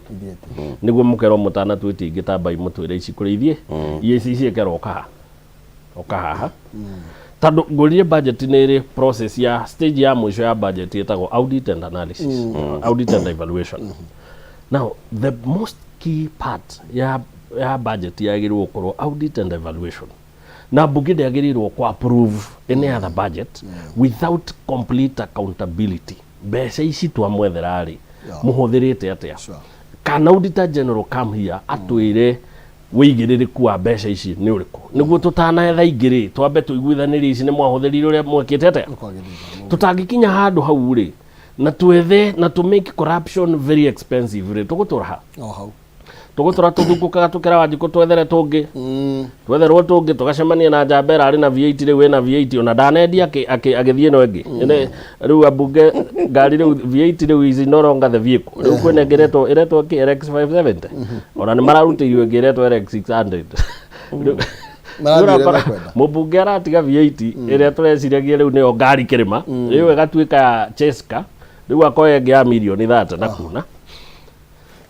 nĩguo mũkerwo mũtanatuĩtie ingĩ tambai mũtwĩre ici kũrĩa ithiĩ ici ciĩkerwo ũka haha ũka haha tondũ ngũririe budget nĩ ĩrĩ process ya stage ya mũico ya budget ĩtagwo audit and analysis audit and evaluation now the most key part ya ya budget yagĩrĩirwo gũkorwo audit and evaluation na mbunge ndĩagĩrĩirwo kũ approve any other budget without complete accountability mbeca ici twamwethera rĩ mũhũthĩrĩte atĩa kana auditor general come here atwĩre wĩigĩrĩrĩku wa mbeca ici nĩ ũrĩkũ nĩguo tũtanetha ingĩ rĩ twambe tũiguithanĩrie ici nĩ mwahũthĩrire ũrĩa mwekĩte atĩa tũtangĩkinya handũ hau rĩ na twethe na tũ make corruption very expensive rĩ tũgũtũra ha o hau tũgũtũra tũthungũkaga tũkĩra wanjikũ twethere tũngĩ twetherwo tũngĩ tũgacemania na njamba ĩrarĩ na V8 rĩu ĩna V8 ona ndanendia agĩthiĩ ĩno ĩngĩ Ĩne- rĩu ambunge ngari rĩu V8 rĩu is no longer the vehicle rĩu kwĩna ĩngĩ ĩretwo ĩretwo kĩ RX 570 ona nĩ mararutĩirwo ĩngĩ ĩretwo RX 600 Rĩu- Marathiĩ rĩu ũrĩa ũrakora mekwenda. mũmbunge aratiga V8 ĩrĩa tũreciragia rĩu nĩyo ngari kĩrĩma rĩu ĩgatuĩka ya Cheska rĩu akoya ĩngĩ ya mirioni 30 na kuna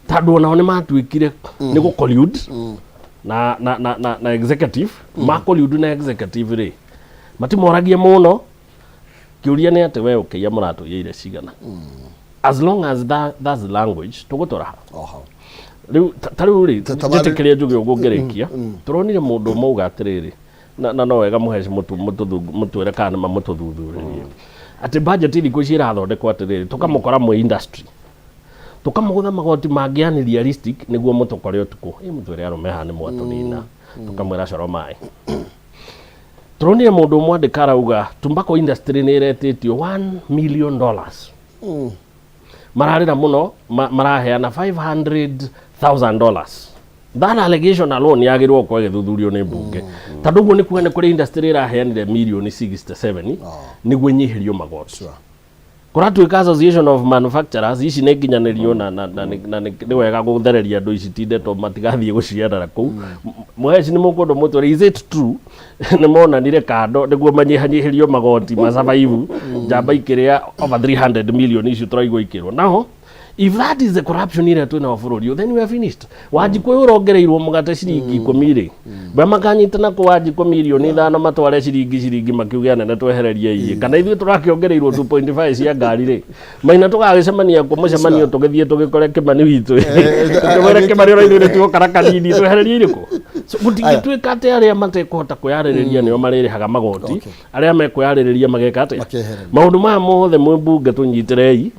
tondũ onao nĩ matuĩkire nĩ gũ collude na, na, na, na, na executive ma collude na executive rĩ matimoragie mũno kĩũria nĩ atĩ we ũkĩiya mũratũiyĩire cigana as long as that, that's the language tũgũtũra ha rĩu ta- ta rĩu rĩ Ta- ta marĩ- njĩtĩkĩrie njuge ũguo ngĩrĩkia tũronire mũndũ ũmwe auga atĩrĩrĩ na, na no wega mũheci mũtwĩre kana nĩ ma mũtũthuthurĩrie atĩ budget thikũ ici ĩrathondekwo atĩrĩrĩ tũkamũkora mwĩ industry tũkamũgũtha magoti mangĩ unrealistic nĩguo mũtũkore ũtukũ ĩ mũtwĩre arũme haha nĩ mwatũnina tũkamwĩra coro maĩ tũronire mũndũ ũmwe andĩka arauga tobacco industry nĩ ĩretĩtio 1 million dollars mararĩra mũno maraheana 500,000 dollars that allegation alone yagĩrĩirwo gũkorwo ĩgĩthuthurio nĩ mbunge tondũ ũguo nĩ kuga nĩ kũrĩ industry ĩraheanire mirioni 67 nĩguo ĩnyihĩrio magoti kũratuĩka association of manufacturers ici nĩ nginyanĩrio na, na, na, na, na nĩ wega gũthereria andũ ici ti ndeto matigathiĩ gũciarara kũu mũheci nĩ mũkũndũ mũtwĩre is it true nĩ monanire kando nĩguo manyihanyihĩrio magoti macabaibu njamba ikĩrĩa over 300 million icio tũraigua ikĩrwo now if that is the corruption ĩrĩa twĩ nayo bũrũri ũyũ then we are finished wanjikũ ũyũ ũrongereirwo mũgate ciringi 10 rĩ ba makanyitana kũ wanjikũ mirioni 5 matware ciringi ciringi makiuge anene twehererie iĩ kana ithuĩ tũrakĩongereirwo 2.5 cia ngari rĩ maina tũgagĩcemania kũ mũcemanio tũgĩthiĩ tũgĩkore kĩmani witũ tũkĩmwĩre kĩmani ũrĩa ithuĩ nĩtuokara kanini twehererie irĩkũ So, gũtingĩtuĩka atĩ arĩa matekũhota kwĩyarĩrĩria nĩo marĩrĩhaga magoti arĩa mekwĩyarĩrĩria mageka atĩa Makehererio. maũndũ maya mothe mwĩ mbunge tũnyitĩrei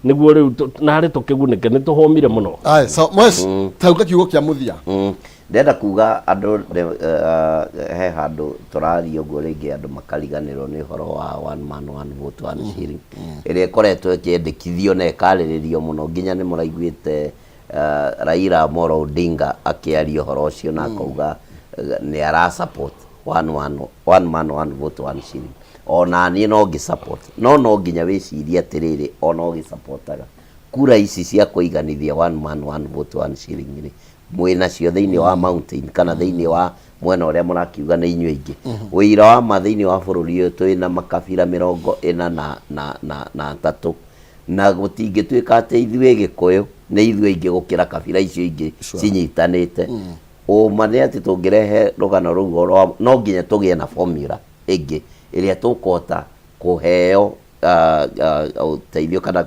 nĩguo rĩu narĩ tũkĩgunĩke nĩ tũhũmire mũno Aye, so Mwesh, tauga kiugo kĩa mũthia Ndĩrenda kuga andũ he handũ tũraria ũguo rĩngĩ andũ makariganĩrwo nĩ ũhoro wa one man one vote one shilling ĩrĩa ĩkoretwo ĩkĩendekithio na ĩkarĩrĩrio mũno nginya nĩ mũraiguĩte Raila Amolo Odinga akĩaria ũhoro ũcio na akauga nĩ ara support one, one, one man one vote one shilling ona niĩ no ngĩ support no no nginya wĩcirie atĩrĩrĩ ona ũgĩsupportaga kura ici cia kũiganithia one man one vote one shilling rĩ mwĩ nacio thĩinĩ wa mountain kana thĩinĩ wa mwena ũrĩa mũrakiuga nĩ inyuĩ aingĩ ũira wa ma thĩinĩ wa bũrũri ũyũ twĩ na makabira 43 na gũtingĩtuĩka atĩ ithuĩ gĩkũyũ nĩ ithuĩ aingĩ gũkĩra kabira icio ingĩ cinyitanĩte ũma nĩ atĩ tũngĩrehe rũgano rũu rwa no nginya tũgĩe na formula ĩngĩ ĩrĩa tũkũhota kũheo ũteithio kana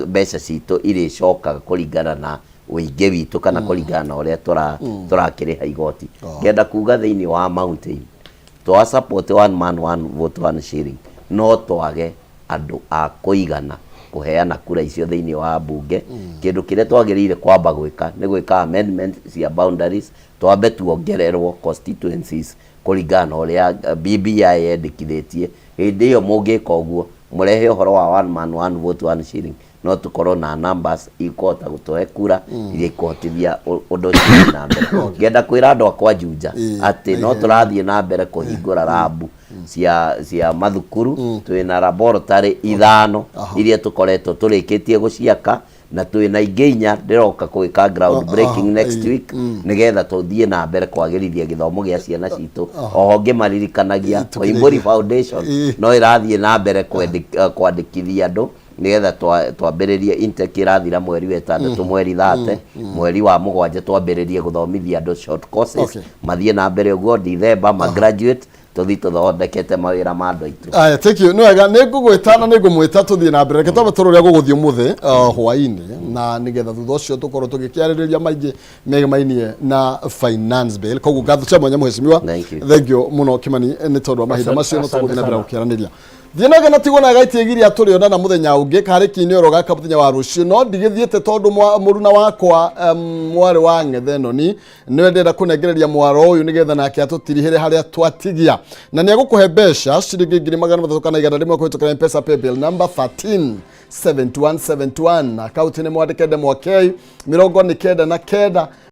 mbeca citũ irĩcokaga kũringana na ũingĩ witũ kana kũringana na ũrĩa tũrakĩrĩha igoti ngenda kuga thĩinĩ wa mountain twa support one man one vote one shilling no twage andũ a kũigana kũheana kura icio thĩinĩ wa mbunge kĩndũ kĩrĩa twagĩrĩire kwamba gwĩka nĩ gwĩka amendment cia boundaries twambe tuongererwo constituencies kũringana na ũrĩa BBI yendekithĩtie hĩndĩ ĩyo mũngĩka ũguo mũrehe ũhoro wa one man one vote one shilling no tũkorwo na numbers ikũhota gũtũhe kura iria ikũhotithia ũndũ ũcio ũthiĩ na mbere ngenda kwĩra andũ akwa Juja atĩ no tũrathiĩ na mbere kũhingũra rabu cia cia mathukuru twĩna laboratory 5 iria tũkoretwo tũrĩkĩtie gũciaka Na twĩna ingĩ inya ndĩroka gwĩka ground breaking next week, nĩgetha tũthiĩ na mbere kwagĩrithia gĩthomo gĩa ciana citũ. Oho ngĩmaririkanagia Koimbũri Foundation no ĩrathiĩ na mbere kwandĩkithia andũ nĩgetha twambĩrĩrie intake ĩrathira mweri wa ĩtandatũ, mweri 30, mweri wa mũgwanja twambĩrĩrie gũthomithia andũ short courses. Mathiĩ na mbere ũguo December ma graduate, tũthiĩ tũthondekete mawĩra ma andũ aitũ. Aya, thank you. Nĩ wega, nĩ ngũgwĩta na nĩ ngũmwĩta tũthiĩ na mbere. Reke twambe tũrore ũrĩa gũgũthiĩ ũmũthĩ hwaĩ-inĩ, na nĩgetha thutha ũcio tũkorwo tũgĩkĩarĩrĩria maingĩ megemainie na finance bill. Koguo ngatho cia mwanya, mheshimiwa. Thank you. Thank you mũno, Kimani, nĩ tondũ wa mahinda macio no Asante tũgũthiĩ na mbere sana. gũkĩaranĩria. Thiĩ na gena tigwo na gaitiĩgiria tũrĩonana mũthenya ũngĩ karĩ kinioro gaka mũthenya wa rũciũ, no ndigĩthiĩte tondũ mũruna wakwa mwarĩ wa ng'ethe noni nĩwe ndĩrenda kũnengereria mwaro ũyũ nĩgetha nake atũtirihĩre harĩa twatigia, na nĩ egũkũhe mbeca ciringi 300 kana 100 kũhĩtũkĩra M-Pesa paybill number 13 7171, akaunti nĩ mwandĩke ndemwa K 99.